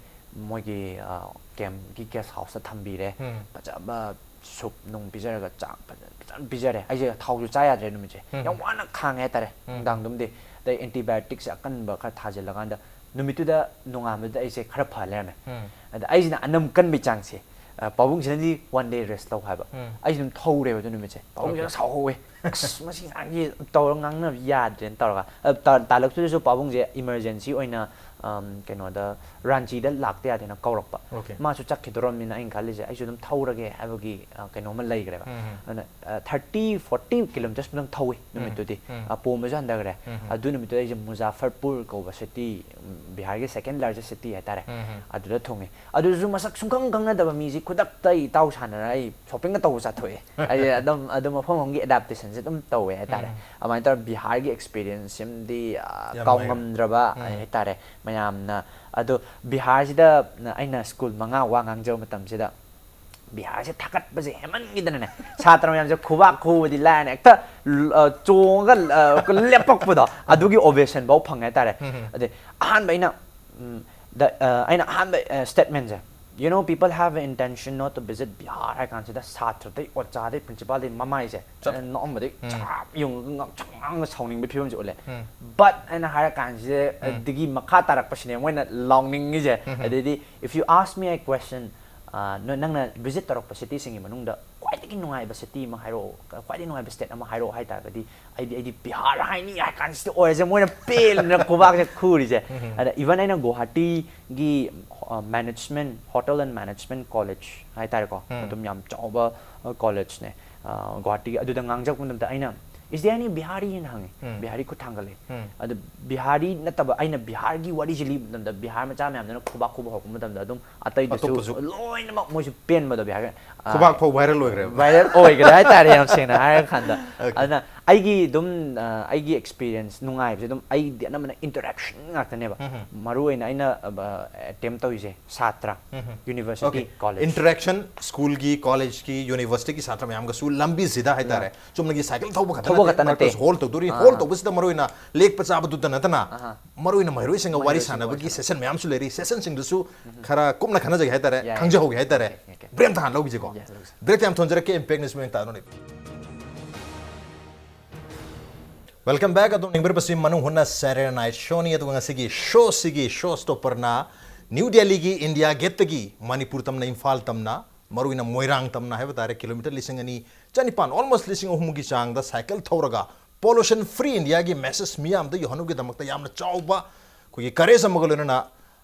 ꯃꯣꯏꯒꯤ, ꯑ, campꯀꯤ guest houseꯇ ꯊꯝꯕꯤꯔꯦ, ꯎꯝ꯫ ꯐꯖꯕ soup ꯅꯨꯡ ꯄꯤꯖꯔꯒ ꯆꯥꯛ ꯐꯖꯅ, ꯐꯖꯅ ꯄꯤꯖꯔꯦ꯫ ꯑꯩꯁꯦ ꯊꯥꯎꯁꯨ ꯆꯥ ꯌꯥꯗ꯭ꯔꯦ ꯅꯨꯃꯤꯠꯁꯦ꯫ ꯎꯝ꯫ ꯌꯥꯝ ꯋꯥꯅ ꯈꯥꯡꯉꯦ ꯍꯥꯏꯇꯥꯔꯦ ꯎꯝ꯫ ꯅꯨꯡꯗꯥꯡꯗꯨꯝꯗꯤ꯫ ꯑꯗꯩ antibioticsꯁꯦ ꯑꯀꯟꯕ ꯈꯔ ꯊꯥꯖꯤꯜꯂꯀꯥꯟꯗ ꯅꯨꯃꯤꯠꯇꯨꯗ ꯅꯣꯡꯉꯥꯟꯕꯗ ꯑꯩꯁꯦ ꯈꯔ ꯐ ꯂꯩꯔꯝꯃꯦ꯫ ꯎꯝ꯫ ꯑꯗ ꯑꯩꯁꯤꯅ ꯑꯅꯝ ꯀꯟꯕꯩ ꯆꯥꯡꯁꯦ, ꯑ, ꯄꯥꯕꯨꯡꯁꯤꯅꯗꯤ "One day rest ꯇꯧ" ꯍꯥꯏꯕ꯫ ꯎꯝ꯫ ꯑꯩꯁꯦ ꯑꯗꯨꯝ ꯊꯧꯔꯦꯕ ꯑꯗꯨ ꯅꯨꯃꯤꯠꯁꯦ꯫ ꯄꯥꯕꯨꯡꯁꯤꯅ Okay꯫ ꯁꯥꯎꯍꯧꯋꯦ꯫ "ꯑꯁ, ꯃꯁꯤ ꯑꯉꯥꯡꯁꯤ ꯇꯧꯔ ꯉꯥꯡꯅꯕ ꯌꯥꯗ꯭ꯔꯦꯅ" ꯇꯧꯔꯒ꯫ ꯑ, ꯇꯥ-, ꯇꯥꯂꯛꯇꯨꯗꯁꯨ ꯄꯥꯕꯨꯡꯁꯦ emergency ꯑꯣꯏꯅ, ꯑꯝ, ꯀꯩꯅꯣꯗ, ꯔꯥꯟꯆꯤꯗ ꯂꯥꯛꯇ ꯌꯥꯗꯦꯅ ꯀꯧꯔꯛꯄ꯫ Okay꯫ ꯃꯥꯁꯨ ꯆꯠꯈꯤꯗꯣꯔꯝꯅꯤꯅ ꯑꯩꯅ ꯈꯜꯂꯤꯁꯦ, ꯑꯩꯁꯨ ꯑꯗꯨꯝ ꯊꯧꯔꯒꯦ ꯍꯥꯏꯕꯒꯤ, ꯑ, ꯀꯩꯅꯣꯝꯃ ꯂꯩꯈ꯭ꯔꯦꯕ꯫ ꯎꯝ꯫ ꯑꯗꯨꯅ, ꯑ, thirty, forty kilometres ꯃꯨꯛꯇꯪ ꯊꯧꯏ ꯅꯨꯃꯤꯠꯇꯨꯗꯤ꯫ ꯎꯝ꯫ ꯑ, ꯄꯣꯝꯕꯁꯨ ꯍꯟꯊꯈ꯭ꯔꯦ꯫ ꯎꯝ꯫ ꯑꯗꯨ ꯅꯨꯃꯤꯠꯇꯨꯗ ꯑꯩꯁꯦ ꯃꯨꯖꯥꯐꯔꯄꯨꯔ ꯀꯧꯕ city, ꯎꯝ, ꯕꯤꯍꯥꯔꯒꯤ second largest city ꯍꯥꯏꯇꯥꯔꯦ꯫ ꯎꯝ꯫ ꯑꯗꯨꯗ ꯊꯨꯡꯉꯤ꯫ ꯑꯗꯨꯁꯨ ꯃꯁꯛ ꯁꯨꯡꯈꯪ ꯈꯪꯅꯗꯕ ꯃꯤꯁꯤ ꯈꯨꯗꯛꯇ ꯑꯩ ꯏꯇꯥꯎ ꯁꯥꯟꯅꯔ ꯑꯩ shoppingꯒ ꯇꯧꯕ ꯆꯠꯊꯣꯛꯑꯦ꯫ ꯑꯩꯁꯦ ꯑꯗꯨꯝ, ꯑꯗꯨꯝ ꯃꯐꯝ ꯑꯃꯒꯤ adaptationꯁꯦ ꯑꯗꯨꯝ ꯇꯧꯋꯦ ꯍꯥꯏꯇꯥꯔꯦ꯫ ꯎꯝ꯫ ꯑꯗꯨꯃꯥꯏꯅ ꯇꯧꯔ ꯕꯤꯍꯥꯔꯒꯤ experienceꯁꯤꯃꯗꯤ, ꯑ, ꯌꯥꯝ ꯀꯥꯎ ꯅꯨꯡꯉꯥꯏ꯫ ꯉꯝꯗ꯭ꯔꯕ ꯎꯝ꯫ ꯍꯥꯏꯇꯥꯔꯦ꯫ ꯃꯌꯥꯝꯅ, ꯑꯗꯣ ꯕꯤꯍꯥꯔꯁꯤꯗ ꯑꯩꯅ school ꯃꯉꯥ ꯋꯥ ꯉꯥꯡꯖꯕ ꯃꯇꯝꯁꯤꯗ ꯕꯤꯍꯥꯔꯁꯦ ꯊꯥꯒꯠꯄꯁꯦ ꯍꯦꯟꯃꯟꯈꯤꯗꯅꯅꯦ, ꯁꯥꯇ꯭ꯔ ꯃꯌꯥꯝꯁꯦ ꯈꯨꯕꯥꯛ ꯈꯨꯕꯗꯤ ꯂꯥꯏꯔꯅ ꯍꯦꯛꯇ, ꯑ, ꯆꯣꯡꯉꯒ, ꯑ, ꯂꯦꯞꯄꯛꯄꯗꯣ, ꯑꯗꯨꯒꯤ ovation ꯐꯥꯎ ꯐꯪꯉꯦ ꯍꯥꯏꯇꯥꯔꯦ꯫ ꯎꯝ꯫ ꯑꯗꯩ ꯑꯍꯥꯟꯕ ꯑꯩꯅ, ꯎꯝ, ꯗ-, ꯑ, ꯑꯩꯅ ꯑꯍꯥꯟꯕ, ꯑ, statementꯁꯦ, You know, people have an intention not to visit Bihar ꯍꯥꯏ ꯀꯥꯟꯁꯤꯗ ꯁꯥꯇ꯭ꯔꯗꯩ, ꯑꯣꯖꯥꯗꯩ, ꯄ꯭ꯔꯤꯟꯁꯤꯄꯥꯜꯗꯩ ꯃꯃꯥꯏꯁꯦ ꯆꯞ ꯅꯣꯛꯑꯝꯕꯗꯩ ꯆꯞ ꯌꯨꯡꯉꯒ ꯉꯛꯁꯪ ꯉꯥꯡꯉꯒ ꯁꯥꯎꯅꯤꯡꯕꯒꯤ ꯐꯤꯕꯝꯁꯦ ꯎꯠꯂꯦ꯫ But ꯑꯩꯅ ꯍꯥꯏꯔ ꯀꯥꯟꯁꯤꯗ ꯑꯗꯒꯤ ꯃꯈꯥ ꯇꯥꯔꯛꯄꯁꯤꯅꯦ ꯃꯣꯏꯅ ꯂꯥꯎꯅꯤꯡꯉꯤꯁꯦ꯫ ꯑꯗꯩꯗꯤ, if you ask me a question, ꯑ, ꯅꯣꯏ, ꯅꯪꯅ ꯚꯤꯖꯤꯠ ꯇꯧꯔꯛꯄ ꯁꯤꯇꯤꯁꯤꯡꯒꯤ ꯃꯅꯨꯡꯗ ꯈ꯭ꯋꯥꯏꯗꯒꯤ ꯅꯨꯡꯉꯥꯏꯕ ꯁꯤꯇꯤ ꯑꯃ ꯍꯥꯏꯔꯛꯑꯣ, ꯈ꯭ꯋꯥꯏꯗꯒꯤ ꯅꯨꯡꯉꯥꯏꯕ ꯁ꯭ꯇꯦꯠ ꯑꯃ ꯍꯥꯏꯔꯛꯑꯣ ꯍꯥꯏ ꯇꯥꯔꯒꯗꯤ, ꯑꯩꯗꯤ, ꯑꯩꯗꯤ ꯕꯤꯍꯥꯔ ꯍꯥꯏꯅꯤ ꯍꯥꯏ ꯀꯥꯟꯁꯤꯗ ꯑꯣꯏꯔꯁꯦ ꯃꯣꯏꯅ ꯄꯦꯟꯅ ꯈꯨꯕꯥꯛꯁꯦ ꯈꯨꯔꯤꯁꯦ꯫ ꯑꯗ even ꯑꯩꯅ ꯒꯨꯋꯥꯍꯥꯇꯤꯒꯤ, ꯑ, management, hotel and management college ꯍꯥꯏ ꯇꯥꯔꯦꯀꯣ, ꯑꯗꯨꯝ ꯌꯥꯝ ꯆꯥꯎꯕ, ꯑ, ꯀꯣꯂꯦꯖꯅꯦ꯫ ꯑ, ꯒꯨꯋꯥꯍꯥꯇꯤꯒꯤ ꯑꯗꯨꯗ ꯉꯥꯡꯖꯔꯛꯄ ꯃꯇꯝꯗ ꯑꯩꯅ, "Is there any Bihari?" ꯍꯥꯏꯅ ꯍꯪꯉꯤ꯫ ꯕꯤꯍꯥꯔꯤ ꯈꯨꯠ ꯊꯥꯡꯒꯠꯂꯦ꯫ ꯑꯗ ꯕꯤꯍꯥꯔꯤ ꯅꯠꯇꯕ, ꯑꯩꯅ ꯕꯤꯍꯥꯔꯒꯤ ꯋꯥꯔꯤꯁꯦ ꯂꯤꯕ ꯃꯇꯝꯗ ꯕꯤꯍꯥꯔ ꯃꯆꯥ ꯃꯌꯥꯝꯗꯨꯅ ꯈꯨꯕꯥꯛ ꯈꯨꯕ ꯍꯧꯔꯛꯄ ꯃꯇꯝꯗ ꯑꯗꯨꯝ ꯑꯇꯩꯗꯨꯁꯨ ꯑꯇꯣꯞꯄꯁꯨ꯫ ꯂꯣꯏꯅꯃꯛ ꯃꯣꯏꯁꯨ ꯄꯦꯟꯕꯗꯣ ꯕꯤꯍꯥꯔ, ꯑ, ꯈꯨꯕꯥꯛ ꯐꯥꯎ viral ꯑꯣꯏꯈ꯭ꯔꯦꯕ꯫ Viral ꯑꯣꯏꯈ꯭ꯔꯦ ꯍꯥꯏꯇꯥꯔꯦ, ꯌꯥꯝ ꯁꯦꯡꯅ ꯍꯥꯏꯔꯀꯥꯟꯗ꯫ Okay. ꯑꯗꯨꯅ ꯑꯩꯒꯤ ꯑꯗꯨꯝ, ꯑ, ꯑꯩꯒꯤ experience ꯅꯨꯡꯉꯥꯏꯕꯁꯦ ꯑꯗꯨꯝ ꯑꯩꯗꯤ ꯑꯅꯝꯕꯅ interaction ꯉꯥꯛꯇꯅꯦꯕ꯫ ꯃꯔꯨ ꯑꯣꯏꯅ ꯑꯩꯅ, ꯑ, attempt ꯇꯧꯔꯤꯁꯦ ꯁꯥꯇ꯭ꯔ, university, okay, college꯫ Interaction, schoolꯒꯤ, collegeꯀꯤ, universityꯒꯤ ꯁꯥꯇ꯭ꯔ ꯃꯌꯥꯝꯒꯁꯨ ꯂꯝꯕꯤꯁꯤꯗ ꯍꯥꯏꯇꯥꯔꯦ꯫ ꯆꯨꯝꯅꯒꯤ cycle ꯊꯧꯕ ꯈꯛꯇ ꯊꯧꯕ ꯅꯠꯇꯦ, ꯈꯛꯇ ꯃꯔꯛꯇꯁꯨ ꯅꯠꯇꯦ꯫ Hall ꯇꯧꯗꯣꯔꯤ, ꯑꯥ, hall ꯑꯥ꯫ ꯇꯧꯕꯁꯤꯗ ꯃꯔꯨ ꯑꯣꯏꯅ ꯂꯦꯛꯄ ꯆꯥꯕꯗꯨꯇ ꯅꯠꯇꯅ, ꯑꯍꯥ꯫ ꯃꯔꯨ ꯑꯣꯏꯅ ꯃꯍꯩꯔꯣꯏꯁꯤꯡꯒ ꯋꯥꯔꯤ ꯃꯍꯩꯔꯣꯏꯁꯤꯡꯒ ꯁꯥꯟꯅꯕꯒꯤ ꯋꯥꯔꯤ session ꯃꯌꯥꯝꯁꯨ ꯂꯩꯔꯤ꯫ Sessionꯁꯤꯡꯗꯨꯁꯨ ꯈꯔ ꯀꯨꯞꯅ ꯈꯟꯅꯖꯒꯦ ꯍꯥꯏꯇꯥꯔꯦ, ꯌꯥꯏ, ꯌꯥꯏ꯫ ꯈꯪꯖꯍꯧꯒꯦ ꯍꯥꯏꯇꯥꯔꯦ꯫ Okay, okay꯫ Break ꯑꯝꯇ ꯍꯥꯟꯅ ꯂꯧꯈꯤꯁꯤꯀꯣ꯫ ꯌꯥꯏ, ꯂꯧꯁꯤ꯫ Break ꯌꯥꯝ ꯊꯣꯟꯖꯔꯛꯀꯦ, Impact News ꯃꯌꯦꯛ ꯇꯥꯅ ꯂꯩꯕꯤꯌꯨ꯫ Welcome back꯫ ꯑꯗꯨꯝ ꯌꯦꯡꯕꯤꯔꯛꯄꯁꯤ ꯃꯅꯨꯡ ꯍꯨꯠꯅ Saturday Night Showꯅꯤ꯫ ꯑꯗꯨꯒ ꯉꯁꯤꯒꯤ showꯁꯤꯒꯤ show stopperꯅ New Delhiꯒꯤ India Gateꯇꯒꯤ ꯃꯅꯤꯄꯨꯔ ꯇꯝꯅ ꯏꯝꯐꯥꯜ ꯇꯝꯅ, ꯃꯔꯨ ꯑꯣꯏꯅ ꯃꯣꯏꯔꯥꯡ ꯇꯝꯅ ꯍꯥꯏꯕ ꯇꯥꯔꯦ, kilometre ꯂꯤꯁꯤꯡ ꯑꯅꯤ ꯆꯅꯤꯄꯥꯟ, almost ꯂꯤꯁꯤꯡ ꯑꯍꯨꯝꯒꯤ ꯆꯥꯡꯗ cycle ꯊꯧꯔꯒ pollution free Indiaꯒꯤ message ꯃꯤꯌꯥꯝꯗ ꯌꯧꯍꯟꯕꯒꯤꯗꯃꯛꯇ ꯌꯥꯝꯅ ꯆꯥꯎꯕ ꯑꯩꯈꯣꯏꯒꯤ courage ꯑꯃꯒ ꯂꯣꯏꯅꯅ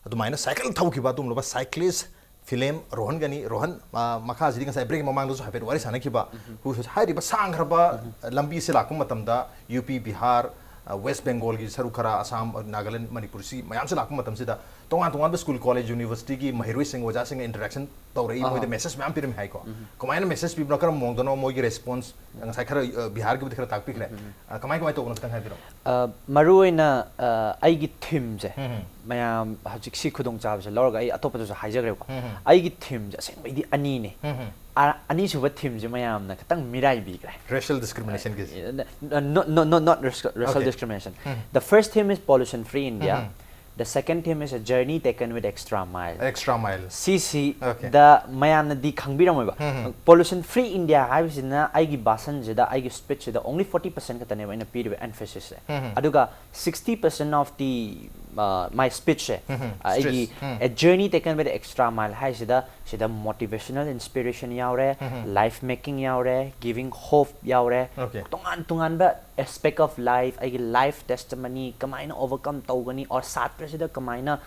ꯑꯗꯨꯃꯥꯏꯅ cycle ꯊꯧꯈꯤꯕ ꯑꯗꯨꯒꯨꯝꯂꯕ cyclist ꯐꯤꯂꯦꯝ ꯔꯣꯍꯟꯒꯅꯤ꯫ ꯔꯣꯍꯟ, ꯑ, ꯃꯈꯥꯁꯤꯗꯤ ꯉꯁꯥꯏ break ꯃꯃꯥꯡꯗꯁꯨ ꯍꯥꯏꯐꯦꯠ ꯋꯥꯔꯤ ꯁꯥꯟꯅꯈꯤꯕ꯫ ꯍꯨ-, ꯍꯥꯏꯔꯤꯕ ꯁꯥꯡꯈ꯭ꯔꯕ ꯂꯝꯕꯤ ꯑꯁꯤ ꯂꯥꯛꯄ ꯃꯇꯝꯗ ꯌꯨ ꯄꯤ, ꯕꯤꯍꯥꯔ, ꯑ, ꯋꯦꯁ ꯕꯦꯡꯒꯣꯜꯒꯤ ꯁꯔꯨꯛ ꯈꯔ, ꯑꯁꯥꯝ, ꯅꯥꯒꯥꯂꯦꯟ, ꯃꯅꯤꯄꯨꯔꯁꯤ ꯃꯌꯥꯝꯁꯤ ꯂꯥꯛꯄ ꯃꯇꯝꯁꯤꯗ ꯇꯣꯉꯥꯟ ꯇꯣꯉꯥꯟꯕ school, college, universityꯒꯤ ꯃꯍꯩꯔꯣꯏꯁꯤꯡ, ꯑꯣꯖꯥꯁꯤꯡꯒ interaction ꯇꯧꯔꯛꯏ, ꯑꯍꯥ꯫ ꯃꯣꯏꯗ message ꯃꯌꯥꯝ ꯄꯤꯔꯝꯃꯤ ꯍꯥꯏꯀꯣ꯫ ꯀꯃꯥꯏꯅ message ꯄꯤꯕꯅꯣ, ꯀꯔꯝꯕ ꯃꯑꯣꯡꯗꯅꯣ ꯃꯣꯏꯒꯤ response? ꯉꯁꯥꯏ ꯈꯔ, ꯑ, ꯕꯤꯍꯥꯔꯒꯤꯕꯨꯗꯤ ꯈꯔ ꯇꯥꯛꯄꯤꯈ꯭ꯔꯦ꯫ ꯑ, ꯀꯃꯥꯏ ꯀꯃꯥꯏ ꯇꯧꯕꯅꯣ ꯈꯤꯇꯪ ꯍꯥꯏꯕꯤꯔꯛꯑꯣ꯫ ꯑ, ꯃꯔꯨ ꯑꯣꯏꯅ, ꯑ, ꯑꯩꯒꯤ themeꯁꯦ, ꯃꯌꯥꯝ ꯍꯧꯖꯤꯛ ꯁꯤ ꯈꯨꯗꯣꯡꯆꯥꯕꯁꯦ ꯂꯧꯔꯒ ꯑꯩ ꯑꯇꯣꯞꯄꯗꯁꯨ ꯍꯥꯏꯖꯈ꯭ꯔꯦꯕꯀꯣ꯫ ꯑꯩꯒꯤ themeꯁꯦ ꯑꯁꯦꯡꯕꯩꯗꯤ ꯑꯅꯤꯅꯦ꯫ ꯑ-, ꯑꯅꯤꯁꯨꯕ themeꯁꯦ ꯃꯌꯥꯝꯅ ꯈꯤꯇꯪ ꯃꯤꯔꯥꯏꯕꯤꯈ꯭ꯔꯦ꯫ Racial discriminationꯒꯤꯁꯦ꯫ ꯑ, ꯅ-, ꯅ-, no, no, no, not racial, racial Okay. discrimination. The first theme is pollution free India. The second theme is a journey taken with extra mile. Extra mile. ꯁꯤꯁꯤ Okay. ꯗ ꯃꯌꯥꯝꯅꯗꯤ ꯈꯪꯕꯤꯔꯝꯃꯣꯏꯕ ꯎꯝ. Pollution Free India ꯍꯥꯏꯕꯁꯤꯅ ꯑꯩꯒꯤ ꯚꯥꯁꯟꯁꯤꯗ, ꯑꯩꯒꯤ ꯁ꯭ꯄꯤꯠꯁꯤꯗ only forty percent ꯈꯛꯇꯅꯦꯕ ꯑꯩꯅ ꯄꯤꯔꯤꯕ emphasis ꯁꯦ. ꯎꯝ. ꯑꯗꯨꯒ sixty percent of the uh, my speech ꯁꯦ ꯎꯝ. ꯑꯩꯒꯤ Stress. Um. A Journey Taken with Extra Mile ꯍꯥꯏꯁꯤꯗ, ꯁꯤꯗ motivational inspiration ꯌꯥꯎꯔꯦ, ꯎꯝ. life making ꯌꯥꯎꯔꯦ, giving hope ꯌꯥꯎꯔꯦ, Okay. ꯇꯣꯉꯥꯟ ꯇꯣꯉꯥꯟꯕ aspect of life, ꯑꯩꯒꯤ life testimony ꯀꯃꯥꯏꯅ overcome ꯇꯧꯒꯅꯤ, or ꯁꯥꯇ꯭ꯔꯁꯤꯗ ꯀꯃꯥꯏꯅ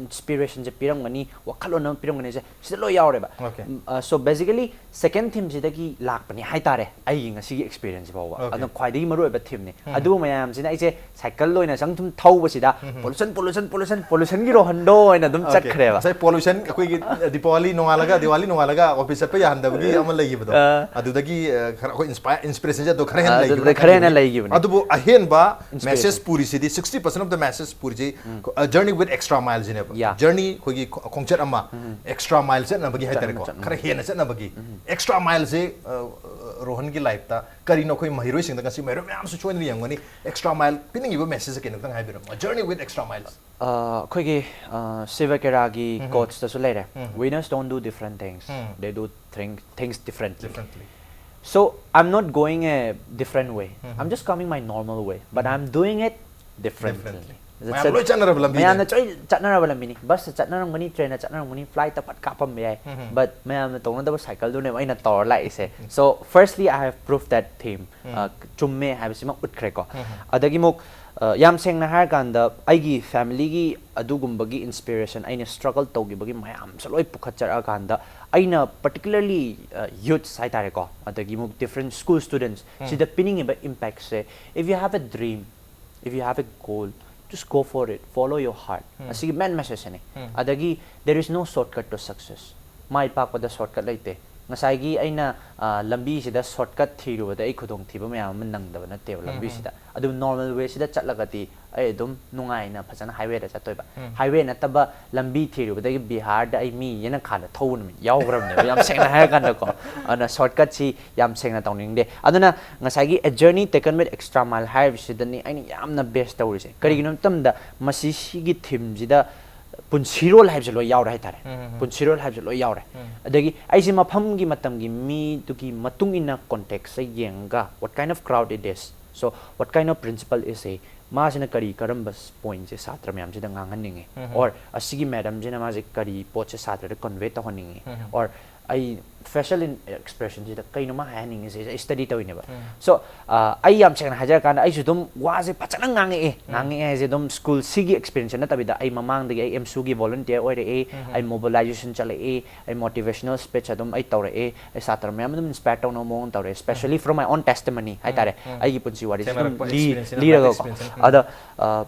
inspiration ꯁꯦ ꯄꯤꯔꯝꯒꯅꯤ, ꯋꯥꯈꯜꯂꯣꯟ ꯑꯃ ꯄꯤꯔꯝꯒꯅꯤꯁꯦ ꯁꯤꯗ ꯂꯣꯏ ꯌꯥꯎꯔꯦꯕ. Okay. ꯎꯝ, uh, so basically second theme ꯁꯤꯗꯒꯤ ꯂꯥꯛꯄꯅꯤ ꯍꯥꯏꯇꯥꯔꯦ ꯑꯩꯒꯤ ꯉꯁꯤꯒꯤ experience ꯁꯤ ꯐꯥꯎꯕ. Okay. ꯑꯗꯨꯅ ꯈ꯭ꯋꯥꯏꯗꯒꯤ ꯃꯔꯨꯑꯣꯏꯕ theme ꯅꯤ. ꯎꯝ. ꯑꯗꯨ ꯃꯌꯥꯝꯁꯤꯅ ꯑꯩꯁꯦ cycle ꯑꯣꯏꯅ ꯁꯨꯝ ꯊꯧꯕꯁꯤꯗ pollution, pollution, pollution, pollution ꯒꯤ ꯔꯣꯍꯟꯗꯣ ꯑꯣꯏꯅ ꯑꯗꯨꯝ Okay. ꯆꯠꯈ꯭ꯔꯦꯕ. ꯉꯁꯥꯏ pollution ꯑꯩꯈꯣꯏꯒꯤ Deepavali ꯅꯣꯡꯉꯥꯜꯂꯒ, Diwali ꯅꯣꯡꯉꯥꯜꯂꯒ office ꯆꯠꯄ ꯌꯥꯍꯟꯗꯕꯒꯤ ꯑꯃ ꯂꯩꯈꯤꯕꯗꯣ, ꯑꯥ. ꯑꯗꯨꯗꯒꯤ ꯑ, ꯈꯔ ꯑꯩꯈꯣꯏ inspire inspiration ꯁꯦ ꯑꯗꯨ ꯈꯔ ꯍꯦꯟꯅ ꯑꯥ, ꯂꯩꯈꯤꯕ ꯑꯗꯨꯗ ꯈꯔ ꯍꯦꯟꯅ ꯈꯪꯗꯦ. ꯂꯩꯈꯤꯕꯅꯤ. ꯑꯗꯨꯕꯨ ꯑꯍꯦꯟꯕ Inspiration. Message ꯄꯨꯔꯤꯁꯤꯗꯤ, sixty percent of the message ꯄꯨꯔꯤꯁꯤ A Journey with Extra Mile ꯁꯤꯅꯦꯕ. Yeah. Journey ꯑꯩꯈꯣꯏꯒꯤ ꯈꯣ- ꯈꯣꯡꯆꯠ ꯑꯃ extra mile ꯆꯠꯅꯕꯒꯤ ꯍꯥꯏꯇꯥꯔꯦꯀꯣ, ꯆꯠꯅꯕ, ꯆꯠꯅꯕ. ꯈꯔ ꯍꯦꯟꯅ ꯆꯠꯅꯕꯒꯤ. Extra mile ꯁꯦ ꯑ, ꯔꯣꯍꯟꯒꯤ life ꯇ ꯀꯔꯤꯅꯣ ꯑꯩꯈꯣꯏ ꯃꯍꯩꯔꯣꯏꯁꯤꯡꯗ ꯉꯁꯤ ꯃꯍꯩꯔꯣꯏ ꯃꯌꯥꯝꯁꯨ ꯁꯣꯏꯗꯅ ꯌꯦꯡꯒꯅꯤ. Extra mile ꯄꯤꯅꯤꯡꯉꯤꯕ message ꯁꯦ ꯀꯩꯅꯣ ꯈꯤꯇꯪ ꯍꯥꯏꯕꯤꯔꯝꯃꯣ, A Journey with Extra Mile. ꯑ, ꯑꯩꯈꯣꯏꯒꯤ ꯑ, ꯁꯤꯚ ꯀꯦꯔꯥꯒꯤ quotes ꯇꯁꯨ ꯂꯩꯔꯦ. Winners don't do different things, they do thing- things differently. Differently. So I'm not going a different way. I'm just coming my normal way, but I'm doing it differently. Differently. ꯃꯌꯥꯝ ꯂꯣꯏ ꯆꯠꯅꯔꯕ ꯂꯝꯕꯤꯅꯦ. ꯃꯌꯥꯝꯅ ꯆꯣꯏ ꯆꯠꯅꯔꯕ ꯂꯝꯕꯤꯅꯤ. Bus ꯇ ꯆꯠꯅꯔꯝꯒꯅꯤ, train ꯗ ꯆꯠꯅꯔꯝꯒꯅꯤ, flight ꯇ ꯐꯠ ꯀꯥꯞꯄꯝꯕ ꯌꯥꯏ. But ꯃꯌꯥꯝꯅ ꯇꯧꯅꯗꯕ cycle ꯗꯨꯅꯦꯕ ꯑꯩꯅ ꯇꯧꯔ ꯂꯥꯛꯏꯁꯦ. So firstly I have proved that theme. ꯑ, ꯆꯨꯝꯃꯦ ꯍꯥꯏꯕꯁꯤꯃ ꯎꯠꯈ꯭ꯔꯦꯀꯣ. ꯑꯗꯒꯤ ꯑꯃꯨꯛ ꯑ, ꯌꯥꯝ ꯁꯦꯡꯅ ꯍꯥꯏꯔꯀꯥꯟꯗ ꯑꯩꯒꯤ family ꯒꯤ ꯑꯗꯨꯒꯨꯝꯕꯒꯤ inspiration, ꯑꯩꯅ struggle ꯇꯧꯈꯤꯕꯒꯤ ꯃꯌꯥꯝꯁꯦ ꯂꯣꯏ ꯄꯨꯈꯠꯆꯔꯛꯑꯀꯥꯟꯗ ꯑꯩꯅ particularly youths ꯍꯥꯏꯇꯥꯔꯦꯀꯣ, ꯑꯗꯒꯤ ꯑꯃꯨꯛ different school students ꯁꯤꯗ ꯄꯤꯅꯤꯡꯉꯤꯕ impact say, if you have a dream, if you have a goal, just go for it, follow your heart. ꯑꯁꯤꯒꯤ main message ꯁꯤꯅꯤ. ꯑꯗꯒꯤ there is no shortcut to success. My ꯄꯥꯛꯄꯗ shortcut ꯂꯩꯇꯦ. ꯉꯁꯥꯏꯒꯤ ꯑꯩꯅ ꯑ, ꯂꯝꯕꯤꯁꯤꯗ ꯁꯣꯔꯠꯀꯠ ꯊꯤꯔꯨꯕꯗ ꯑꯩ ꯈꯨꯗꯣꯡꯊꯤꯕ ꯃꯌꯥꯝ ꯑꯃ ꯅꯪꯗꯕ ꯅꯠꯇꯦꯕ꯫ ꯎꯝ, ꯂꯝꯕꯤꯁꯤꯗ ꯑꯗꯨꯝ ꯅꯣꯔꯃꯦꯜ ꯋꯦꯁꯤꯗ ꯆꯠꯂꯒꯗꯤ ꯑꯩ ꯑꯗꯨꯝ ꯅꯨꯡꯉꯥꯏꯅ ꯐꯖꯅ ꯍꯥꯏꯋꯦꯗ ꯆꯠꯇꯣꯏꯕ꯫ ꯎꯝ꯫ ꯍꯥꯏꯋꯦ ꯅꯠꯇꯕ ꯂꯝꯕꯤ ꯊꯤꯔꯨꯕꯗꯒꯤ ꯕꯤꯍꯥꯔꯗ ꯑꯩ ꯃꯤ ꯌꯦꯅꯈꯥꯗ ꯊꯧꯕ ꯅꯨꯃꯤꯠ ꯌꯥꯎꯈ꯭ꯔꯕꯅꯦꯕ, ꯌꯥꯝ ꯁꯦꯡꯅ ꯍꯥꯏꯔꯀꯥꯟꯗꯀꯣ꯫ ꯑꯗꯨꯅ ꯁꯣꯔꯠꯀꯠꯁꯤ ꯌꯥꯝ ꯁꯦꯡꯅ ꯇꯧꯅꯤꯡꯗꯦ꯫ ꯑꯗꯨꯅ ꯉꯁꯥꯏꯒꯤ "A journey taken with extra mile" ꯍꯥꯏꯔꯤꯕꯁꯤꯗꯅꯤ ꯑꯩꯅ ꯌꯥꯝꯅ ꯕꯦꯁ ꯇꯧꯔꯤꯁꯦ꯫ ꯀꯔꯤꯒꯤꯅꯣ ꯃꯇꯝꯗ ꯃꯁꯤ, ꯁꯤꯒꯤ ꯊꯤꯝꯁꯤꯗ ꯄꯨꯟꯁꯤꯔꯣꯜ ꯍꯥꯏꯕꯁꯦ ꯂꯣꯏ ꯌꯥꯎꯔꯦ ꯍꯥꯏꯇꯥꯔꯦ꯫ ꯎꯝ, ꯎꯝ, ꯎꯝ꯫ ꯄꯨꯟꯁꯤꯔꯣꯜ ꯍꯥꯏꯕꯁꯦ ꯂꯣꯏ ꯌꯥꯎꯔꯦ꯫ ꯎꯝ꯫ ꯑꯗꯒꯤ ꯑꯩꯁꯦ ꯃꯐꯝꯒꯤ ꯃꯇꯝꯒꯤ ꯃꯤꯗꯨꯒꯤ ꯃꯇꯨꯡ ꯏꯟꯅ ꯀꯣꯟꯇꯦꯛꯁꯁꯦ ꯌꯦꯡꯉꯒ, "What kind of crowd it is? So, what kind of principal is he?" ꯃꯥꯁꯤꯅ ꯀꯔꯤ, ꯀꯔꯝꯕ ꯄꯣꯏꯟꯠꯁꯦ ꯁꯥꯇ꯭ꯔ ꯃꯌꯥꯝꯁꯤꯗ ꯉꯥꯡꯍꯟꯅꯤꯡꯉꯤ? ꯎꯝ, ꯎꯝ꯫ Or ꯑꯁꯤꯒꯤ ꯃꯦꯗꯝꯁꯤꯅ ꯃꯥꯁꯦ ꯀꯔꯤ ꯄꯣꯠꯁꯦ ꯁꯥꯇ꯭ꯔꯗ ꯀꯟꯚꯦ ꯇꯧꯍꯟꯅꯤꯡꯉꯤ? ꯎꯝ, ꯎꯝ꯫ Or ꯑꯩ ꯐꯦꯁꯤꯌꯦꯜ ꯑꯦꯛꯁꯄ꯭ꯔꯦꯁꯟꯁꯤꯗ ꯀꯩꯅꯣ ꯃꯥ ꯍꯥꯏꯍꯟꯅꯤꯡꯉꯤꯁꯦ ꯑꯩ ꯁ꯭ꯇꯗꯤ ꯇꯧꯔꯤꯅꯦꯕ꯫ ꯎꯝ꯫ So, ꯑ, ꯑꯩ ꯌꯥꯝ ꯁꯦꯡꯅ ꯍꯥꯏꯖꯔꯀꯥꯟꯗ ꯑꯩꯁꯨ ꯑꯗꯨꯝ ꯋꯥꯁꯦ ꯐꯖꯅ ꯉꯥꯡꯉꯛꯑꯦ꯫ ꯎꯝ꯫ ꯉꯥꯡꯉꯛꯑꯦ ꯍꯥꯏꯁꯦ ꯑꯗꯨꯝ ꯁ꯭ꯀꯨꯜꯁꯤꯒꯤ ꯑꯦꯛꯁꯄꯤꯔꯤꯌꯦꯟꯁ ꯅꯠꯇꯕꯤꯗ ꯑꯩ ꯃꯃꯥꯡꯗꯒꯤ ꯑꯩ ꯑꯦꯝꯁꯨꯒꯤ ꯚꯣꯂꯨꯟꯇꯤꯌꯔ ꯑꯣꯏꯔꯛꯑꯦ, ꯎꯝ꯫ ꯑꯩ ꯃꯣꯕꯤꯂꯥꯏꯖꯦꯁꯟ ꯆꯠꯂꯛꯑꯦ, ꯑꯩ ꯃꯣꯇꯤꯚꯦꯁꯅꯦꯜ ꯁ꯭ꯄꯤꯆ ꯑꯗꯨꯝ ꯑꯩ ꯇꯧꯔꯛꯑꯦ, ꯑꯩ ꯁꯥꯇ꯭ꯔ ꯃꯌꯥꯝ ꯑꯗꯨꯝ ꯏꯟꯁꯄꯥꯌꯔ ꯇꯧꯅꯕ ꯃꯑꯣꯡ ꯇꯧꯔꯛꯑꯦ, especially um. From my own testimony ꯎꯝ, ꯍꯥꯏꯇꯥꯔꯦ꯫ ꯎꯝ꯫ ꯑꯩꯒꯤ ꯄꯨꯟꯁꯤ ꯋꯥꯔꯤꯁꯦ ꯑꯗꯨꯝ ꯊꯦꯡꯅꯔꯛꯄ ꯂꯤ-, experience ꯅꯠꯇ꯭ꯔꯒ ꯂꯤꯔꯒꯀꯣ꯫ Experience, ꯎꯝ꯫ ꯑꯗ, ꯑ,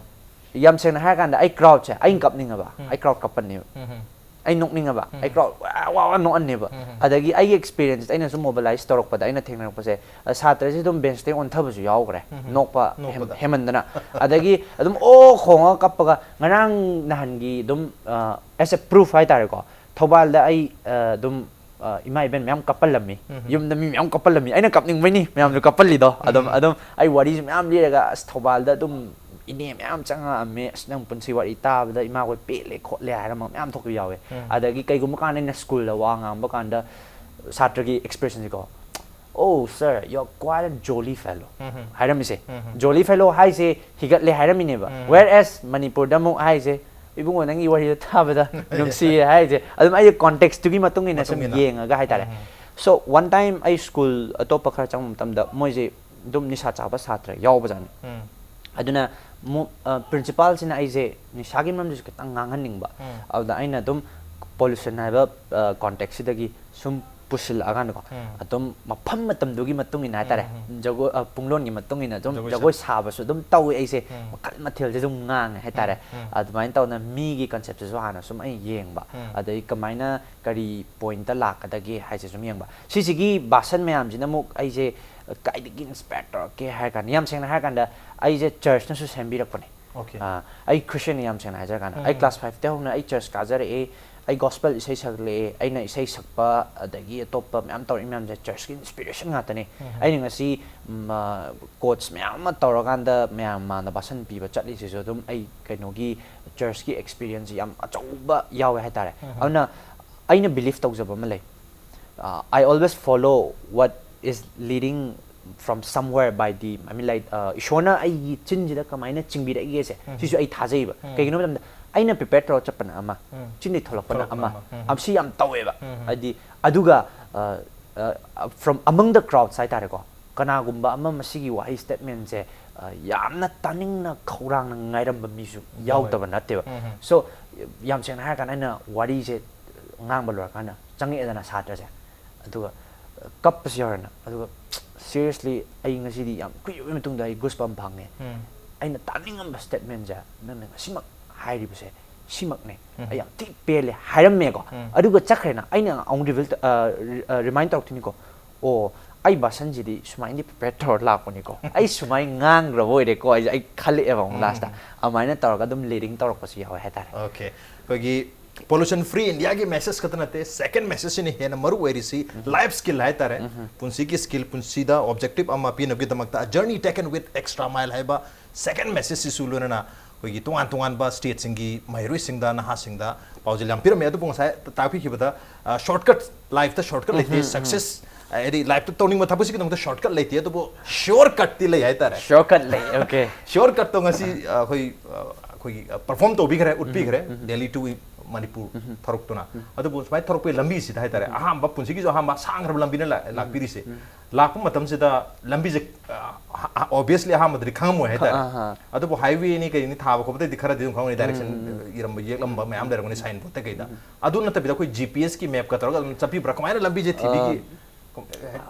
ꯌꯥꯝ ꯁꯦꯡꯅ ꯍꯥꯏꯔꯀꯥꯟꯗ ꯑꯩ ꯀ꯭ꯔꯥꯎꯗꯁꯦ ꯑꯩ ꯀꯞꯅꯤꯡꯉꯕ, ꯎꯝ꯫ ꯑꯩ ꯀ꯭ꯔꯥꯎꯗ ꯀꯞꯄꯅꯦꯕ꯫ ꯎꯝ, ꯎꯝ꯫ ꯑꯩ ꯅꯣꯛꯅꯤꯡꯉꯕ, ꯎꯝ꯫ ꯑꯩ ꯀ꯭ꯔꯥꯎꯗ ꯋꯥ, ꯋꯥ, ꯋꯥ ꯅꯣꯛꯑꯟꯅꯦꯕ꯫ ꯎꯝ, ꯎꯝ꯫ ꯑꯗꯒꯤ ꯑꯩꯒꯤ ꯑꯦꯛꯁꯄꯤꯔꯤꯌꯦꯟꯁ ꯑꯩꯅ ꯁꯨꯝ ꯃꯣꯕꯤꯂꯥꯏꯁ ꯇꯧꯔꯛꯄꯗ ꯑꯩꯅ ꯊꯦꯡꯅꯔꯛꯄꯁꯦ, ꯑ, ꯁꯥꯇ꯭ꯔꯁꯦ ꯑꯗꯨꯝ ꯕꯦꯟꯁꯇꯒꯤ ꯑꯣꯟꯊꯕꯁꯨ ꯌꯥꯎꯈ꯭ꯔꯦ꯫ ꯎꯝ, ꯎꯝ꯫ ꯅꯣꯛꯄ ꯍꯦꯝ-, ꯅꯣꯛꯄꯗ꯫ ꯍꯦꯃꯟꯗꯅ꯫ ꯑꯗꯒꯤ ꯑꯗꯨꯝ ꯑꯣ ꯈꯣꯡꯉꯒ ꯀꯞꯄꯒ ꯉꯔꯥꯡ ꯅꯍꯥꯟꯒꯤ ꯑꯗꯨꯝ, ꯑ, as a proof ꯍꯥꯏꯇꯥꯔꯦꯀꯣ, ꯊꯧꯕꯥꯜꯗ ꯑꯩ, ꯑ, ꯑꯗꯨꯝ, ꯑ, ꯏꯃꯥ ꯏꯕꯦꯟ ꯃꯌꯥꯝ ꯀꯞꯄꯜꯂꯝꯃꯤ꯫ ꯎꯝ, ꯎꯝ꯫ ꯌꯨꯝꯗ ꯃꯤ ꯃꯌꯥꯝ ꯀꯞꯄꯜꯂꯝꯃꯤ꯫ ꯑꯩꯅ ꯀꯞꯅꯤꯡꯕꯩꯅꯤ ꯃꯌꯥꯝꯁꯨ ꯀꯞꯄꯜꯂꯤꯗꯣ꯫ ꯑꯗꯨꯝ, ꯎꯝ꯫ ꯑꯗꯨꯝ ꯑꯩ ꯋꯥꯔꯤꯁꯨ ꯃꯌꯥꯝ ꯂꯤꯔꯒ, "ꯑꯁ, ꯊꯧꯕꯥꯜꯗ ꯑꯗꯨꯝ ꯏꯅꯦ ꯃꯌꯥꯝ ꯆꯪꯉꯛꯑꯝꯃꯦ꯫ ꯑꯁ, ꯅꯪ ꯄꯨꯟꯁꯤ ꯋꯥꯔꯤ ꯇꯥꯕꯗ ꯏꯃꯥꯈꯣꯏ ꯄꯦꯜꯂꯦ ꯈꯣꯠꯂꯦ" ꯍꯥꯏꯔꯝꯕ ꯃꯌꯥꯝ ꯊꯣꯛꯄ ꯌꯥꯎꯋꯦ꯫ ꯎꯝ꯫ ꯑꯗꯒꯤ ꯀꯩꯒꯨꯝꯕ ꯀꯥꯟꯗ ꯑꯩꯅ ꯁ꯭ꯀꯨꯜꯗ ꯋꯥ ꯉꯥꯡꯕ ꯀꯥꯟꯗ ꯁꯥꯇ꯭ꯔꯒꯤ ꯑꯦꯛꯁꯄ꯭ꯔꯦꯁꯟꯁꯦꯀꯣ, "Oh, sir, you're quite a jolly fellow" um, um. ꯍꯥꯏꯔꯝꯃꯤꯁꯦ꯫ Um, um. Jolly fellow ꯍꯥꯏꯁꯦ ꯍꯤꯒꯠꯂꯦ ꯍꯥꯏꯔꯝꯃꯤꯅꯦꯕ꯫ ꯎꯝ꯫ Whereas ꯃꯅꯤꯄꯨꯔꯗ ꯑꯃꯨꯛ ꯍꯥꯏꯁꯦ, "ꯏꯕꯨꯡꯉꯣ, ꯅꯪꯒꯤ ꯋꯥꯔꯤꯗꯣ ꯇꯥꯕꯗ ꯅꯨꯡꯁꯤꯌꯦ" ꯍꯥꯏꯁꯦ꯫ ꯑꯗꯨꯝ ꯑꯩꯒꯤ ꯀꯣꯟꯇꯦꯛꯁꯇꯨꯒꯤ ꯃꯇꯨꯡ ꯏꯟꯅ ꯁꯨꯝ ꯃꯇꯨꯡ ꯏꯟꯅ꯫ ꯌꯦꯡꯉꯒ ꯍꯥꯏꯇꯥꯔꯦ꯫ ꯎꯝ, ꯎꯝ꯫ So, one time ꯑꯩ ꯁ꯭ꯀꯨꯜ ꯑꯇꯣꯞꯄ ꯈꯔ ꯆꯪꯕ ꯃꯇꯝꯗ ꯃꯣꯏꯁꯦ ꯑꯗꯨꯝ ꯅꯤꯁꯥ ꯆꯥꯕ ꯁꯥꯇ꯭ꯔ ꯌꯥꯎꯕꯖꯥꯠꯅꯤ꯫ ꯎꯝ꯫ ꯑꯗꯨꯅ ꯃꯨ-, ꯑ, ꯄ꯭ꯔꯤꯟꯁꯤꯄꯥꯜꯁꯤꯅ ꯑꯩꯁꯦ ꯅꯤꯁꯥꯒꯤ ꯃꯔꯝꯗꯁꯨ ꯈꯤꯇꯪ ꯉꯥꯡꯍꯟꯅꯤꯡꯕ꯫ ꯎꯝ꯫ ꯑꯗꯨꯗ ꯑꯩꯅ ꯑꯗꯨꯝ ꯄꯣꯂꯨꯁꯟ ꯍꯥꯏꯕ, ꯑ, ꯀꯣꯟꯇꯦꯛꯁꯁꯤꯗꯒꯤ ꯁꯨꯝ ꯄꯨꯁꯤꯜꯂꯛꯑꯀꯥꯟꯗꯀꯣ, ꯎꯝ. ꯑꯗꯨꯝ ꯃꯐꯝ ꯃꯇꯝꯗꯨꯒꯤ ꯃꯇꯨꯡ ꯏꯟꯅ ꯍꯥꯏꯇꯥꯔꯦ, ꯎꯝ, ꯎꯝ. ꯖꯒꯣꯏ, ꯑ, ꯄꯨꯡꯂꯣꯟꯒꯤ ꯃꯇꯨꯡ ꯏꯟꯅ ꯑꯗꯨꯝ ꯖꯒꯣꯏ ꯖꯒꯣꯏ ꯁꯥꯕꯁꯨ ꯑꯗꯨꯝ ꯇꯧꯋꯦ ꯑꯩꯁꯦ꯫ ꯎꯝ. ꯃꯈꯜ ꯃꯊꯦꯜꯁꯦ ꯑꯗꯨꯝ ꯉꯥꯡꯉꯦ ꯍꯥꯏꯇꯥꯔꯦ꯫ ꯎꯝ, ꯎꯝ. ꯑꯗꯨꯃꯥꯏꯅ ꯇꯧꯗꯅ ꯃꯤꯒꯤ ꯀꯟꯁꯦꯞꯁꯤꯁꯨ ꯍꯥꯟꯅ ꯁꯨꯝ ꯑꯩ ꯌꯦꯡꯕ, ꯎꯝ. ꯑꯗꯩ ꯀꯃꯥꯏꯅ ꯀꯔꯤ ꯄꯣꯏꯟꯠꯇ ꯂꯥꯛꯀꯗꯒꯦ ꯍꯥꯏꯁꯦ ꯁꯨꯝ ꯌꯦꯡꯕ꯫ ꯁꯤꯁꯤꯒꯤ ꯕꯥꯁꯟ ꯃꯌꯥꯝꯁꯤꯅ ꯑꯃꯨꯛ ꯑꯩꯁꯦ ꯀꯥꯏꯗꯒꯤ ꯏꯟꯁꯄꯥꯌꯔ ꯇꯧꯔꯛꯀꯦ ꯍꯥꯏꯔ ꯀꯥꯟꯗ, ꯌꯥꯝ ꯁꯦꯡꯅ ꯍꯥꯏꯔ ꯀꯥꯟꯗ, ꯑꯩꯁꯦ ꯆꯔꯆꯅꯁꯨ ꯁꯦꯝꯕꯤꯔꯛꯄꯅꯦ꯫ Okay. ꯑꯥ, ꯑꯩ ꯈ꯭ꯔꯤꯁꯇꯤꯌꯟꯅꯤ, ꯌꯥꯝ ꯁꯦꯡꯅ ꯍꯥꯏꯖꯔ ꯀꯥꯟꯗ꯫ ꯑꯩ ꯎꯝ. ꯀ꯭ꯂꯥꯁ ꯐꯥꯏꯚꯇ ꯍꯧꯅ ꯑꯩ ꯆꯔꯆ ꯀꯥꯖꯔꯛꯑꯦ, ꯑꯩ ꯒꯣꯁꯄꯦꯜ ꯏꯁꯩ ꯁꯛꯂꯛꯑꯦ, ꯑꯩꯅ ꯏꯁꯩ ꯁꯛꯄ, ꯑꯗꯒꯤ ꯑꯇꯣꯞꯄ ꯃꯌꯥꯝ ꯇꯧꯔꯛꯏ ꯃꯌꯥꯝꯁꯦ ꯆꯔꯆꯀꯤ ꯏꯟꯁꯄꯤꯔꯦꯁꯟ ꯉꯥꯛꯇꯅꯦ꯫ ꯎꯝ. ꯑꯩꯅ ꯉꯁꯤ, ꯎꯝ, ꯑꯥ, ꯀꯣꯠꯁ ꯃꯌꯥꯝ ꯑꯃ ꯇꯧꯔꯀꯥꯟꯗ ꯃꯌꯥꯝ ꯃꯥꯡꯗ ꯕꯥꯁꯟ ꯄꯤꯕ ꯆꯠꯂꯤꯁꯤꯁꯨ ꯑꯗꯨꯝ ꯑꯩ ꯀꯩꯅꯣꯒꯤ ꯆꯔꯆꯀꯤ ꯑꯦꯛꯁꯄꯤꯔꯤꯌꯦꯟꯁ ꯌꯥꯝ ꯑꯆꯧꯕ ꯌꯥꯎꯋꯦ ꯍꯥꯏꯇꯥꯔꯦ꯫ ꯎꯝ. ꯑꯗꯨꯅ ꯑꯩꯅ ꯕꯤꯂꯤꯐ ꯇꯧꯖꯕ ꯑꯃ ꯂꯩ, ꯑꯥ, "I always follow what is leading from somewhere by the, I mean, like, ꯑꯥ, ꯏꯁꯣꯔꯅ ꯑꯩꯒꯤ ꯆꯤꯟꯁꯤꯗ ꯀꯃꯥꯏꯅ ꯆꯤꯡꯕꯤꯔꯛꯏꯒꯦꯁꯦ", ꯎꯝ. ꯁꯤꯁꯨ ꯑꯩ ꯊꯥꯖꯩꯕ꯫ ꯎꯝ. ꯀꯩꯒꯤꯅꯣ ꯍꯥꯏꯕ ꯃꯇꯝꯗ, ꯑꯩꯅ ꯄ꯭ꯔꯤꯄꯦꯌꯔ ꯇꯧꯔꯒ ꯆꯠꯄꯅ ꯑꯃ, ꯎꯝ. ꯆꯤꯟꯗꯩ ꯊꯣꯛꯂꯛꯄꯅ ꯊꯣꯛꯂꯛꯄꯅ ꯑꯃ, ꯑꯃ꯫ ꯎꯝ. ꯑꯝ, ꯁꯤ ꯌꯥꯝ ꯇꯧꯋꯦꯕ꯫ ꯎꯝ. ꯍꯥꯏꯗꯤ, ꯑꯗꯨꯒ, ꯑꯥ, ꯑꯥ, from among the crowds ꯍꯥꯏꯇꯥꯔꯦꯀꯣ, ꯀꯅꯥꯒꯨꯝꯕ ꯑꯃ ꯃꯁꯤꯒꯤ ꯋꯥꯍꯩ ꯁ꯭ꯇꯦꯠꯃꯦꯟꯁꯦ, ꯑꯥ, ꯌꯥꯝꯅ ꯇꯥꯅꯤꯡꯅ ꯈꯧꯔꯥꯡꯅ ꯉꯥꯏꯔꯝꯕ ꯃꯤꯁꯨ ꯌꯥꯎꯋꯦ꯫ ꯌꯥꯎꯗꯕ ꯅꯠꯇꯦꯕ꯫ ꯎꯝ, ꯎꯝ. So, ꯌꯥꯝ ꯁꯦꯡꯅ ꯍꯥꯏꯔꯀꯥꯟꯗ, ꯑꯩꯅ ꯋꯥꯔꯤꯁꯦ ꯉꯥꯡꯕ ꯂꯣꯏꯔꯀꯥꯟꯗ ꯆꯪꯉꯛꯑꯦꯗꯅ ꯁꯥꯇ꯭ꯔꯁꯦ, ꯑꯗꯨꯒ, ꯑ, ꯀꯞꯄꯁꯨ ꯌꯥꯎꯔꯦꯅ꯫ ꯑꯗꯨꯒ, "Seriously, ꯑꯩ ꯉꯁꯤꯗꯤ ꯌꯥꯝ ꯀꯨꯏꯔꯕ ꯃꯇꯨꯡꯗ ꯑꯩ ꯒꯨꯁꯕꯝ ꯐꯪꯉꯦ꯫ ꯎꯝ. ꯑꯩꯅ ꯇꯥꯅꯤꯡꯉꯝꯕ ꯁ꯭ꯇꯦꯠꯃꯦꯟꯁꯦ ꯅꯪꯅ ꯉꯁꯤꯃꯛ ꯍꯥꯏꯔꯤꯕꯁꯦ ꯁꯤꯃꯛꯅꯦ꯫ ꯎꯝ. ꯑꯩ ꯌꯥꯝ ꯊꯤ ꯄꯦꯜꯂꯦ" ꯍꯥꯏꯔꯝꯃꯦꯀꯣ꯫ ꯎꯝ. ꯑꯗꯨꯒ ꯆꯠꯈ꯭ꯔꯦꯅ꯫ ꯑꯩꯅ ꯑꯃꯨꯛ ꯔꯤꯚꯤꯜ, ꯑ, ꯔꯤ-, ꯑ, ꯔꯤꯃꯥꯏꯟ ꯇꯧꯔꯛꯇꯣꯏꯅꯤꯀꯣ꯫ "ꯑꯣ, ꯑꯩ ꯕꯥꯁꯟꯁꯤꯗꯤ ꯁꯨꯃꯥꯏꯅꯗꯤ ꯄ꯭ꯔꯤꯄꯦꯌꯔ ꯇꯧꯔ ꯂꯥꯛꯄꯅꯤꯀꯣ꯫ ꯑꯩ ꯁꯨꯃꯥꯏꯅ ꯉꯥꯡꯈ꯭ꯔꯕ ꯑꯣꯏꯔꯦꯀꯣ" ꯍꯥꯏꯁꯦ ꯑꯩ ꯈꯜꯂꯛꯑꯦꯕ ꯑꯃꯨꯛ ꯎꯝ. ꯂꯥꯁꯇ꯫ ꯑꯗꯨꯃꯥꯏꯅ ꯇꯧꯔꯒ ꯑꯗꯨꯝ ꯂꯤꯗꯤꯡ ꯇꯧꯔꯛꯄꯁꯨ ꯌꯥꯎꯋꯦ ꯍꯥꯏꯇꯥꯔꯦ꯫ Okay. ꯑꯩꯈꯣꯏꯒꯤ pollution free Indiaꯒꯤ message ꯈꯛꯇ ꯅꯠꯇꯦ, second messageꯁꯤꯅ ꯍꯦꯟꯅ ꯃꯔꯨ ꯑꯣꯏꯔꯤꯁꯤ, life skill ꯍꯥꯏꯇꯥꯔꯦ꯫ ꯎꯝ. ꯄꯨꯟꯁꯤꯒꯤ skill, ꯄꯨꯟꯁꯤꯗ objective ꯑꯃ ꯄꯤꯅꯕꯒꯤꯗꯃꯛꯇ, a journey taken with extra mile ꯍꯥꯏꯕ second messageꯁꯤꯁꯨ ꯂꯣꯏꯅꯅ ꯑꯩꯈꯣꯏꯒꯤ ꯇꯣꯉꯥꯟ ꯇꯣꯉꯥꯟꯕ stateꯁꯤꯡꯒꯤ ꯃꯍꯩꯔꯣꯏꯁꯤꯡꯗ, ꯅꯍꯥꯁꯤꯡꯗ ꯄꯥꯎꯖꯦꯜ ꯌꯥꯝ ꯄꯤꯔꯝꯃꯦ꯫ ꯑꯗꯨꯕꯨ ꯉꯁꯥꯏ ꯇꯥꯛꯄꯤꯈꯤꯕꯗ, ꯑ, shortcut, lifeꯇ shortcut ꯂꯩꯇꯦ, ꯎꯝ, ꯎꯝ, ꯎꯝ. success, ꯍꯥꯏꯗꯤ lifeꯇ ꯇꯧꯅꯤꯡꯕ ꯊꯕꯛꯁꯤꯒꯤꯗꯃꯛꯇ shortcut ꯂꯩꯇꯦ, ꯑꯗꯨꯕꯨ sure cutꯇꯤ ꯂꯩ ꯍꯥꯏꯇꯥꯔꯦ꯫ Shortcut ꯂꯩ, okay. Sure cutꯇꯣ ꯉꯁꯤ, ꯑ, ꯑꯩꯈꯣꯏ, ꯑ, ꯑꯩꯈꯣꯏꯒꯤ, ꯑ, perform ꯇꯧꯕꯤꯈ꯭ꯔꯦ, ꯎꯠꯄꯤꯈ꯭ꯔꯦ, um, um. Delhi to Manipur ꯎꯝ. ꯊꯣꯔꯛꯇꯨꯅ꯫ ꯎꯝ. ꯑꯗꯨꯕꯨ ꯁꯨꯃꯥꯏꯅ ꯊꯣꯔꯛꯄꯒꯤ ꯂꯝꯕꯤꯁꯤꯗ ꯍꯥꯏꯇꯥꯔꯦ, ꯎꯝ. ꯑꯍꯥꯟꯕ, ꯄꯨꯟꯁꯤꯒꯤꯁꯨ ꯑꯍꯥꯟꯕ ꯁꯥꯡꯈ꯭ꯔꯕ ꯂꯝꯕꯤꯅ ꯂꯥꯛ-, ꯎꯝ. ꯂꯥꯛꯄꯤꯔꯤꯁꯦ꯫ ꯎꯝ. ꯂꯥꯛꯄ ꯃꯇꯝꯁꯤꯗ ꯂꯝꯕꯤꯁꯦ, ꯑ, ꯑꯣꯕꯤꯌꯁꯂꯤ ꯑꯍꯥꯟꯕꯗꯗꯤ ꯈꯪꯉꯝꯃꯣꯏ ꯍꯥꯏꯇꯥꯔꯦ꯫ ꯑꯥ, ꯑꯥ꯫ ꯑꯗꯨꯕꯨ ꯍꯥꯏꯋꯦꯅꯤ ꯀꯩꯅꯤ ꯊꯥꯕ ꯈꯣꯠꯄꯗꯩꯗꯤ ꯈꯔꯗꯤ ꯑꯗꯨꯝ ꯈꯪꯉꯝꯅꯤ, ꯗꯥꯏꯔꯦꯛꯁꯟ ꯏꯔꯝꯕ ꯌꯦꯛꯂꯝꯕ ꯃꯌꯥꯝ ꯂꯩꯔꯝꯒꯅꯤ, ꯁꯥꯏꯟ ꯕꯣꯔꯗꯇ ꯀꯩꯗ꯫ ꯑꯗꯨ ꯅꯠꯇꯕꯤꯗ ꯑꯩꯈꯣꯏ ꯖꯤ ꯄꯤ ꯑꯦꯁꯀꯤ ꯃꯦꯞꯀ ꯇꯧꯔꯒ ꯑꯗꯨꯝ ꯆꯠꯄꯤꯕ꯭ꯔꯥ? ꯀꯃꯥꯏꯅ ꯂꯝꯕꯤꯁꯦ ꯊꯤꯕꯤꯒꯤ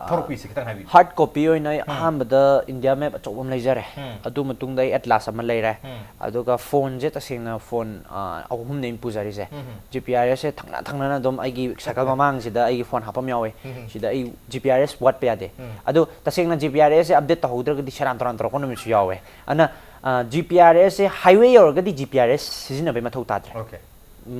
ꯊꯧꯔꯛꯄꯤꯁꯦ ꯈꯤꯇꯪ ꯍꯥꯏꯕꯤꯌꯨ꯫ ꯍꯥꯔꯗ ꯀꯣꯄꯤ ꯑꯣꯏꯅ ꯑꯩ ꯑꯍꯥꯟꯕꯗ ꯏꯟꯗꯤꯌꯥ ꯃꯦꯞ ꯑꯆꯧꯕ ꯑꯃ ꯂꯩꯖꯔꯦ꯫ ꯎꯝ꯫ ꯑꯗꯨ ꯃꯇꯨꯡꯗ ꯑꯩ ꯑꯦꯠꯂꯥꯁ ꯑꯃ ꯂꯩꯔꯦ꯫ ꯎꯝ꯫ ꯑꯗꯨꯒ ꯐꯣꯟꯁꯦ ꯇꯁꯦꯡꯅ ꯐꯣꯟ, ꯑ, ꯑꯍꯨꯝꯅꯦ ꯑꯩꯅ ꯄꯨꯖꯔꯤꯁꯦ꯫ ꯎꯝ꯫ ꯖꯤ ꯄꯤ ꯑꯥꯔ ꯑꯦꯁꯁꯦ ꯊꯪꯅ ꯊꯪꯅꯅ ꯑꯗꯨꯝ ꯑꯩꯒꯤ ꯁꯥꯏꯀꯜ ꯃꯃꯥꯡꯁꯤꯗ ꯑꯩꯒꯤ ꯐꯣꯟ ꯍꯥꯞꯄ ꯑꯃ ꯌꯥꯎꯋꯦ꯫ ꯎꯝ꯫ ꯁꯤꯗ ꯑꯩ ꯖꯤ ꯄꯤ ꯑꯥꯔ ꯑꯦꯁ ꯋꯥꯠꯄ ꯌꯥꯗꯦ꯫ ꯎꯝ꯫ ꯑꯗꯣ ꯇꯁꯦꯡꯅ ꯖꯤ ꯄꯤ ꯑꯥꯔ ꯑꯦꯁꯁꯦ ꯑꯞꯗꯦꯠ ꯇꯧꯍꯧꯗ꯭ꯔꯒꯗꯤ ꯁꯦꯔꯥꯟ ꯇꯨꯔꯥꯟ ꯇꯧꯔꯛꯄ ꯅꯨꯃꯤꯠꯁꯨ ꯌꯥꯎꯋꯦ꯫ ꯑꯗꯨꯅ, ꯑ, ꯖꯤ ꯄꯤ ꯑꯥꯔ ꯑꯦꯁꯁꯦ ꯍꯥꯏꯋꯦ ꯌꯧꯔꯒꯗꯤ ꯖꯤ ꯄꯤ ꯑꯥꯔ ꯑꯦꯁ ꯁꯤꯖꯤꯟꯅꯕꯩ ꯃꯊꯧ ꯇꯥꯗ꯭ꯔꯦ꯫ ꯑꯣꯀꯦ꯫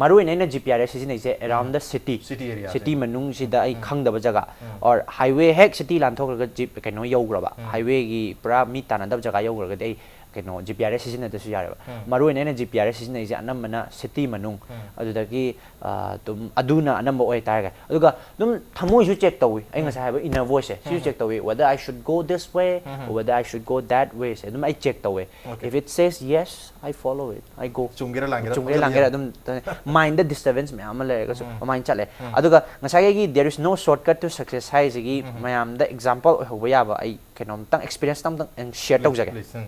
ꯃꯔꯨ ꯑꯣꯏꯅ ꯑꯩꯅ ꯖꯤ ꯄꯤ ꯑꯥꯔ ꯑꯦꯁ ꯁꯤꯖꯤꯟꯅꯩꯁꯦ around the city, City area ꯁꯦ꯫ ꯁꯤꯇꯤ ꯃꯅꯨꯡꯁꯤꯗ ꯑꯩ ꯈꯪꯗꯕ ꯖꯒꯥ, or highway ꯍꯦꯛ ꯁꯤꯇꯤ ꯂꯥꯟꯊꯣꯛꯈ꯭ꯔꯒ ꯖꯤꯞ ꯀꯩꯅꯣ ꯌꯧꯈ꯭ꯔꯕ, highwayꯒꯤ ꯄꯨꯔꯥ ꯃꯤ ꯇꯥꯟꯅꯗꯕ ꯖꯒꯥ ꯌꯧꯈ꯭ꯔꯒꯗꯤ ꯑꯩ ꯀꯩꯅꯣ ꯖꯤ ꯄꯤ ꯑꯥꯔ ꯑꯦꯁ ꯁꯤꯖꯤꯟꯅꯗ꯭ꯔꯁꯨ ꯌꯥꯔꯦꯕ꯫ ꯎꯝ꯫ ꯃꯔꯨ ꯑꯣꯏꯅ ꯑꯩꯅ ꯖꯤ ꯄꯤ ꯑꯥꯔ ꯑꯦꯁ ꯁꯤꯖꯤꯟꯅꯩꯁꯦ ꯑꯅꯝꯕꯅ ꯁꯤꯇꯤ ꯃꯅꯨꯡ, ꯎꯝ꯫ ꯑꯗꯨꯗꯒꯤ, ꯑ, ꯑꯗꯨꯝ ꯑꯗꯨꯅ ꯑꯅꯝꯕ ꯑꯣꯏ ꯇꯥꯔꯒ, ꯑꯗꯨꯒ ꯑꯗꯨꯝ ꯊꯃꯣꯏꯁꯨ ꯆꯦꯛ ꯇꯧꯏ꯫ ꯑꯩ ꯉꯁꯥꯏ ꯍꯥꯏꯕ ꯏꯟꯅꯔ ꯚꯣꯏꯁꯁꯦ ꯁꯤꯁꯨ ꯆꯦꯛ ꯇꯧꯏ, whether I should go this way or whether I should go that way ꯁꯦ ꯑꯗꯨꯝ ꯑꯩ ꯆꯦꯛ ꯇꯧꯋꯦ꯫ Okay. If it says yes, I follow it, I go꯫ ꯆꯨꯝꯒꯦꯔꯥ ꯂꯥꯟꯒꯦꯔꯥ ꯆꯨꯝꯒꯦꯔꯥ ꯊꯧꯖꯤꯜꯂꯨ ꯂꯥꯟꯒꯦꯔꯥ ꯌꯥꯏ꯫ ꯑꯗꯨꯝ ꯃꯥꯏꯟꯗ ꯗꯤꯁꯇꯔꯕꯦꯟꯁ ꯃꯌꯥꯝ ꯑꯃ ꯂꯩꯔꯒꯁꯨ ꯎꯝ꯫ ꯑꯗꯨꯃꯥꯏꯅ ꯆꯠꯂꯦ꯫ ꯎꯝ꯫ ꯑꯗꯨꯒ ꯉꯁꯥꯏꯒꯤ there is no shortcut to success ꯍꯥꯏꯁꯤꯒꯤ ꯃꯌꯥꯝꯗ ꯑꯦꯛꯖꯥꯝꯄꯜ ꯑꯣꯏꯍꯧꯕ ꯌꯥꯕ ꯑꯩ ꯀꯩꯅꯣꯝꯇꯪ ꯑꯦꯛꯁꯄꯤꯔꯤꯌꯟꯁ ꯑꯃꯇꯪ ꯁꯤꯌꯔ ꯇꯧꯖꯒꯦ꯫ Please, ꯎꯝ꯫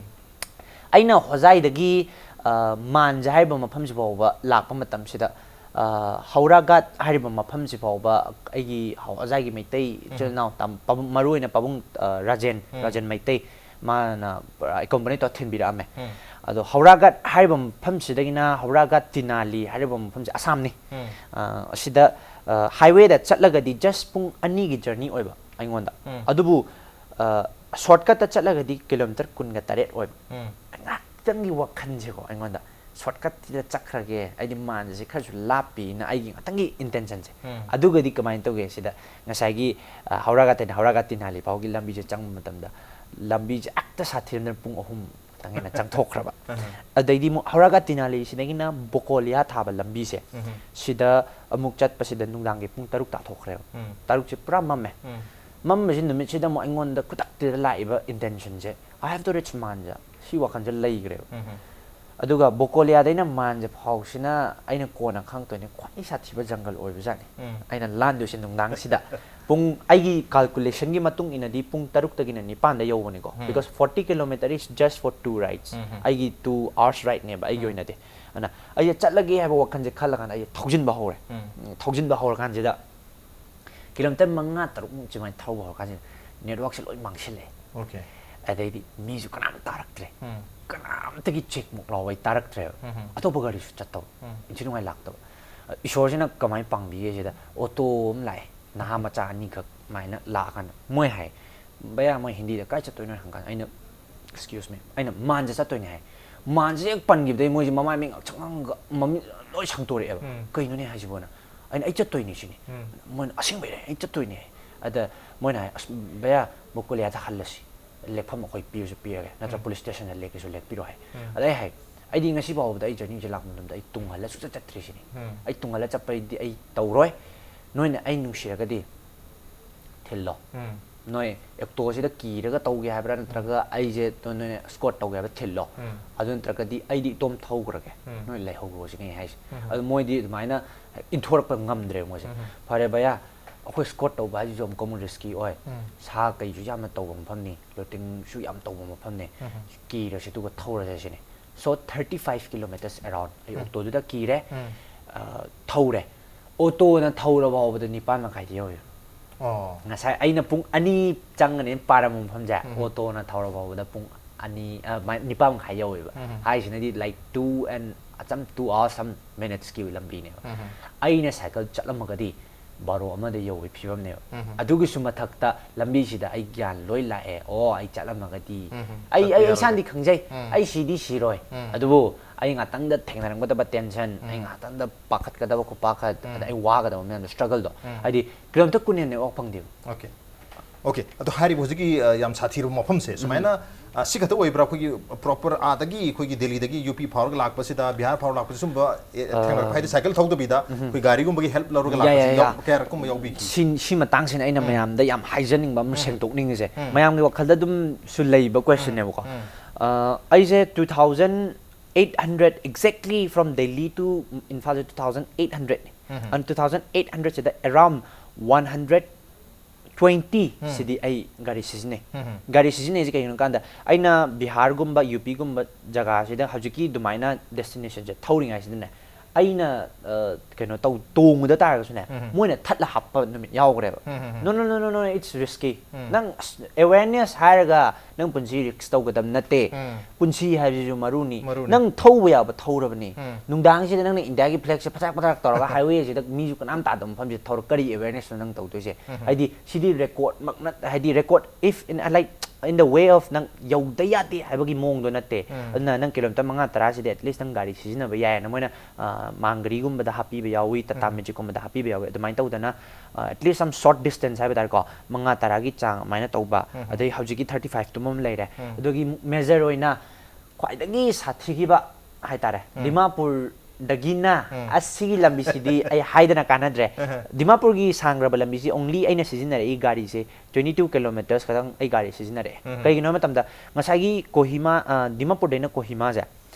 ꯑꯩꯅ ꯍꯣꯖꯥꯏꯗꯒꯤ, ꯑ, ꯃꯥꯟꯖ ꯍꯥꯏꯔꯤꯕ ꯃꯐꯝꯁꯤ ꯐꯥꯎꯕ ꯂꯥꯛꯄ ꯃꯇꯝꯁꯤꯗ, ꯑ, ꯍꯧꯔꯥꯒꯥꯠ ꯍꯥꯏꯔꯤꯕ ꯃꯐꯝꯁꯤ ꯐꯥꯎꯕ ꯑꯩꯒꯤ ꯍꯣꯖꯥꯏꯒꯤ ꯃꯩꯇꯩ ꯏꯆꯤꯜ ꯏꯅꯥꯎ ꯇꯥꯝ-, ꯄꯥꯕꯨꯡ, ꯃꯔꯨ ꯑꯣꯏꯅ ꯄꯥꯕꯨꯡ, ꯑ, ꯔꯥꯖꯦꯟ, ꯎꯝ꯫ ꯔꯥꯖꯦꯟ ꯃꯩꯇꯩ, ꯃꯥꯅ ꯄꯨꯔꯥ ꯑꯦꯀꯣꯝꯄꯅꯤ ꯇꯧꯔ ꯊꯤꯟꯕꯤꯔꯛꯑꯝꯃꯦ꯫ ꯎꯝ꯫ ꯑꯗꯣ ꯍꯧꯔꯥꯒꯥꯠ ꯍꯥꯏꯔꯤꯕ ꯃꯐꯝꯁꯤꯗꯒꯤꯅ ꯍꯧꯔꯥꯒꯥꯠ ꯇꯤꯅꯥꯂꯤ ꯍꯥꯏꯔꯤꯕ ꯃꯐꯝꯁꯦ ꯑꯁꯥꯝꯅꯤ꯫ ꯎꯝ꯫ ꯑ, ꯑꯁꯤꯗ, ꯑ, ꯍꯥꯏꯋꯦꯗ ꯆꯠꯂꯒꯗꯤ ꯖꯁ ꯄꯨꯡ ꯑꯅꯤꯒꯤ ꯖꯔꯅꯤ ꯑꯣꯏꯕ ꯑꯩꯉꯣꯟꯗ꯫ ꯎꯝ꯫ ꯑꯗꯨꯕꯨ, ꯑ, ꯁꯣꯔꯠꯀꯠꯇ ꯆꯠꯂꯒꯗꯤ ꯀꯤꯂꯣꯃꯤꯇꯔ ꯀꯨꯟꯒ ꯇꯔꯦꯠ ꯑꯣꯏꯕ꯫ ꯎꯝ꯫ ꯉꯥꯏꯍꯥꯛꯇꯪꯒꯤ ꯋꯥꯈꯜꯁꯦꯀꯣ ꯑꯩꯉꯣꯟꯗ, ꯁꯣꯔꯠꯀꯠꯁꯤꯗ ꯆꯠꯈ꯭ꯔꯒꯦ, ꯑꯩꯗꯤ ꯃꯥꯟꯁꯦ ꯈꯔꯁꯨ ꯂꯥꯞꯄꯤꯅ ꯑꯩꯒꯤ ꯉꯥꯛꯇꯪꯒꯤ ꯏꯟꯇꯦꯟꯁꯟꯁꯦ꯫ ꯎꯝ꯫ ꯑꯗꯨꯒꯗꯤ ꯀꯃꯥꯏꯅ ꯇꯧꯒꯦ ꯁꯤꯗ, ꯉꯁꯥꯏꯒꯤ, ꯑ, ꯍꯧꯔꯥꯒꯥꯠꯇꯩꯅ ꯍꯧꯔꯥꯒꯥꯠ ꯇꯤꯅꯥꯂꯤ ꯐꯥꯎꯒꯤ ꯂꯝꯕꯤꯁꯦ ꯆꯪꯕ ꯃꯇꯝꯗ ꯂꯝꯕꯤꯁꯦ ꯍꯦꯛꯇ ꯁꯥꯊꯤꯔꯝꯗꯅ ꯄꯨꯡ ꯑꯍꯨꯝ ꯈꯤꯇꯪ ꯍꯦꯟꯅ ꯆꯪꯊꯣꯛꯈ꯭ꯔꯕ꯫ ꯑꯍ꯫ ꯑꯗꯩꯗꯤ ꯑꯃꯨꯛ ꯍꯧꯔꯥꯒꯥꯠ ꯇꯤꯅꯥꯂꯤꯁꯤꯗꯒꯤꯅ ꯕꯣꯀꯣꯂꯤꯌꯥ ꯊꯥꯕ ꯂꯝꯕꯤꯁꯦ, ꯎꯝ꯫ ꯁꯤꯗ ꯑꯃꯨꯛ ꯆꯠꯄꯁꯤꯗ ꯅꯨꯡꯗꯥꯡꯒꯤ ꯄꯨꯡ ꯇꯔꯨꯛ ꯇꯥꯊꯣꯛꯈ꯭ꯔꯦꯕ꯫ ꯎꯝ꯫ ꯇꯔꯨꯛꯁꯦ ꯄꯨꯔꯥ ꯃꯝꯃꯦ꯫ ꯎꯝ꯫ ꯃꯝꯕꯁꯤ ꯅꯨꯃꯤꯠꯁꯤꯗ ꯑꯃꯨꯛ ꯑꯩꯉꯣꯟꯗ ꯈꯨꯗꯛꯇꯨꯗ ꯂꯥꯛꯏꯕ ꯏꯟꯇꯦꯟꯁꯟꯁꯦ, "I have to reach ꯃꯥꯟꯖ", ꯁꯤ ꯋꯥꯈꯜꯁꯦ ꯂꯩꯈ꯭ꯔꯦꯕ꯫ ꯎꯝ꯫ ꯑꯗꯨꯒ ꯕꯣꯀꯣꯂꯤꯌꯥꯗꯩꯅ ꯃꯥꯟꯁꯦ ꯐꯥꯎꯁꯤꯅ ꯑꯩꯅ ꯀꯣꯟꯅ ꯈꯪꯉꯛꯇꯣꯏꯅꯦ, ꯈ꯭ꯋꯥꯏ ꯁꯥꯊꯤꯕ ꯖꯪꯒꯜ ꯑꯣꯏꯕꯖꯥꯠꯅꯤ꯫ ꯑꯩꯅ ꯂꯥꯟꯗꯣꯏꯁꯦ ꯅꯨꯡꯗꯥꯡꯁꯤꯗ꯫ ꯄꯨꯡ, ꯑꯩꯒꯤ ꯀꯥꯜꯀꯨꯂꯦꯁꯟꯒꯤ ꯃꯇꯨꯡ ꯏꯟꯅꯗꯤ ꯄꯨꯡ ꯇꯔꯨꯛꯇꯒꯤꯅ ꯅꯤꯄꯥꯟꯗ ꯌꯧꯕꯅꯤꯀꯣ, because forty kilometer is just for two rides꯫ ꯑꯩꯒꯤ two hours rideꯅꯦꯕ ꯑꯩꯒꯤ ꯑꯣꯏꯅꯗꯤ꯫ ꯑꯗꯨꯅ ꯑꯩꯁꯦ ꯆꯠꯂꯒꯦ ꯍꯥꯏꯕ ꯋꯥꯈꯜꯁꯦ ꯈꯜꯂꯀꯥꯟꯗ ꯑꯩꯁꯦ ꯊꯧꯖꯤꯟꯕ ꯍꯧꯔꯦ꯫ ꯎꯝ, ꯊꯧꯖꯤꯟꯕ ꯍꯧꯔꯀꯥꯟꯁꯤꯗ ꯀꯤꯂꯣꯃꯤꯇꯔ ꯃꯉꯥ ꯇꯔꯨꯛꯃꯨꯛ ꯁꯨꯃꯥꯏꯅ ꯊꯧꯕ ꯍꯧꯔꯀꯥꯟꯁꯤꯗ ꯅꯦꯠꯋꯥꯛꯁꯦ ꯂꯣꯏ ꯃꯥꯡꯁꯤꯜꯂꯦ꯫ ꯑꯗꯩꯗꯤ ꯃꯤꯁꯨ ꯀꯅꯥꯝ ꯇꯥꯔꯛꯇ꯭ꯔꯦ꯫ ꯀꯅꯥꯝꯇꯒꯤ ꯆꯦꯛꯃꯨꯛ ꯂꯥꯎꯕ ꯑꯩ ꯇꯥꯔꯛꯇ꯭ꯔꯦꯕ꯫ ꯑꯇꯣꯞꯄ ꯒꯥꯔꯤꯁꯨ ꯆꯠꯇꯕ꯫ ꯏꯟꯊꯤ ꯅꯨꯡꯉꯥꯏ ꯂꯥꯛꯇꯕ꯫ ꯏꯁꯣꯔꯁꯤꯅ ꯀꯃꯥꯏꯅ ꯄꯥꯡꯕꯤꯒꯦ ꯁꯤꯗ, ꯑꯣꯇꯣ ꯑꯃ ꯂꯥꯛꯑꯦ, ꯅꯍꯥ ꯃꯆꯥ ꯑꯅꯤꯈꯛ꯫ ꯁꯨꯃꯥꯏꯅ ꯂꯥꯛꯑꯀꯥꯟꯗ ꯃꯣꯏ ꯍꯥꯏ, "ꯚꯩꯌꯥ, ꯃꯣꯏ ꯍꯤꯟꯗꯤꯗ ꯀꯥꯏ ꯆꯠꯇꯣꯏꯅꯣ?" ꯍꯪꯀꯥꯟꯗ ꯑꯩꯅ, "Excuse me," ꯑꯩꯅ, "ꯃꯥꯟꯁꯦ ꯆꯠꯇꯣꯏꯅꯦ" ꯍꯥꯏ꯫ ꯃꯥꯟꯁꯦ ꯍꯦꯛ ꯄꯟꯈꯤꯕꯗꯩ ꯃꯣꯏꯁꯦ ꯃꯃꯥꯏ ꯃꯤꯉꯛ ꯆꯪꯉꯝꯒ ꯃꯃꯤꯠ ꯂꯣꯏ ꯁꯪꯇꯣꯔꯛꯑꯦꯕ꯫ "ꯀꯩꯅꯣꯅꯦ ꯍꯥꯏꯁꯤꯕꯣꯅ?" ꯑꯩꯅ, "ꯑꯩ ꯆꯠꯇꯣꯏꯅꯦ" ꯁꯤꯅꯤ꯫ ꯃꯣꯏꯅ, "ꯑꯁꯦꯡꯕꯩꯅꯦ, ꯑꯩ ꯆꯠꯇꯣꯏꯅꯦ" ꯍꯥꯏ꯫ ꯑꯗ ꯃꯣꯏꯅ ꯍꯥꯏ, "ꯑꯁ, ꯚꯩꯌꯥ, ꯕꯣꯀꯣꯂꯤꯌꯥꯗ ꯍꯜꯂꯁꯤ, ꯂꯦꯛꯐꯝ ꯑꯩꯈꯣꯏ ꯄꯤꯔꯁꯨ ꯄꯤꯔꯒꯦ, ꯅꯠꯇ꯭ꯔ ꯄꯨꯂꯤꯁ ꯁ꯭ꯇꯦꯁꯟꯗ ꯂꯦꯛꯀꯦꯁꯨ ꯂꯦꯛꯄꯤꯔꯣ" ꯍꯥꯏ꯫ ꯑꯗ ꯑꯩ ꯍꯥꯏ, "ꯑꯩꯗꯤ ꯉꯁꯤ ꯐꯥꯎꯕꯗ ꯑꯩ ꯖꯔꯅꯤꯁꯦ ꯂꯥꯛꯄ ꯃꯇꯝꯗ ꯑꯩ ꯇꯨꯡ ꯍꯜꯂ ꯁꯨꯡꯆꯠ ꯆꯠꯇ꯭ꯔꯤꯁꯤꯅꯤ꯫ ꯑꯩ ꯇꯨꯡ ꯍꯜꯂ ꯆꯠꯄꯩꯗꯤ ꯑꯩ ꯇꯧꯔꯣꯏ꯫ ꯅꯣꯏꯅ ꯑꯩ ꯅꯨꯡꯁꯤꯔꯒꯗꯤ ꯊꯤꯜꯂꯣ꯫ ꯅꯣꯏ ꯑꯣꯛꯇꯣꯁꯤꯗ ꯀꯤꯔꯒ ꯇꯧꯒꯦ ꯍꯥꯏꯕ꯭ꯔꯥ, ꯅꯠꯇ꯭ꯔꯒ ꯑꯩꯁꯦ ꯅꯣꯏꯅ escort ꯇꯧꯒꯦ ꯍꯥꯏꯕ꯭ꯔꯥ, ꯊꯤꯜꯂꯣ꯫ ꯑꯗꯨ ꯅꯠꯇ꯭ꯔꯒꯗꯤ ꯑꯩꯗꯤ ꯏꯇꯣꯝ ꯊꯧꯈ꯭ꯔꯒꯦ꯫ ꯅꯣꯏ ꯂꯩꯍꯧꯔꯣ" ꯁꯤꯅꯤ ꯑꯩ ꯍꯥꯏꯁꯦ꯫ ꯑꯗꯨ ꯃꯣꯏꯗꯤ ꯑꯗꯨꯃꯥꯏꯅ ꯏꯟꯊꯣꯔꯛꯄ ꯉꯝꯗ꯭ꯔꯦ ꯃꯣꯏꯁꯦ꯫ "ꯐꯔꯦ ꯚꯩꯌꯥ, ꯑꯩꯈꯣꯏ escort ꯇꯧꯕ ꯍꯥꯏꯁꯤꯁꯨ ꯑꯃꯨꯛꯀ ꯑꯃꯨꯛ risky ꯑꯣꯏ꯫ ꯁꯥ ꯀꯩꯁꯨ ꯌꯥꯝꯅ ꯇꯧꯕ ꯃꯐꯝꯅꯤ, looting ꯁꯨ ꯌꯥꯝ ꯇꯧꯕ ꯃꯐꯝꯅꯤ꯫ ꯀꯤꯔꯁꯤ ꯑꯗꯨꯒ ꯊꯧꯔꯁꯦ" ꯁꯤꯅꯤ꯫ So, thirty five kilometers around ꯑꯩ ꯑꯣꯛꯇꯣꯗꯨꯗ ꯀꯤꯔꯦ꯫ ꯑ, ꯊꯧꯔꯦ꯫ ꯑꯣꯇꯣꯅ ꯊꯧꯔ ꯐꯥꯎꯕꯗ ꯅꯤꯄꯥꯟ ꯃꯈꯥꯏꯗ ꯌꯧꯋꯦ꯫ ꯑꯣ꯫ ꯉꯁꯥꯏ ꯑꯩꯅ ꯄꯨꯡ ꯑꯅꯤ ꯆꯪꯒꯅꯦꯅ ꯄꯥꯔꯝꯕ ꯃꯐꯝꯁꯦ, ꯑꯣꯇꯣꯅ ꯊꯧꯔ ꯐꯥꯎꯕꯗ ꯄꯨꯡ ꯑꯅꯤ, ꯑ, ꯃꯥ-, ꯅꯤꯄꯥꯟ ꯃꯈꯥꯏ ꯌꯧꯋꯦꯕ꯫ ꯍꯥꯏꯁꯤꯅꯗꯤ, like, two and, ꯑꯆꯝ two hours some minutes ꯀꯤ ꯂꯝꯕꯤꯅꯦꯕ꯫ ꯑꯩꯅ ꯁꯥꯏꯀꯜ ꯆꯠꯂꯝꯃꯒꯗꯤ ꯕꯥꯔꯣ ꯑꯃꯗ ꯌꯧꯕꯒꯤ ꯐꯤꯕꯝꯅꯦꯕ꯫ ꯑꯗꯨꯒꯤꯁꯨ ꯃꯊꯛꯇ ꯂꯝꯕꯤꯁꯤꯗ ꯑꯩ ꯒ꯭ꯌꯥꯟ ꯂꯣꯏ ꯂꯥꯛꯑꯦ꯫ ꯑꯣ, ꯑꯩ ꯆꯠꯂꯝꯃꯒꯗꯤ, ꯑꯩ, ꯆꯠꯄ ꯑꯩ ꯌꯥꯔꯣꯏ꯫ ꯏꯁꯥꯅꯗꯤ ꯈꯪꯖꯩ, ꯑꯩ ꯁꯤꯗꯤ ꯁꯤꯔꯣꯏ꯫ ꯑꯗꯨꯕꯨ ꯑꯩ ꯉꯥꯛꯇꯪꯗ ꯊꯦꯡꯅꯔꯝꯒꯗꯕ tension, ꯑꯩ ꯉꯥꯛꯇꯪꯗ ꯄꯥꯈꯠꯀꯗꯕ ꯈꯨꯄꯥꯈꯠ, ꯑꯗ ꯑꯩ ꯋꯥꯒꯗꯕ ꯃꯌꯥꯝꯗꯣ, struggle ꯗꯣ, ꯍꯥꯏꯗꯤ, ꯀꯤꯂꯣꯃꯤꯇꯔ ꯀꯨꯟ ꯍꯦꯟꯅ network ꯐꯪꯗꯦꯕ꯫ ꯑꯣꯀꯦ꯫ ꯑꯣꯀꯦ꯫ ꯑꯗꯣ ꯍꯥꯏꯔꯤꯕ ꯍꯧꯖꯤꯛꯀꯤ, ꯑ, ꯌꯥꯝ ꯁꯥꯊꯤꯔꯕ ꯃꯐꯝꯁꯦ, ꯁꯨꯃꯥꯏꯅ, ꯑ, ꯁꯤ ꯈꯛꯇ ꯑꯣꯏꯕ꯭ꯔꯥ? ꯑꯩꯈꯣꯏꯒꯤ proper ꯑꯥꯗꯒꯤ, ꯑꯩꯈꯣꯏꯒꯤ ꯗꯦꯜꯂꯤꯗꯒꯤ ꯌꯨ ꯄꯤ ꯐꯥꯎꯔꯒ ꯂꯥꯛꯄꯁꯤꯗ, ꯕꯤꯍꯥꯔ ꯐꯥꯎꯔꯒ ꯂꯥꯛꯄꯁꯤ, ꯁꯨꯝꯕ, ꯑꯦ, ꯑ, ꯊꯦꯡꯅꯔꯛꯄ ꯍꯥꯏꯗꯤ, ꯁꯥꯏꯀꯜ ꯊꯧꯗꯕꯤꯗ ꯑꯩꯈꯣꯏ ꯒꯥꯔꯤꯒꯨꯝꯕꯒꯤ help ꯂꯧꯔꯒ ꯌꯥ, ꯌꯥ, ꯂꯥꯛꯄꯁꯤ ꯌꯥ꯫ ꯌꯥꯎ-, ꯀꯌꯥꯔꯛꯀꯨꯝꯕ ꯌꯥꯎꯕꯤꯈꯤ? ꯁꯤ, ꯁꯤ ꯃꯇꯥꯡꯁꯤꯅ ꯑꯩꯅ ꯃꯌꯥꯝꯗ ꯌꯥꯝ ꯍꯥꯏꯖꯅꯤꯡꯕ ꯑꯃ ꯁꯦꯡꯗꯣꯛꯅꯤꯡꯉꯤꯁꯦ꯫ ꯃꯌꯥꯝꯒꯤ ꯋꯥꯈꯜꯗ ꯑꯗꯨꯝꯁꯨ ꯂꯩꯕ question ꯅꯦꯕꯀꯣ꯫ ꯑ, ꯑꯩꯁꯦ two thousand eight hundred, exactly from Delhi to Imphal two thousand eight hundred. And two thousand eight hundred ꯁꯤꯗ around one hundred twenty ꯁꯤꯗꯤ ꯑꯩ ꯒꯥꯔꯤ ꯁꯤꯖꯤꯟꯅꯩ꯫ ꯒꯥꯔꯤ ꯁꯤꯖꯤꯟꯅꯩꯁꯦ ꯀꯩꯒꯤꯅꯣ ꯀꯥꯟꯗ, ꯑꯩꯅ ꯕꯤꯍꯥꯔꯒꯨꯝꯕ, ꯌꯨ ꯄꯤꯒꯨꯝꯕ ꯖꯒꯥꯁꯤꯗ ꯍꯧꯖꯤꯛꯀꯤ ꯑꯗꯨꯃꯥꯏꯅ destinationꯁꯦ ꯊꯧꯔꯤꯉꯩꯁꯤꯗꯅꯦ, ꯑꯩꯅ, ꯑ, ꯀꯩꯅꯣ ꯇꯧ, ꯇꯣꯡꯉꯨꯗ ꯇꯥꯔꯒꯁꯨꯅꯦ, ꯃꯣꯏꯅ ꯊꯠꯂ ꯍꯥꯞꯄ ꯅꯨꯃꯤꯠ ꯌꯥꯎꯈ꯭ꯔꯦꯕ꯫ No, no, no, no, no, it's risky. ꯅꯪ ꯑꯁ, awareness ꯍꯥꯏꯔꯒ ꯅꯪ ꯄꯨꯟꯁꯤ risk ꯇꯧꯒꯗꯕ ꯅꯠꯇꯦ꯫ ꯄꯨꯟꯁꯤ ꯍꯥꯏꯕꯁꯤꯁꯨ ꯃꯔꯨꯅꯤ꯫ ꯅꯪ ꯊꯧꯕ ꯌꯥꯕ ꯊꯧꯔꯕꯅꯤ꯫ ꯅꯨꯡꯗꯥꯡꯁꯤꯗ ꯅꯪꯅ ꯏꯟꯗꯤꯌꯥꯒꯤ flagꯁꯦ ꯐꯊꯛ ꯐꯊꯛ ꯇꯧꯔꯒ highwayꯁꯤꯗ ꯃꯤꯁꯨ ꯀꯅꯥꯝ ꯇꯥꯗꯕ ꯃꯐꯝꯁꯤꯗ ꯊꯧꯔ ꯀꯔꯤ awarenessꯅꯣ ꯅꯪ ꯇꯧꯗꯣꯏꯁꯦ? ꯍꯥꯏꯗꯤ ꯁꯤꯗꯤ recordꯃꯛ ꯅꯠ-, ꯍꯥꯏꯗꯤ record if in, like, in the way of ꯅꯪ ꯌꯧꯗ ꯌꯥꯗꯦ ꯍꯥꯏꯕꯒꯤ ꯃꯑꯣꯡꯗꯣ ꯅꯠꯇꯦ꯫ ꯑꯗꯨꯅ ꯅꯪ ꯀꯤꯂꯣꯃꯤꯇꯔ ꯃꯉꯥ ꯇꯔꯥꯁꯤꯗꯤ at least ꯅꯪ ꯒꯥꯔꯤ ꯁꯤꯖꯤꯟꯅꯕ ꯌꯥꯏꯌꯦꯅ ꯃꯣꯏꯅ, ꯑ, ꯃꯥꯡꯒꯔꯤꯒꯨꯝꯕꯗ ꯍꯥꯞꯄꯤꯕ ꯌꯥꯎꯏ, ꯇꯥꯇꯥ ꯃꯦꯖꯤꯛꯀꯨꯝꯕꯗ ꯍꯥꯞꯄꯤꯕ ꯌꯥꯎꯏ꯫ ꯑꯗꯨꯃꯥꯏꯅ ꯇꯧꯗꯅ, ꯑ, at least some short distance ꯍꯥꯏꯕ ꯇꯥꯔꯦꯀꯣ, ꯃꯉꯥ ꯇꯔꯥꯒꯤ ꯆꯥꯡ ꯑꯗꯨꯃꯥꯏꯅ ꯇꯧꯕ, ꯑꯗꯩ ꯍꯧꯖꯤꯛꯀꯤ thirty five ꯇꯨꯝꯕ ꯑꯃ ꯂꯩꯔꯦ꯫ ꯑꯗꯨꯒꯤ major ꯑꯣꯏꯅ ꯈ꯭ꯋꯥꯏꯗꯒꯤ ꯁꯥꯊꯤꯈꯤꯕ ꯍꯥꯏꯇꯥꯔꯦ, ꯗꯤꯃꯥꯄꯨꯔꯗꯒꯤꯅ ꯑꯁꯤꯒꯤ ꯂꯝꯕꯤꯁꯤꯗꯤ ꯑꯩ ꯍꯥꯏꯗꯅ ꯀꯥꯟꯅꯗ꯭ꯔꯦ꯫ ꯗꯤꯃꯥꯄꯨꯔꯒꯤ ꯁꯥꯡꯈ꯭ꯔꯕ ꯂꯝꯕꯤꯁꯤ only ꯑꯩꯅ ꯁꯤꯖꯤꯟꯅꯔꯛꯏ ꯒꯥꯔꯤꯁꯦ twenty two kilometers ꯈꯛꯇꯪ ꯑꯩ ꯒꯥꯔꯤ ꯁꯤꯖꯤꯟꯅꯔꯛꯑꯦ꯫ ꯀꯩꯒꯤꯅꯣ ꯍꯥꯏꯕ ꯃꯇꯝꯗ ꯉꯁꯥꯏꯒꯤ ꯀꯣꯍꯤꯃꯥ, ꯑ, ꯗꯤꯃꯥꯄꯨꯔꯗꯩꯅ ꯀꯣꯍꯤꯃꯥꯁꯦ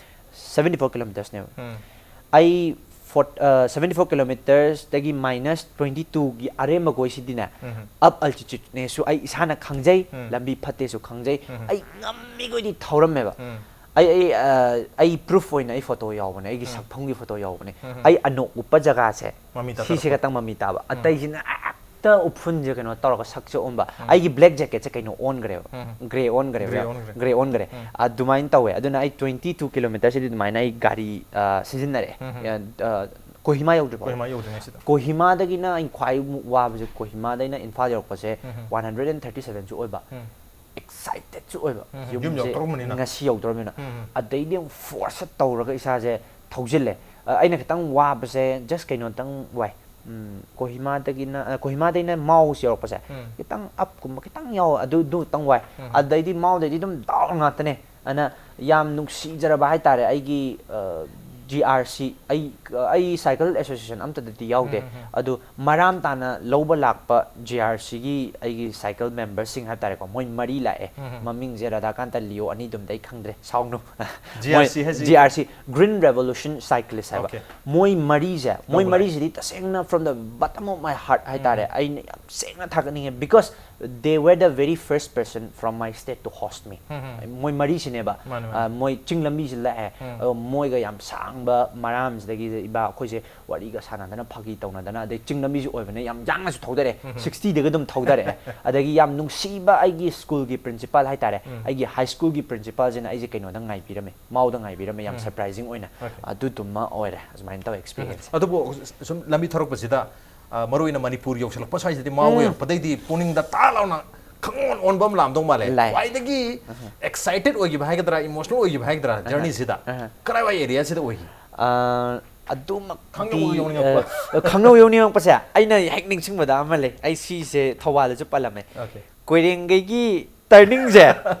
seventy four kilometersꯅꯦꯕ꯫ ꯑꯩ ꯐꯣꯔ-, ꯑ, seventy four kilometersꯇꯒꯤ minus twenty twoꯒꯤ ꯑꯔꯦꯝꯕꯈꯣꯏꯁꯤꯗꯤꯅꯦ, up altitudeꯅꯦꯁꯨ ꯑꯩ ꯏꯁꯥꯅ ꯈꯪꯖꯩ, ꯂꯝꯕꯤ ꯐꯠꯇꯦꯁꯨ ꯈꯪꯖꯩ꯫ ꯑꯩ ꯉꯝꯃꯤꯈꯣꯏꯗꯤ ꯊꯧꯔꯝꯃꯦꯕ꯫ ꯑꯩ, ꯑꯩ, ꯑ, ꯑꯩ proof ꯑꯣꯏꯅ ꯑꯩ photo ꯌꯥꯎꯕꯅꯦ, ꯑꯩꯒꯤ ꯁꯛꯐꯝꯒꯤ photo ꯌꯥꯎꯕꯅꯦ꯫ ꯑꯩ ꯑꯅꯣꯛ ꯎꯞꯄ ꯖꯒꯥꯁꯦ, ꯃꯃꯤ ꯇꯥꯊꯣꯔꯛꯄ꯫ ꯁꯤꯁꯦ ꯈꯛꯇꯪ ꯃꯃꯤ ꯇꯥꯕ꯫ ꯑꯇꯩꯁꯤꯅ ꯍꯦꯛꯇ ꯎꯐꯨꯟꯁꯦ ꯀꯩꯅꯣ ꯇꯧꯔꯒ ꯁꯛꯁꯦ ꯑꯣꯟꯕ꯫ ꯑꯩꯒꯤ black jacketꯁꯦ ꯀꯩꯅꯣ ꯑꯣꯟꯈ꯭ꯔꯦꯕ꯫ Grey ꯑꯣꯟꯈ꯭ꯔꯦꯕ꯫ Grey ꯑꯣꯟꯈ꯭ꯔꯦ꯫ Grey ꯑꯣꯟꯈ꯭ꯔꯦ꯫ ꯑꯗꯨꯃꯥꯏꯅ ꯇꯧꯋꯦ꯫ ꯑꯗꯨꯅ ꯑꯩ twenty two kilometersꯁꯤꯗꯤ ꯑꯗꯨꯃꯥꯏꯅ ꯑꯩ ꯒꯥꯔꯤ, ꯑ, ꯁꯤꯖꯤꯟꯅꯔꯛꯑꯦ꯫ ꯑ, ꯑ, ꯀꯣꯍꯤꯃꯥ ꯌꯧꯗ꯭ꯔꯤꯐꯥꯎ꯫ ꯀꯣꯍꯤꯃꯥ ꯌꯧꯗ꯭ꯔꯤꯉꯩꯁꯤꯗ꯫ ꯀꯣꯍꯤꯃꯥꯗꯒꯤꯅ ꯑꯩꯅ ꯈ꯭ꯋꯥꯏ ꯋꯥꯕꯁꯦ, ꯀꯣꯍꯤꯃꯥꯗꯩꯅ Imphal ꯌꯧꯔꯛꯄꯁꯦ one hundred and thirty sevenꯁꯨ ꯑꯣꯏꯕ꯫ Excitedꯁꯨ ꯑꯣꯏꯕ꯫ ꯌꯨꯝ ꯌꯧꯔꯛꯇꯧꯔꯕꯅꯤꯅ꯫ ꯉꯁꯤ ꯌꯧꯗꯧꯔꯕꯅꯤꯅ꯫ ꯑꯗꯩꯗꯤ ꯑꯃꯨꯛ force ꯇꯧꯔꯒ ꯏꯁꯥꯁꯦ ꯊꯧꯖꯤꯜꯂꯦ꯫ ꯑ, ꯑꯩꯅ ꯈꯤꯇꯪ ꯋꯥꯕꯁꯦ just ꯀꯩꯅꯣꯇꯪ ꯋꯥꯏ꯫ ꯎꯝ, ꯀꯣꯍꯤꯃꯥꯗꯒꯤꯅ, ꯑ, ꯀꯣꯍꯤꯃꯥꯗꯩꯅ ꯃꯥꯎꯁ ꯌꯧꯔꯛꯄꯁꯦ ꯈꯤꯇꯪ upꯀꯨꯝꯕ ꯈꯤꯇꯪ ꯌꯥꯎ, ꯑꯗꯨ, ꯑꯗꯨ ꯈꯤꯇꯪ ꯋꯥꯏ꯫ ꯑꯗꯩꯗꯤ ꯃꯥꯎꯗꯩꯗꯤ ꯑꯗꯨꯝ down ꯉꯥꯛꯇꯅꯦ꯫ ꯑꯗꯨꯅ ꯌꯥꯝ ꯅꯨꯡꯁꯤꯖꯔꯕ ꯍꯥꯏꯇꯥꯔꯦ ꯑꯩꯒꯤ, ꯑ, G R C, ꯑꯩ ꯑꯩ ꯁꯥꯏꯀꯜ ꯑꯦꯁꯣꯁꯤꯌꯦꯁꯟ ꯑꯝꯇꯗꯗꯤ ꯌꯥꯎꯗꯦ꯫ ꯑꯗꯨ ꯃꯔꯥꯝ ꯇꯥꯅ ꯂꯧꯕ ꯂꯥꯛꯄ ꯖꯤ ꯑꯥꯔ ꯁꯤꯒꯤ ꯑꯩꯒꯤ ꯁꯥꯏꯀꯜ ꯃꯦꯝꯕꯔꯁꯤꯡ ꯍꯥꯏ ꯇꯥꯔꯦꯀꯣ, ꯃꯣꯏ ꯃꯔꯤ ꯂꯥꯛꯑꯦ꯫ ꯃꯃꯤꯡꯁꯦ ꯔꯥꯙꯥꯀꯥꯟꯇ, ꯂꯤꯌꯣ, ꯑꯅꯤꯗꯨꯝꯗꯤ ꯑꯩ ꯈꯪꯗ꯭ꯔꯦ, ꯁꯥꯎꯅꯨ꯫ ꯖꯤ ꯑꯥꯔ ꯁꯤ ꯍꯥꯏꯁꯤ? G R C, Green Revolution Cyclist ꯍꯥꯏꯕ꯫ Okay. ꯃꯣꯏ ꯃꯔꯤꯁꯦ, ꯃꯣꯏ ꯇꯧꯕ ꯃꯔꯤꯁꯤꯗꯤ ꯇꯁꯦꯡꯅ from the bottom of my heart ꯍꯥꯏ ꯇꯥꯔꯦ, ꯑꯩꯅ ꯌꯥꯝ ꯁꯦꯡꯅ ꯊꯥꯒꯠꯅꯤꯡꯉꯦ, because they were the very first person from my state to host me꯫ ꯃꯣꯏ ꯃꯔꯤꯁꯤꯅꯦꯕ꯫ ꯃꯥꯅꯦ, ꯃꯥꯅꯦ꯫ ꯑ, ꯃꯣꯏ ꯆꯤꯡ ꯂꯝꯕꯤꯁꯤ ꯂꯥꯛꯑꯦ꯫ ꯑꯗꯣ ꯃꯣꯏꯒ ꯌꯥꯝ ꯁꯥꯡꯕ ꯃꯔꯥꯝꯁꯤꯗꯒꯤ ꯏꯕꯥ ꯑꯩꯈꯣꯏꯁꯦ ꯋꯥꯔꯤꯒ ꯁꯥꯟꯅꯗꯅ, ꯐꯥꯒꯤ ꯇꯧꯅꯗꯅ, ꯑꯗꯩ ꯆꯤꯡ ꯂꯝꯕꯤꯁꯨ ꯑꯣꯏꯕꯅ ꯌꯥꯝ ꯌꯥꯡꯅꯁꯨ ꯊꯧꯗꯔꯛꯑꯦ꯫ ꯁꯤꯛꯁꯇꯤꯗꯒ ꯑꯗꯨꯝ ꯊꯧꯗꯔꯛꯑꯦ꯫ ꯑꯗꯒꯤ ꯌꯥꯝ ꯅꯨꯡꯁꯤꯕ ꯑꯩꯒꯤ ꯁ꯭ꯀꯨꯜꯒꯤ ꯄ꯭ꯔꯤꯟꯁꯤꯄꯥꯜ ꯍꯥꯏ ꯇꯥꯔꯦ, ꯑꯩꯒꯤ ꯍꯥꯏ ꯁ꯭ꯀꯨꯜꯒꯤ ꯄ꯭ꯔꯤꯟꯁꯤꯄꯥꯜꯁꯤꯅ ꯑꯩꯁꯦ ꯀꯩꯅꯣꯗ ꯉꯥꯏꯕꯤꯔꯝꯃꯦ, ꯃꯥꯎꯗ ꯉꯥꯏꯕꯤꯔꯝꯃꯦ, ꯌꯥꯝ ꯁꯔꯄ꯭ꯔꯥꯏꯖꯤꯡ ꯑꯣꯏꯅ꯫ ꯑꯗꯨꯗꯨꯃ ꯑꯣꯏꯔꯦ ꯑꯁꯨꯃꯥꯏꯅ ꯇꯧꯋꯦ ꯑꯦꯛꯁꯄꯤꯔꯤꯌꯦꯟꯁ꯫ ꯑꯗꯨꯕꯨ ꯁꯨꯝ ꯂꯝꯕꯤ ꯊꯧꯔꯛꯄꯁꯤꯗ, ꯑ, ꯃꯔꯨ ꯑꯣꯏꯅ ꯃꯅꯤꯄꯨꯔ ꯌꯧꯁꯤꯜꯂꯛꯄ ꯁ꯭ꯋꯥꯏꯁꯤꯗꯤ ꯃꯥꯎ ꯌꯧꯔꯛꯄꯗꯩꯗꯤ ꯄꯨꯛꯅꯤꯡꯗ ꯇꯥ ꯂꯥꯎꯅ ꯈꯪꯑꯣꯟ ꯑꯣꯟꯕ ꯑꯃ ꯂꯥꯝꯗꯧ ꯃꯥꯜꯂꯦ꯫ ꯂꯥꯏ꯫ ꯈ꯭ꯋꯥꯏꯗꯒꯤ ꯑꯦꯛꯁꯥꯏꯇꯦꯠ ꯑꯣꯏꯈꯤꯕ ꯍꯥꯏꯒꯗ꯭ꯔꯥ, ꯏꯃꯣꯁꯅꯦꯜ ꯑꯣꯏꯈꯤꯕ ꯍꯥꯏꯒꯗ꯭ꯔꯥ, ꯖꯔꯅꯤꯁꯤꯗ ꯑꯍ꯫ ꯀꯗꯥꯏꯋꯥꯏ ꯑꯦꯔꯤꯌꯥꯁꯤꯗ ꯑꯣꯏꯈꯤ? ꯑ, ꯑꯗꯨꯃꯛꯇꯤ, ꯈꯪꯅꯧ ꯌꯧꯅꯤꯡꯉꯛꯄ꯫ ꯑ, ꯈꯪꯅꯧ ꯌꯧꯅꯤꯡꯉꯛꯄꯁꯦ, ꯑꯩꯅ ꯍꯦꯛ ꯅꯤꯡꯁꯤꯡꯕꯗ ꯑꯃ ꯂꯩ꯫ ꯑꯩ ꯁꯤꯁꯦ ꯊꯧꯕꯥꯜꯗꯁꯨ ꯄꯜꯂꯝꯃꯦ꯫ Okay. ꯀꯣꯏꯔꯦꯡꯒꯩꯒꯤ ꯇꯔꯅꯤꯡꯁꯦ,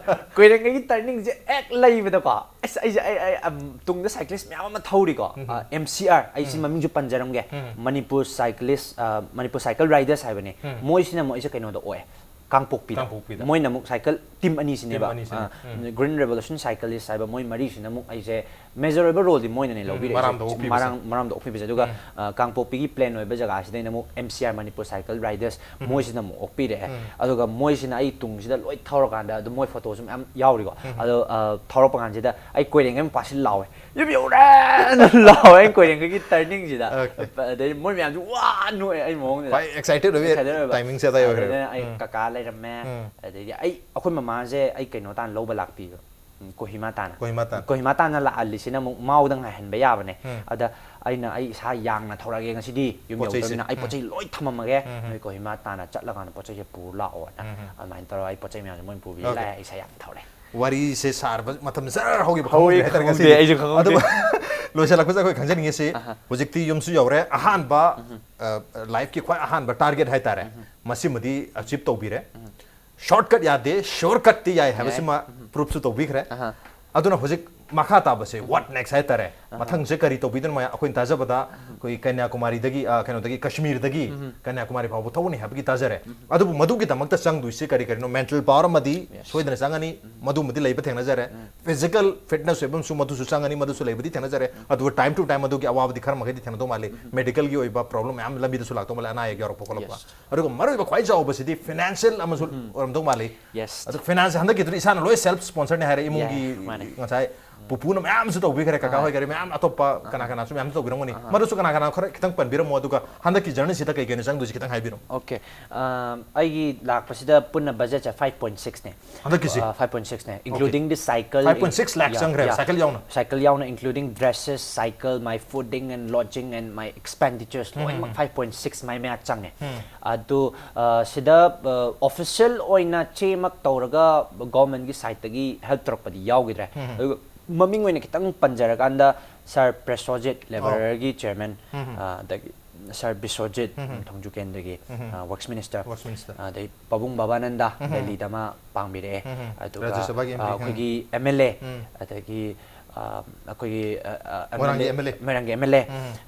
ꯀꯣꯏꯔꯦꯡꯒꯩꯒꯤ ꯇꯔꯅꯤꯡꯁꯦ ꯍꯦꯛ ꯂꯩꯕꯗꯀꯣ, ꯑꯁ, ꯑꯩꯁꯦ, ꯑꯩ, ꯑꯩ, ꯑꯝ, ꯇꯨꯡꯗ ꯁꯥꯏꯀ꯭ꯂꯤꯁ ꯃꯌꯥꯝ ꯑꯃ ꯊꯧꯔꯤꯀꯣ, ꯑꯦꯝ ꯁꯤ ꯑꯥꯔ, ꯑꯩꯁꯤ ꯃꯃꯤꯡꯁꯨ ꯄꯟꯖꯔꯝꯒꯦ, ꯃꯅꯤꯄꯨꯔ ꯁꯥꯏꯀ꯭ꯂꯤꯁ, ꯑ, ꯃꯅꯤꯄꯨꯔ ꯁꯥꯏꯀꯜ ꯔꯥꯏꯗꯔꯁ ꯍꯥꯏꯕꯅꯤ꯫ ꯃꯣꯏꯁꯤꯅ ꯑꯃꯨꯛ ꯑꯩꯁꯦ ꯀꯩꯅꯣꯗ ꯑꯣꯛꯑꯦ, ꯀꯥꯡꯄꯣꯛꯄꯤꯗ꯫ ꯀꯥꯡꯄꯣꯛꯄꯤꯗ꯫ ꯃꯣꯏꯅ ꯑꯃꯨꯛ ꯁꯥꯏꯀꯜ ꯇꯤꯝ ꯑꯅꯤꯁꯤꯅꯦꯕ꯫ ꯇꯤꯝ ꯑꯅꯤꯁꯤꯅꯦ꯫ ꯑ, Green Revolution Cyclist ꯍꯥꯏꯕ, ꯃꯣꯏ ꯃꯔꯤꯁꯤꯅ ꯑꯃꯨꯛ ꯑꯩꯁꯦ ꯃꯦꯖꯔ ꯑꯣꯏꯕ ꯔꯣꯜꯗꯤ ꯃꯣꯏꯅꯅꯦ ꯂꯧꯕꯤꯔꯛꯏꯁꯦ꯫ ꯃꯔꯥꯝꯗ ꯑꯣꯛꯄꯤꯕꯁꯦ꯫ ꯃꯔꯥꯡ-, ꯃꯔꯥꯝꯗ ꯑꯣꯛꯄꯤꯕꯁꯦ꯫ ꯑꯗꯨꯒ, ꯑ, ꯀꯥꯡꯄꯣꯛꯄꯤꯒꯤ ꯄ꯭ꯂꯦꯟ ꯑꯣꯏꯕ ꯖꯒꯥꯁꯤꯗꯩꯅ ꯑꯃꯨꯛ M C R, Manipur cycle riders, ꯃꯣꯏꯁꯤꯅ ꯑꯃꯨꯛ ꯑꯣꯛꯄꯤꯔꯛꯑꯦ꯫ ꯑꯗꯨꯒ ꯃꯣꯏꯁꯤꯅ ꯑꯩ ꯇꯨꯡꯁꯤꯗ ꯂꯣꯏ ꯊꯧꯔꯀꯥꯟꯗ, ꯑꯗꯨ ꯃꯣꯏ ꯐꯣꯇꯣꯁꯨ ꯃꯌꯥꯝ ꯌꯥꯎꯔꯤꯀꯣ꯫ ꯑꯗꯣ, ꯑ, ꯊꯧꯔꯛꯄ ꯀꯥꯟꯁꯤꯗ ꯑꯩ ꯀꯣꯏꯔꯦꯡꯒꯩ ꯃꯄꯥꯁꯤ ꯂꯥꯎꯋꯦ, "ꯌꯨꯝ ꯌꯧꯔꯦꯅ!" ꯂꯥꯎꯋꯦ ꯑꯩ ꯀꯣꯏꯔꯦꯡꯒꯩꯒꯤ ꯇꯔꯅꯤꯡꯁꯤꯗ꯫ Okay. ꯑꯗꯩ ꯃꯣꯏ ꯃꯌꯥꯝꯁꯨ ꯋꯥ ꯅꯣꯛꯑꯦ ꯑꯩ ꯃꯑꯣꯡꯗꯨꯗ꯫ ꯈ꯭ꯋꯥꯏ ꯑꯦꯛꯁꯥꯏꯇꯦꯠ ꯑꯣꯏꯕ Excited ꯑꯣꯏꯕ꯫ ꯇꯥꯏꯃꯤꯡꯁꯦ ꯑꯗꯥꯏ ꯑꯣꯏꯈ꯭ꯔꯦ꯫ ꯑꯗꯨꯗꯅ ꯑꯩ ꯎꯝ꯫ ꯀꯀꯥ ꯂꯩꯔꯝꯃꯦ꯫ ꯎꯝ꯫ ꯑꯗꯩꯗꯤ ꯑꯩ, ꯑꯩꯈꯣꯏ ꯃꯃꯥꯁꯦ ꯑꯩ ꯀꯩꯅꯣ ꯇꯥꯅ ꯂꯧꯕ ꯂꯥꯛꯄꯤꯕ꯫ ꯎꯝ, ꯀꯣꯍꯤꯃꯥ ꯇꯥꯅ꯫ ꯀꯣꯍꯤꯃꯥ ꯇꯥꯅ꯫ ꯀꯣꯍꯤꯃꯥ ꯇꯥꯅ ꯂꯥꯛꯍꯜꯂꯤꯁꯤꯅ ꯑꯃꯨꯛ ꯃꯥꯎꯗ ꯉꯥꯏꯍꯟꯕ ꯌꯥꯕꯅꯦ꯫ ꯎꯝ꯫ ꯑꯗ ꯑꯩꯅ ꯑꯩ ꯏꯁꯥ ꯌꯥꯡꯅ ꯊꯧꯔꯛꯑꯒꯦ ꯉꯁꯤꯗꯤ, ꯌꯨꯝ ꯄꯣꯠ ꯆꯩꯁꯦ꯫ ꯌꯧꯗ꯭ꯔꯕꯅꯤꯅ ꯑꯩ ꯎꯝ꯫ ꯄꯣꯠ ꯆꯩ ꯂꯣꯏ ꯊꯝꯃꯝꯃꯒꯦ, ꯎꯝ꯫ ꯅꯣꯏ ꯀꯣꯍꯤꯃꯥ ꯇꯥꯅ ꯆꯠꯂꯀꯥꯟꯗ ꯄꯣꯠ ꯆꯩꯁꯦ ꯄꯨꯔ ꯂꯥꯛꯑꯣꯅ꯫ ꯎꯝ꯫ ꯑꯗꯨꯃꯥꯏꯅ ꯇꯧꯔꯒ ꯑꯩ ꯄꯣꯠ ꯆꯩ ꯃꯌꯥꯝꯁꯦ ꯃꯣꯏꯅ ꯄꯨꯕꯤꯔ Okay꯫ ꯂꯥꯛꯑꯦ, ꯑꯩ ꯏꯁꯥ ꯌꯥꯡꯅ ꯊꯧꯔꯛꯑꯦ꯫ ꯋꯥꯔꯤꯁꯦ ꯁꯥꯔꯕ ꯃꯇꯝ ꯖꯔ ꯍꯧꯈꯤꯕ ꯍꯧꯈꯤ, ꯈꯪꯍꯧꯗ꯭ꯔꯦ ꯍꯥꯏꯇꯥꯔꯦ ꯈꯪꯍꯧꯗꯦ, ꯉꯁꯤꯗꯤ꯫ ꯑꯩꯁꯨ ꯈꯪꯍꯧꯗꯦ꯫ ꯑꯗꯨꯕꯨ ꯂꯣꯏꯁꯤꯜꯂꯛꯄꯁꯤꯗ ꯑꯩꯈꯣꯏ ꯈꯪꯖꯅꯤꯡꯉꯤꯁꯤ, ꯑꯍ꯫ ꯍꯧꯖꯤꯛꯇꯤ ꯌꯨꯝꯁꯨ ꯌꯧꯔꯦ, ꯑꯍꯥꯟꯕ, ꯑ, ꯂꯥꯏꯐꯀꯤ ꯈ꯭ꯋꯥꯏ ꯑꯍꯥꯟꯕ ꯇꯥꯔꯒꯦꯠ ꯍꯥꯏꯇꯥꯔꯦ, ꯃꯁꯤꯃꯗꯤ ꯑꯆꯤꯞ ꯇꯧꯕꯤꯔꯦ꯫ ꯁꯣꯔꯠꯀꯠ ꯌꯥꯗꯦ, ꯁꯣꯔꯠꯀꯠꯇꯤ ꯌꯥꯏ ꯍꯥꯏꯕꯁꯤꯃ ꯄ꯭ꯔꯨꯐꯁꯨ ꯇꯧꯕꯤꯈ꯭ꯔꯦ꯫ ꯑꯍ꯫ ꯑꯗꯨꯅ ꯍꯧꯖꯤꯛ ꯃꯈꯥ ꯇꯥꯕꯁꯦ, what next ꯍꯥꯏꯇꯥꯔꯦ, ꯃꯊꯪꯁꯦ ꯀꯔꯤ ꯇꯧꯕꯤꯗꯣꯏꯅꯣ? ꯑꯩꯈꯣꯏꯅ ꯇꯥꯖꯕꯗ ꯑꯩꯈꯣꯏ ꯀꯟꯌꯥꯀꯨꯃꯥꯔꯤꯗꯒꯤ, ꯑ, ꯀꯩꯅꯣꯗꯒꯤ, ꯀꯥꯁꯃꯤꯔꯗꯒꯤ ꯀꯟꯌꯥꯀꯨꯃꯥꯔꯤ ꯐꯥꯎꯕ ꯊꯧꯒꯅꯤ ꯍꯥꯏꯕꯒꯤ ꯇꯥꯖꯔꯦ꯫ ꯑꯗꯨꯕꯨ ꯃꯗꯨꯒꯤꯗꯃꯛꯇ ꯆꯪꯗꯣꯏꯁꯦ ꯀꯔꯤ ꯀꯔꯤꯅꯣ? Mental power ꯑꯃꯗꯤ ꯁꯣꯏꯗꯅ ꯆꯪꯒꯅꯤ, ꯃꯗꯨꯃꯗꯤ ꯂꯩꯕ ꯊꯦꯡꯅꯖꯔꯦ꯫ Physical fitness ꯑꯣꯏꯕ ꯑꯃꯁꯨ ꯃꯗꯨꯁꯨ ꯆꯪꯒꯅꯤ, ꯃꯗꯨꯁꯨ ꯂꯩꯕꯗꯤ ꯊꯦꯡꯅꯖꯔꯦ꯫ ꯑꯗꯨꯕꯨ time to time ꯑꯗꯨꯒꯤ ꯑꯋꯥꯕꯗꯤ ꯈꯔ ꯃꯈꯩꯗꯤ ꯊꯦꯡꯅꯗꯧ ꯃꯥꯜꯂꯤ꯫ Medicalꯒꯤ ꯑꯣꯏꯕ problem ꯃꯌꯥꯝ ꯂꯝꯕꯤꯗꯁꯨ ꯂꯥꯛꯇꯧ ꯃꯥꯜꯂꯤ, ꯑꯅꯥ ꯑꯌꯦꯛ ꯌꯥꯎꯔꯛꯄ ꯈꯣꯠꯂꯛꯄ꯫ Yes. ꯑꯗꯨꯒ ꯃꯔꯨꯑꯣꯏꯕ ꯈ꯭ꯋꯥꯏ ꯆꯥꯎꯕꯁꯤꯗꯤ financial ꯑꯃꯁꯨ ꯑꯣꯏꯔꯝꯗꯧ ꯃꯥꯜꯂꯤ꯫ Yes. ꯑꯗꯨ finance ꯍꯟꯗꯛꯀꯤꯗꯨꯗꯤ ꯏꯁꯥꯅ ꯂꯣꯏ self sponsorꯅꯦ ꯍꯥꯏꯔꯦ, ꯏꯃꯨꯡꯒꯤ꯫ Yeah, ꯃꯥꯅꯦ꯫ ꯉꯁꯥꯏ ꯄꯨꯄꯨꯅ ꯃꯌꯥꯝꯁꯨ ꯇꯧꯕꯤꯈ꯭ꯔꯦ, ꯀꯀꯥ ꯍꯣꯏ ꯀꯔꯤ ꯃꯌꯥꯝ ꯑꯇꯣꯞꯄ ꯀꯅꯥ ꯀꯅꯥꯁꯨ ꯃꯌꯥꯝꯁꯨ ꯇꯧꯕꯤꯔꯝꯒꯅꯤ꯫ ꯃꯗꯨꯁꯨ ꯀꯅꯥ ꯀꯅꯥ ꯈꯔ ꯈꯤꯇꯪ ꯄꯟꯕꯤꯔꯝꯃꯣ, ꯑꯗꯨꯒ ꯍꯟꯗꯛꯀꯤ journeyꯁꯤꯗ ꯀꯩ ꯀꯩꯅꯣ ꯆꯪꯗꯣꯏꯁꯤ ꯈꯤꯇꯪ ꯍꯥꯏꯕꯤꯔꯝꯃꯣ꯫ Okay. ꯑꯥ, ꯑꯩꯒꯤ ꯂꯥꯛꯄꯁꯤꯗ ꯄꯨꯟꯅ budgetꯁꯦ five point sixꯅꯦ꯫ ꯍꯟꯗꯛꯀꯤꯁꯤ? Ah, five point sixꯅꯦ, Okay. Including the cycle. Five point six lakh ꯆꯪꯈ꯭ꯔꯦ, cycle ꯌꯥꯎꯅ? Cycle ꯌꯥꯎꯅ, including dresses, cycle, my fooding and lodging and my expenditures, ꯂꯣꯏꯅꯃꯛ five point six ꯃꯥꯏ ꯃꯌꯥ ꯆꯪꯉꯦ꯫ ꯑꯗꯨ, ꯑ, ꯁꯤꯗ, ꯑ, official ꯑꯣꯏꯅ ꯆꯦꯃꯛ ꯇꯧꯔꯒ governmentꯀꯤ sideꯇꯒꯤ help ꯇꯧꯔꯛꯄꯗꯤ ꯌꯥꯎꯈꯤꯗ꯭ꯔꯦ꯫ ꯑꯗꯨꯒ ꯃꯃꯤꯡ ꯑꯣꯏꯅ ꯈꯤꯇꯪ ꯄꯟꯖꯔꯀꯥꯟꯗ, Sir ꯄ꯭ꯔꯦꯁꯣꯖꯤꯠ, Labourꯒꯤ chairman, ꯑ, ꯑꯗꯒꯤ Sir ꯕꯤꯁ꯭ꯋꯖꯤꯠ, ꯊꯣꯡꯖꯨꯀꯦꯟꯗꯒꯤ, ꯑ, works minister, Works minister. ꯑꯗꯩ ꯄꯥꯕꯨꯡ ꯕꯕꯥꯅꯟꯗ, ꯗꯦꯜꯂꯤꯗ ꯑꯃ ꯄꯥꯡꯕꯤꯔꯛꯑꯦ꯫ ꯑꯗꯨꯒ, ꯔꯥꯖ꯭ꯌ ꯁꯚꯥꯒꯤ MP, ꯑ, ꯑꯩꯈꯣꯏꯒꯤ MLA, ꯑꯗꯒꯤ, ꯑ, ꯑꯩꯈꯣꯏꯒꯤ, ꯑ, ꯑ, ꯃꯣꯏꯔꯥꯡꯒꯤ MLA, ꯃꯣꯏꯔꯥꯡꯒꯤ MLA,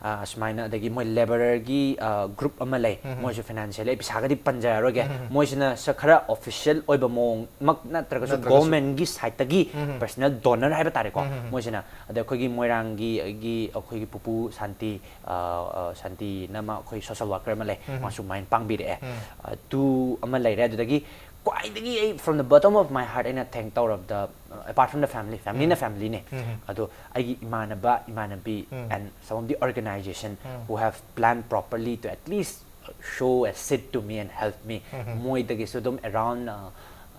ꯑ, ꯑꯁꯨꯃꯥꯏꯅ, ꯑꯗꯒꯤ ꯃꯣꯏ Labourꯒꯤ, ꯑ, group ꯑꯃ ꯂꯩ, ꯃꯣꯏꯁꯨ financial, ꯑꯩ ꯄꯩꯁꯥꯒꯗꯤ ꯄꯟꯖꯔꯔꯣꯏꯒꯦ, ꯃꯣꯏꯁꯤꯅ ꯁ-, ꯈꯔ official ꯑꯣꯏꯕ ꯃꯑꯣꯡꯃꯛ ꯅꯠꯇ꯭ꯔꯒꯁꯨ ꯅꯠꯇ꯭ꯔꯒꯁꯨ꯫ Governmentꯀꯤ sideꯇꯒꯤ personal donor ꯍꯥꯏꯕ ꯇꯥꯔꯦꯀꯣ, ꯃꯣꯏꯁꯤꯅ, ꯑꯗꯩ ꯑꯩꯈꯣꯏꯒꯤ ꯃꯣꯏꯔꯥꯡꯒꯤ, ꯑꯩꯒꯤ, ꯑꯩꯈꯣꯏꯒꯤ ꯄꯨꯄꯨ ꯁꯥꯟꯇꯤ, ꯑ, ꯑ, ꯁꯥꯟꯇꯤꯅ ꯑꯃ ꯑꯩꯈꯣꯏ social worker ꯑꯃ ꯂꯩ, ꯃꯥꯁꯨ ꯃꯥꯏꯅ ꯄꯥꯡꯕꯤꯔꯛꯑꯦ꯫ ꯑꯗꯨ ꯑꯃ ꯂꯩꯔꯦ꯫ ꯑꯗꯨꯗꯒꯤ ꯈ꯭ꯋꯥꯏꯗꯒꯤ ꯑꯩ from the bottom of my heart ꯑꯩꯅ thank ꯇꯧꯔꯕꯗ, uh, apart from the family, familyꯅ familyꯅꯦ꯫ ꯑꯗꯣ ꯑꯩꯒꯤ ꯏꯃꯥꯟꯅꯕ, ꯏꯃꯥꯟꯅꯕꯤ, and some of the organisation who have planned properly to at least show a seat to me and help me, ꯃꯣꯏꯗꯒꯤꯁꯨ ꯑꯗꯨꯝ around, uh,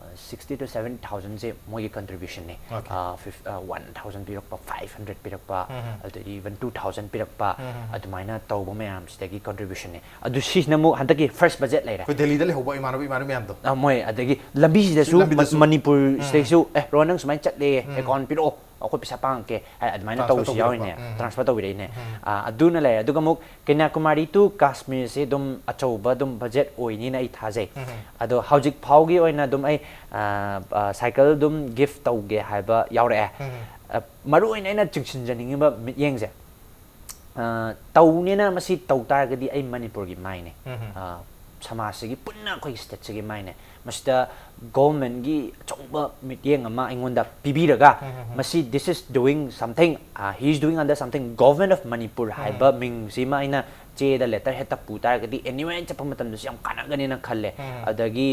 uh, sixty to seventy thousandꯁꯦ ꯃꯣꯏꯒꯤ contributionꯅꯦ꯫ Okay. Uh, fif-, uh, one thousand ꯄꯤꯔꯛꯄ, five hundred ꯄꯤꯔꯛꯄ, ꯑꯗꯒꯤ even two thousand ꯄꯤꯔꯛꯄ, ꯑꯗꯨꯃꯥꯏꯅ ꯇꯧꯕ ꯃꯌꯥꯝꯁꯤꯗꯒꯤ contributionꯅꯦ꯫ ꯑꯗꯨ ꯁꯤꯁꯤꯅ ꯑꯃꯨꯛ ꯍꯟꯗꯛꯀꯤ first budget ꯂꯩꯔꯦ꯫ ꯑꯩꯈꯣꯏ ꯗꯦꯜꯂꯤꯗ ꯂꯩꯍꯧꯕ ꯏꯃꯥꯟꯅꯕ ꯏꯃꯥꯟꯅꯕꯤ ꯃꯌꯥꯝꯗꯣ꯫ ꯑ, ꯃꯣꯏ ꯑꯗꯒꯤ ꯂꯝꯕꯤꯁꯤꯗꯁꯨ ꯁꯤ ꯂꯝꯕꯤꯗꯁꯨ꯫ ꯃ-, ꯃꯅꯤꯄꯨꯔꯁꯤꯗꯩꯁꯨ, "ꯑꯦ, ꯔꯣꯍꯟ, ꯅꯪ ꯁꯨꯃꯥꯏꯅ ꯆꯠꯂꯦ, account ꯄꯤꯔꯛꯑꯣ, ꯑꯩꯈꯣꯏ ꯄꯩꯁꯥ ꯄꯥꯡꯉꯛꯀꯦ" ꯍꯥꯏ, ꯑꯗꯨꯃꯥꯏꯅ transfer ꯇꯧꯕꯁꯨ ꯇꯧꯕꯤꯔꯛꯄ꯫ ꯌꯥꯎꯔꯤꯅꯦ꯫ Transfer ꯇꯧꯕꯤꯔꯛꯏꯅꯦ꯫ ꯑ, ꯑꯗꯨꯅ ꯂꯩꯔꯦ꯫ ꯑꯗꯨꯒ ꯑꯃꯨꯛ ꯀꯟꯌꯥꯀꯨꯃꯥꯔꯤ to ꯀꯥꯁꯃꯤꯔꯁꯦ ꯑꯗꯨꯝ ꯑꯆꯧꯕ ꯑꯗꯨꯝ budget ꯑꯣꯏꯅꯤꯅ ꯑꯩ ꯊꯥꯖꯩ꯫ ꯑꯗꯣ ꯍꯧꯖꯤꯛ ꯐꯥꯎꯒꯤ ꯑꯣꯏꯅ ꯑꯗꯨꯝ ꯑꯩ, ꯑ, ꯑ, cycle ꯑꯗꯨꯝ gift ꯇꯧꯒꯦ ꯍꯥꯏꯕ ꯌꯥꯎꯔꯛꯑꯦ꯫ ꯃꯔꯨ ꯑꯣꯏꯅ ꯑꯩꯅ ꯆꯤꯡꯁꯤꯟꯖꯅꯤꯡꯉꯤꯕ ꯃꯤꯠꯌꯦꯡꯁꯦ, ꯑ, ꯇꯧꯅꯦꯅ ꯃꯁꯤ ꯇꯧ ꯇꯥꯔꯒꯗꯤ ꯑꯩ ꯃꯅꯤꯄꯨꯔꯒꯤ ꯃꯥꯏꯅꯦ꯫ ꯎꯝ꯫ ꯑ, ꯁꯃꯥꯖꯁꯤꯒꯤ ꯄꯨꯟꯅ ꯑꯩꯈꯣꯏꯒꯤ ꯁ꯭ꯇꯦꯠꯁꯤꯒꯤ ꯃꯥꯏꯅꯦ꯫ ꯃꯁꯤꯗ ꯒꯣꯚꯔꯟꯃꯦꯟꯠꯀꯤ ꯑꯆꯧꯕ ꯃꯤꯠꯌꯦꯡ ꯑꯃ ꯑꯩꯉꯣꯟꯗ ꯄꯤꯕꯤꯔꯒ, ꯎꯝ, ꯎꯝ, ꯎꯝ꯫ ꯃꯁꯤ this is doing something, uh, he is doing under something, Government of Manipur ꯎꯝ꯫ ꯍꯥꯏꯕ ꯃꯤꯡꯁꯤꯃ ꯑꯩꯅ ꯆꯦꯗ ꯂꯦꯇꯔ ꯍꯦꯠꯇ ꯄꯨ ꯇꯥꯔꯒꯗꯤ ꯑꯦꯅꯤꯋꯦ ꯆꯠꯄ ꯃꯇꯝꯗꯁꯨ ꯌꯥꯝ ꯀꯥꯟꯅꯒꯅꯦꯅ ꯈꯜꯂꯦ꯫ ꯎꯝ꯫ ꯑꯗꯒꯤ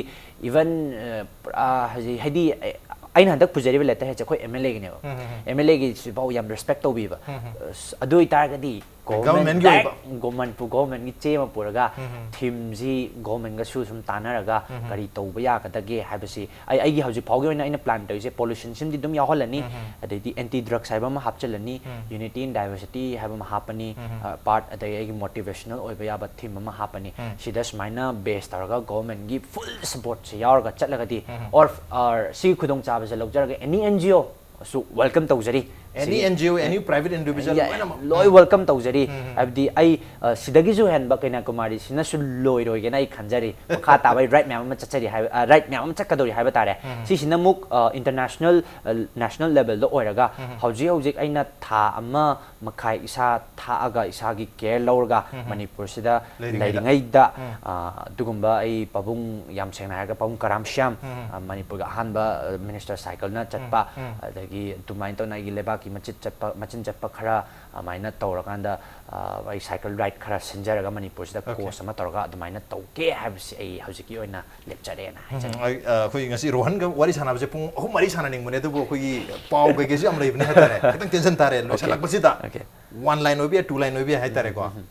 ꯏꯚꯟ, ꯑ, ꯄꯨꯔꯥ ꯍꯧꯖꯤꯛ ꯍꯥꯏꯗꯤ, ꯑ, ꯑꯩꯅ ꯍꯟꯗꯛ ꯄꯨꯖꯔꯤꯕ ꯂꯦꯇꯔ ꯍꯦꯠꯁꯦ ꯑꯩꯈꯣꯏ ꯑꯦꯝ ꯑꯦꯜ ꯑꯦꯒꯤꯅꯦꯕ꯫ ꯎꯝ, ꯎꯝ, ꯎꯝ꯫ ꯑꯦꯝ ꯑꯦꯜ ꯑꯦꯒꯤꯁꯤꯐꯥꯎ ꯌꯥꯝ ꯔꯦꯁꯄꯦꯛ ꯇꯧꯕꯤꯕ꯫ ꯎꯝ, ꯎꯝ꯫ ꯑꯁ, ꯑꯗꯨ ꯑꯣꯏꯇꯥꯔꯒꯗꯤ ꯒꯣꯚꯔꯟꯃꯦꯟꯠ ꯒꯣꯚꯔꯟꯃꯦꯟꯠꯀꯤ ꯑꯣꯏꯕ꯫ ꯗꯥꯏꯔꯦꯛ ꯒꯣ-, ꯃꯅꯤꯄꯨꯔ ꯒꯣꯚꯔꯟꯃꯦꯟꯠꯀꯤ ꯆꯦ ꯑꯃ ꯄꯨꯔꯒ ꯎꯝ, ꯎꯝ꯫ ꯊꯤꯝꯁꯤ ꯒꯣꯚꯔꯟꯃꯦꯟꯠꯀꯁꯨ ꯁꯨꯝ ꯇꯥꯟꯅꯔꯒ ꯎꯝ, ꯎꯝ꯫ ꯀꯔꯤ ꯇꯧꯕ ꯌꯥꯒꯗꯒꯦ ꯍꯥꯏꯕꯁꯤ ꯑꯩ, ꯑꯩꯒꯤ ꯍꯧꯖꯤꯛ ꯐꯥꯎꯒꯤ ꯑꯣꯏꯅ ꯑꯩꯅ ꯄ꯭ꯂꯥꯟ ꯇꯧꯔꯤꯁꯦ ꯄꯣꯂꯨꯁꯟꯁꯤꯝꯗꯤ ꯑꯗꯨꯝ ꯌꯥꯎꯍꯜꯂꯅꯤ, ꯎꯝ, ꯎꯝ꯫ ꯑꯗꯩꯗꯤ ꯑꯦꯟꯇꯤ ꯗ꯭ꯔꯒꯁ ꯍꯥꯏꯕ ꯑꯃ ꯍꯥꯞꯆꯤꯜꯂꯅꯤ, ꯎꯝ꯫ ꯌꯨꯅꯤꯇꯤ ꯏꯟ ꯗꯥꯏꯚꯔꯁꯤꯇꯤ ꯍꯥꯏꯕ ꯑꯃ ꯍꯥꯞꯄꯅꯤ, ꯎꯝ, ꯎꯝ꯫ ꯑ, ꯄꯥꯔꯠ, ꯑꯗꯩ ꯑꯩꯒꯤ ꯃꯣꯇꯤꯚꯦꯁꯅꯦꯜ ꯑꯣꯏꯕ ꯌꯥꯕ ꯊꯤꯝ ꯑꯃ ꯍꯥꯞꯄꯅꯤ꯫ ꯎꯝ꯫ ꯁꯤꯗ ꯁꯨꯃꯥꯏꯅ ꯕꯦꯁ ꯇꯧꯔꯒ ꯒꯣꯚꯔꯟꯃꯦꯟꯠꯀꯤ ꯐꯨꯜ ꯁꯄꯣꯔꯠꯁꯦ ꯌꯥꯎꯔꯒ ꯆꯠꯂꯒꯗꯤ, ꯎꯝ, ꯎꯝ꯫ ꯑꯣꯔ, ꯑ, ꯁꯤꯒꯤ ꯈꯨꯗꯣꯡꯆꯥꯕꯁꯦ ꯂꯧꯖꯔꯒ ꯑꯦꯅꯤ ꯑꯦꯟ ꯖꯤ ꯑꯣ ꯁꯨ ꯋꯦꯜꯀꯝ ꯇꯧꯖꯔꯤ꯫ ꯑꯦꯅꯤ ꯁꯤꯒꯤ and G O, any private individual ꯌꯥ-, ꯂꯣꯏꯅꯃꯛ꯫ ꯂꯣꯏ ꯎꯝ꯫ ꯋꯦꯜꯀꯝ ꯇꯧꯖꯔꯤ꯫ ꯎꯝ, ꯎꯝ꯫ ꯍꯥꯏꯕꯗꯤ ꯑꯩ, ꯑ, ꯁꯤꯗꯒꯤꯁꯨ ꯍꯦꯟꯕ ꯀꯩꯅꯥꯀꯨꯃꯥꯔꯤꯁꯤꯅꯁꯨ ꯂꯣꯏꯔꯣꯏꯒꯦꯅ ꯑꯩ ꯈꯟꯖꯔꯤ꯫ ꯃꯈꯥ ꯇꯥꯕ ꯑꯩ ꯔꯥꯏꯠ ꯃꯌꯥꯝ ꯑꯃ ꯆꯠꯆꯔꯤ ꯍꯥꯏꯕ, ꯑ, ꯔꯥꯏꯠ ꯃꯌꯥꯝ ꯑꯃ ꯆꯠꯀꯗꯧꯔꯤ ꯍꯥꯏꯕ ꯇꯥꯔꯦ꯫ ꯎꯝ꯫ ꯁꯤꯁꯤꯅ ꯑꯃꯨꯛ, ꯑ, ꯏꯟꯇꯔꯅꯦꯁꯅꯦꯜ, ꯑ, ꯅꯦꯁꯅꯦꯜ ꯂꯦꯚꯦꯜꯗ ꯑꯣꯏꯔꯒ ꯎꯝ, ꯎꯝ꯫ ꯍꯧꯖꯤꯛ ꯍꯧꯖꯤꯛ ꯑꯩꯅ ꯊꯥ ꯑꯃ ꯃꯈꯥꯏ ꯏꯁꯥ ꯊꯥꯛꯑꯒ ꯏꯁꯥꯒꯤ ꯀꯦꯌꯔ ꯂꯧꯔꯒ ꯎꯝ, ꯎꯝ꯫ ꯃꯅꯤꯄꯨꯔꯁꯤꯗ ꯂꯩꯔꯤꯉꯩꯗ꯫ ꯂꯩꯔꯤꯉꯩꯗ, ꯎꯝ꯫ ꯑ, ꯑꯗꯨꯒꯨꯝꯕ ꯑꯩ ꯄꯥꯕꯨꯡ, ꯌꯥꯝ ꯁꯦꯡꯅ ꯍꯥꯏꯔꯒ ꯄꯥꯕꯨꯡ ꯀꯔꯥꯝ ꯁ꯭ꯌꯥꯝ, ꯎꯝ, ꯎꯝ꯫ ꯑ, ꯃꯅꯤꯄꯨꯔꯒꯤ ꯑꯍꯥꯟꯕ, ꯑ, ꯃꯤꯅꯤꯁꯇꯔ ꯁꯥꯏꯀꯜꯅ ꯆꯠꯄ, ꯎꯝ, ꯎꯝ꯫ ꯑꯗꯒꯤ ꯑꯗꯨꯃꯥꯏꯅ ꯇꯧꯅ ꯑꯩꯒꯤ ꯂꯩꯕꯥꯛꯀꯤ ꯃꯆꯤꯟ ꯆꯠꯄ, ꯃꯆꯤꯟ ꯆꯠꯄ ꯈꯔ ꯑꯗꯨꯃꯥꯏꯅ ꯇꯧꯔꯀꯥꯟꯗ, ꯑ, ꯑꯩ ꯁꯥꯏꯀꯜ ꯔꯥꯏꯗ ꯈꯔ ꯁꯤꯟꯖꯔꯒ ꯃꯅꯤꯄꯨꯔꯁꯤꯗ ꯑꯣꯀꯦ꯫ ꯀꯣꯔꯁ ꯑꯃ ꯇꯧꯔꯒ ꯑꯗꯨꯃꯥꯏꯅ ꯇꯧꯒꯦ ꯍꯥꯏꯕꯁꯤ ꯑꯩ ꯍꯧꯖꯤꯛꯀꯤ ꯑꯣꯏꯅ ꯂꯦꯞꯆꯔꯦꯅ ꯍꯥꯏꯖꯅꯤꯡꯉꯤ꯫ ꯎꯝ, ꯑꯩ, ꯑ, ꯑꯩꯈꯣꯏ ꯉꯁꯤ ꯔꯣꯍꯟꯒ ꯋꯥꯔꯤ ꯁꯥꯟꯅꯕꯁꯦ ꯄꯨꯡ ꯑꯍꯨꯝ ꯃꯔꯤ ꯁꯥꯟꯅꯅꯤꯡꯕꯅꯦ, ꯑꯗꯨꯕꯨ ꯑꯩꯈꯣꯏꯒꯤ ꯄꯥꯎ ꯀꯩꯀꯩꯁꯨ ꯌꯥꯝ ꯂꯩꯕꯅꯦ ꯍꯥꯏꯇꯥꯔꯦ꯫ ꯈꯤꯇꯪ ꯇꯦꯟꯁꯟ ꯇꯥꯔꯦ ꯑꯣꯀꯦ꯫ ꯂꯣꯏꯁꯤꯜꯂꯛꯄꯁꯤꯗ꯫ ꯑꯣꯀꯦ꯫ ꯋꯥꯟ ꯂꯥꯏꯟ ꯑꯣꯏꯕ ꯌꯥꯏ, ꯇꯨ ꯂꯥꯏꯟ ꯑꯣꯏꯕ ꯌꯥꯏ ꯍꯥꯏꯇꯥꯔꯦꯀꯣ꯫ ꯎꯝ, ꯎꯝ, ꯎꯝ꯫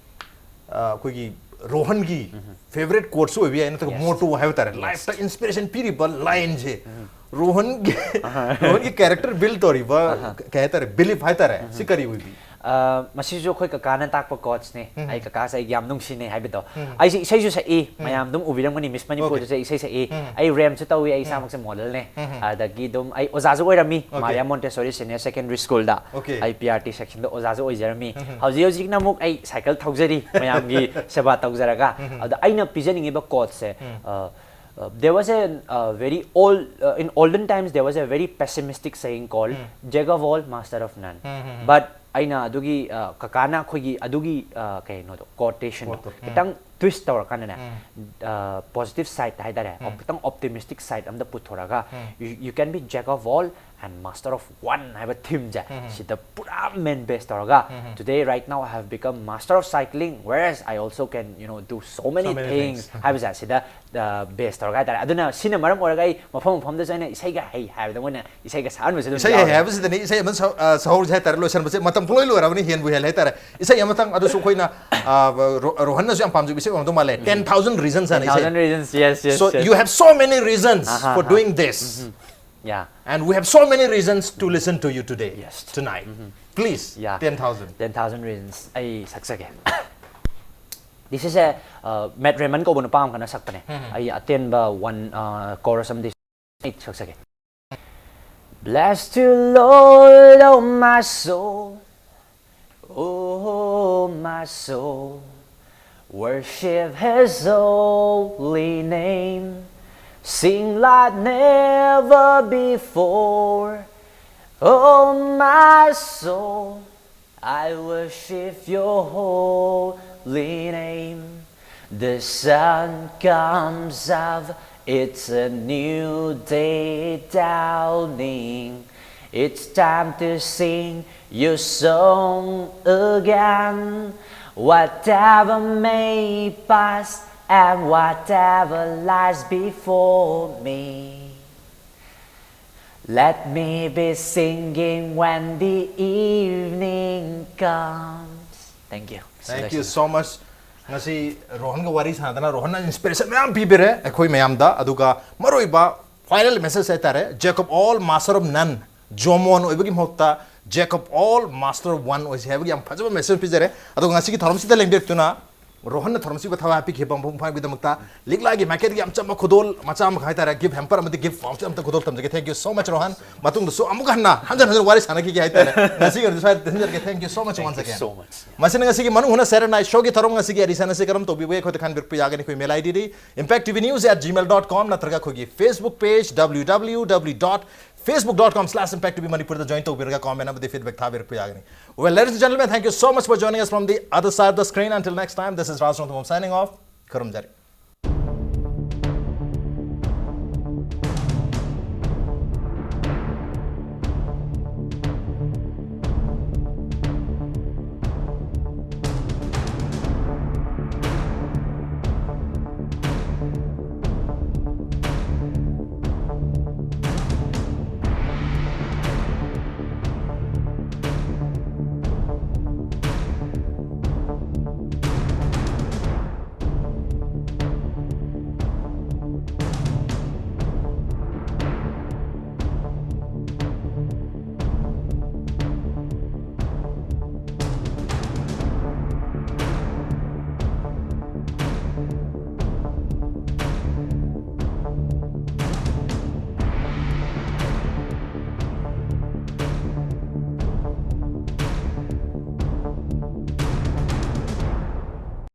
ꯑ, ꯑꯩꯈꯣꯏꯒꯤ ꯔꯣꯍꯟꯒꯤ ꯎꯝ, ꯎꯝ꯫ ꯐꯦꯚꯔꯦꯠ ꯀꯣꯠꯁꯨ ꯑꯣꯏꯕ ꯌꯥꯏ, ꯅꯠꯇ꯭ꯔꯒ ꯌꯦꯁ꯫ ꯃꯣꯇꯣ ꯍꯥꯏꯕ ꯇꯥꯔꯦ, ꯌꯦꯁ꯫ ꯂꯥꯏꯐꯇ ꯏꯟꯁꯄꯤꯔꯦꯁꯟ ꯄꯤꯔꯤꯕ ꯂꯥꯏꯟꯁꯦ꯫ ꯎꯝ꯫ ꯔꯣꯍꯟꯒꯤ, ꯑꯍꯥ꯫ ꯔꯣꯍꯟꯒꯤ ꯀꯦꯔꯦꯛꯇꯔ ꯕꯤꯜ ꯇꯧꯔꯤꯕ, ꯑꯍꯥ꯫ ꯀꯩ ꯍꯥꯏꯇꯥꯔꯦ, ꯕꯤꯂꯤꯐ ꯍꯥꯏꯇꯥꯔꯦ, ꯎꯝ, ꯁꯤ ꯎꯝ꯫ ꯀꯔꯤ ꯑꯣꯏꯕꯤ? ꯑ, ꯃꯁꯤꯁꯨ ꯑꯩꯈꯣꯏ ꯀꯀꯥꯅ ꯇꯥꯛꯄ ꯀꯣꯠꯁꯅꯦ꯫ ꯎꯝ꯫ ꯑꯩ ꯀꯀꯥꯁꯦ ꯑꯩꯒꯤ ꯌꯥꯝ ꯅꯨꯡꯁꯤꯅꯩ ꯍꯥꯏꯕꯗꯣ꯫ ꯎꯝ꯫ ꯑꯩꯁꯦ ꯏꯁꯩꯁꯨ ꯁꯛꯏ, ꯎꯝ꯫ ꯃꯌꯥꯝ ꯑꯗꯨꯝ ꯎꯕꯤꯔꯝꯒꯅꯤ, ꯃꯤꯁ ꯃꯅꯤꯄꯨꯔꯗꯁꯨ ꯑꯣꯀꯦ꯫ ꯑꯩ ꯏꯁꯩ ꯁꯛꯏ꯫ ꯎꯝ꯫ ꯑꯩ ꯔꯦꯝꯁꯨ ꯇꯧꯏ, ꯑꯩ ꯎꯝ꯫ ꯏꯁꯥꯃꯛꯁꯦ ꯃꯣꯗꯦꯜꯅꯦ꯫ ꯎꯝ, ꯎꯝ꯫ ꯑꯗꯒꯤ ꯑꯗꯨꯝ ꯑꯩ ꯑꯣꯖꯥꯁꯨ ꯑꯣꯏꯔꯝꯃꯤ, okay. Maria Montessori senior secondary ꯁ꯭ꯀꯨꯜꯗ꯫ ꯑꯣꯀꯦ꯫ ꯑꯩ ꯄꯤ ꯑꯥꯔ ꯇꯤ ꯁꯦꯛꯁꯟꯗ ꯑꯣꯖꯥꯁꯨ ꯑꯣꯏꯖꯔꯝꯃꯤ꯫ ꯎꯝ, ꯎꯝ꯫ ꯍꯧꯖꯤꯛ ꯍꯧꯖꯤꯛꯅ ꯑꯃꯨꯛ ꯑꯩ ꯁꯥꯏꯀꯜ ꯊꯧꯖꯔꯤ, ꯃꯌꯥꯝꯒꯤ ꯁꯦꯕꯥ ꯇꯧꯖꯔꯒ꯫ ꯎꯝ, ꯎꯝ꯫ ꯑꯗ ꯑꯩꯅ ꯄꯤꯖꯅꯤꯡꯉꯤꯕ ꯀꯣꯠꯁꯦ, ꯎꯝ꯫ ꯑ, Uh, there was a uh, very old, uh, in olden times, there was a very pessimistic saying called "Jack of all, master of none." But ꯑꯩꯅ ꯑꯗꯨꯒꯤ uh, ꯀꯀꯥꯅ ꯑꯩꯈꯣꯏꯒꯤ ꯑꯗꯨꯒꯤ uh, ꯀꯩꯅꯣꯗꯣ, quotation ꯗꯣ ꯈꯤꯇꯪ twist ꯇꯧꯔꯀꯥꯟꯗꯅꯦ, positive side ꯍꯥꯏꯇꯥꯔꯦ, ꯈꯤꯇꯪ optimistic side ꯑꯝꯗ ꯄꯨꯊꯣꯔꯒ, you, you can be jack of all and master of one ꯍꯥꯏꯕ theme ꯁꯦ ꯁꯤꯗ ꯄꯨꯔꯥ main base ꯇꯧꯔꯒ, "Today, right now, I have become master of cycling, whereas I also can, you know, do so many So many things" things. ꯍꯥꯏꯕꯁꯦ ꯁꯤꯗ uh, base ꯇꯧꯔꯒ ꯍꯥꯏꯇꯥꯔꯦ꯫ ꯑꯗꯨꯅ ꯁꯤꯅ ꯃꯔꯝ ꯑꯣꯏꯔꯒ ꯑꯩ ꯃꯐꯝ ꯃꯐꯝꯗꯁꯨ ꯑꯩꯅ ꯏꯁꯩꯒ ꯍꯩ ꯍꯥꯏꯕꯗ ꯃꯣꯏꯅ ꯏꯁꯩꯒ ꯁꯛꯍꯟꯕꯁꯨ ꯑꯗꯨꯝ ꯏꯁꯩ ꯌꯥꯎꯔꯦ꯫ ꯍꯩ ꯍꯥꯏꯕꯁꯤꯗꯅꯤ, ꯏꯁꯩ ꯑꯃ ꯁ- ꯑ, ꯁꯍꯧꯔꯁꯦ ꯍꯥꯏꯇꯥꯔꯦ꯫ ꯂꯣꯏꯁꯟꯕꯁꯦ ꯃꯇꯝ ꯄꯨꯡꯂꯣꯏ ꯂꯣꯏꯔꯕꯅꯤ, ꯍꯦꯟꯕꯨ ꯍꯦꯜꯂꯦ ꯍꯥꯏꯇꯥꯔꯦ꯫ ꯏꯁꯩ ꯑꯃꯇꯪ ꯑꯗꯨꯁꯨ ꯑꯩꯈꯣꯏꯅ ꯑ, ꯔꯣ- ꯔꯣꯍꯟꯅꯁꯨ ꯌꯥꯝ ꯄꯥꯝꯖꯕ ꯏꯁꯩ ꯑꯣꯏꯔꯝꯗꯧ ꯃꯥꯜꯂꯦ, "Ten thousand Reasons" ꯍꯥꯏꯅ ꯏꯁꯩ꯫ Thousand Reasons, yes, yes, So yes. You have so many reasons Uh-huh, for uh-huh. Doing This, Yeah. And we have so many reasons to listen to you today, Yes. Tonight. Please, Yeah. Ten Thousand. Ten Thousand Reasons. ꯑꯩ ꯁꯛꯆꯒꯦ꯫ This is a uh, Matt Redman ꯀꯧꯕ ꯅꯨꯄꯥ ꯑꯃ ꯈꯛꯅ ꯁꯛꯄꯅꯦ꯫ ꯑꯩ ꯑꯇꯦꯟꯕ one uh, chorus ꯑꯃꯗꯤ ꯑꯩ ꯁꯛꯆꯒꯦ꯫ Bless the Lord, oh my soul, oh my soul, worship his holy name. Sing like never before, oh my soul, I worship your holy name. The sun comes up, it's a new day dawning. It's time to sing your song again. Whatever may pass and whatever lies before me, let me be singing when the evening comes. Thank you. Thank you so much. ꯉꯁꯤ ꯔꯣꯍꯟꯒ ꯋꯥꯔꯤ ꯁꯥꯟꯅꯗꯅ ꯔꯣꯍꯟꯅ inspiration ꯃꯌꯥꯝ ꯄꯤꯕꯤꯔꯦ ꯑꯩꯈꯣꯏ ꯃꯌꯥꯝꯗ꯫ ꯑꯗꯨꯒ ꯃꯔꯨꯑꯣꯏꯕ final message ꯍꯥꯏꯇꯥꯔꯦ, "Jack of all, master of none, ꯖꯣꯃꯣꯟ ꯑꯣꯏꯕꯒꯤ ꯃꯍꯨꯠꯇ Jack of all, master of one ꯑꯣꯏꯁꯦ" ꯍꯥꯏꯕꯒꯤ ꯌꯥꯝ ꯐꯖꯕ message ꯄꯤꯖꯔꯦ꯫ ꯑꯗꯨꯒ ꯉꯁꯤꯒꯤ ꯊꯧꯔꯝꯁꯤꯗ ꯂꯦꯡꯕꯤꯔꯛꯇꯨꯅ ꯔꯣꯍꯟꯅ ꯊꯧꯔꯝꯁꯤꯕ ꯊꯋꯥꯏ ꯍꯥꯞꯄꯤꯈꯤꯕ ꯃꯄꯨꯡ ꯐꯥꯕꯒꯤꯗꯃꯛꯇ ꯂꯤꯛꯂꯥꯒꯤ ꯃꯥꯏꯀꯩꯗꯒꯤ ꯌꯥꯝ ꯆꯝꯕ ꯈꯨꯗꯣꯜ ꯃꯆꯥ ꯑꯃꯈꯛ ꯍꯥꯏꯇꯥꯔꯦ, ꯒꯤꯐ ꯍꯦꯝꯄꯔ ꯑꯃꯗꯤ ꯒꯤꯐ ꯄꯥꯎꯆꯦ ꯑꯝꯇ ꯈꯨꯗꯣꯜ ꯇꯝꯖꯒꯦ꯫ Thank you so much, Rohan. ꯃꯇꯨꯡꯗꯁꯨ ꯑꯃꯨꯛ ꯍꯟꯅ ꯍꯟꯖꯟ ꯍꯟꯖꯟ ꯋꯥꯔꯤ ꯁꯥꯟꯅꯈꯤꯒꯦ ꯍꯥꯏꯇꯥꯔꯦ꯫ ꯉꯁꯤꯒꯤ ꯑꯣꯏꯅꯗꯤ ꯁ꯭ꯋꯥꯏꯗ ꯊꯤꯟꯖꯔꯒꯦ꯫ Thank you so much once again꯫ So much. ꯃꯁꯤꯅ ꯉꯁꯤꯒꯤ ꯃꯅꯨꯡ ꯍꯨꯠꯅ Saturday Night Showꯒꯤ ꯊꯧꯔꯝ ꯉꯁꯤꯒꯤ ꯑꯦꯗꯤꯁꯟ ꯑꯁꯤ ꯀꯔꯝ ꯇꯧꯕꯤꯕꯒꯦ ꯑꯩꯈꯣꯏꯗ ꯈꯟꯕꯤꯔꯛꯄ ꯌꯥꯒꯅꯤ꯫ ꯑꯩꯈꯣꯏ email IDꯗꯤ impact T V news at gmail dot com ꯅꯠꯇ꯭ꯔꯒ ꯑꯩꯈꯣꯏꯒꯤ Facebook page W W W dot facebook dot com slash impact T V Manipurꯗ join ꯇꯧꯕꯤꯔꯒ comment ꯑꯃꯗꯤ feedback ꯊꯥꯕꯤꯔꯛꯄ ꯌꯥꯒꯅꯤ꯫ Well, ladies and gentlemen, thank you so much for joining us from the other side of the screen. Until next time, this is Raj Rongtham signing off. ꯈꯨꯔꯨꯝꯖꯔꯤ꯫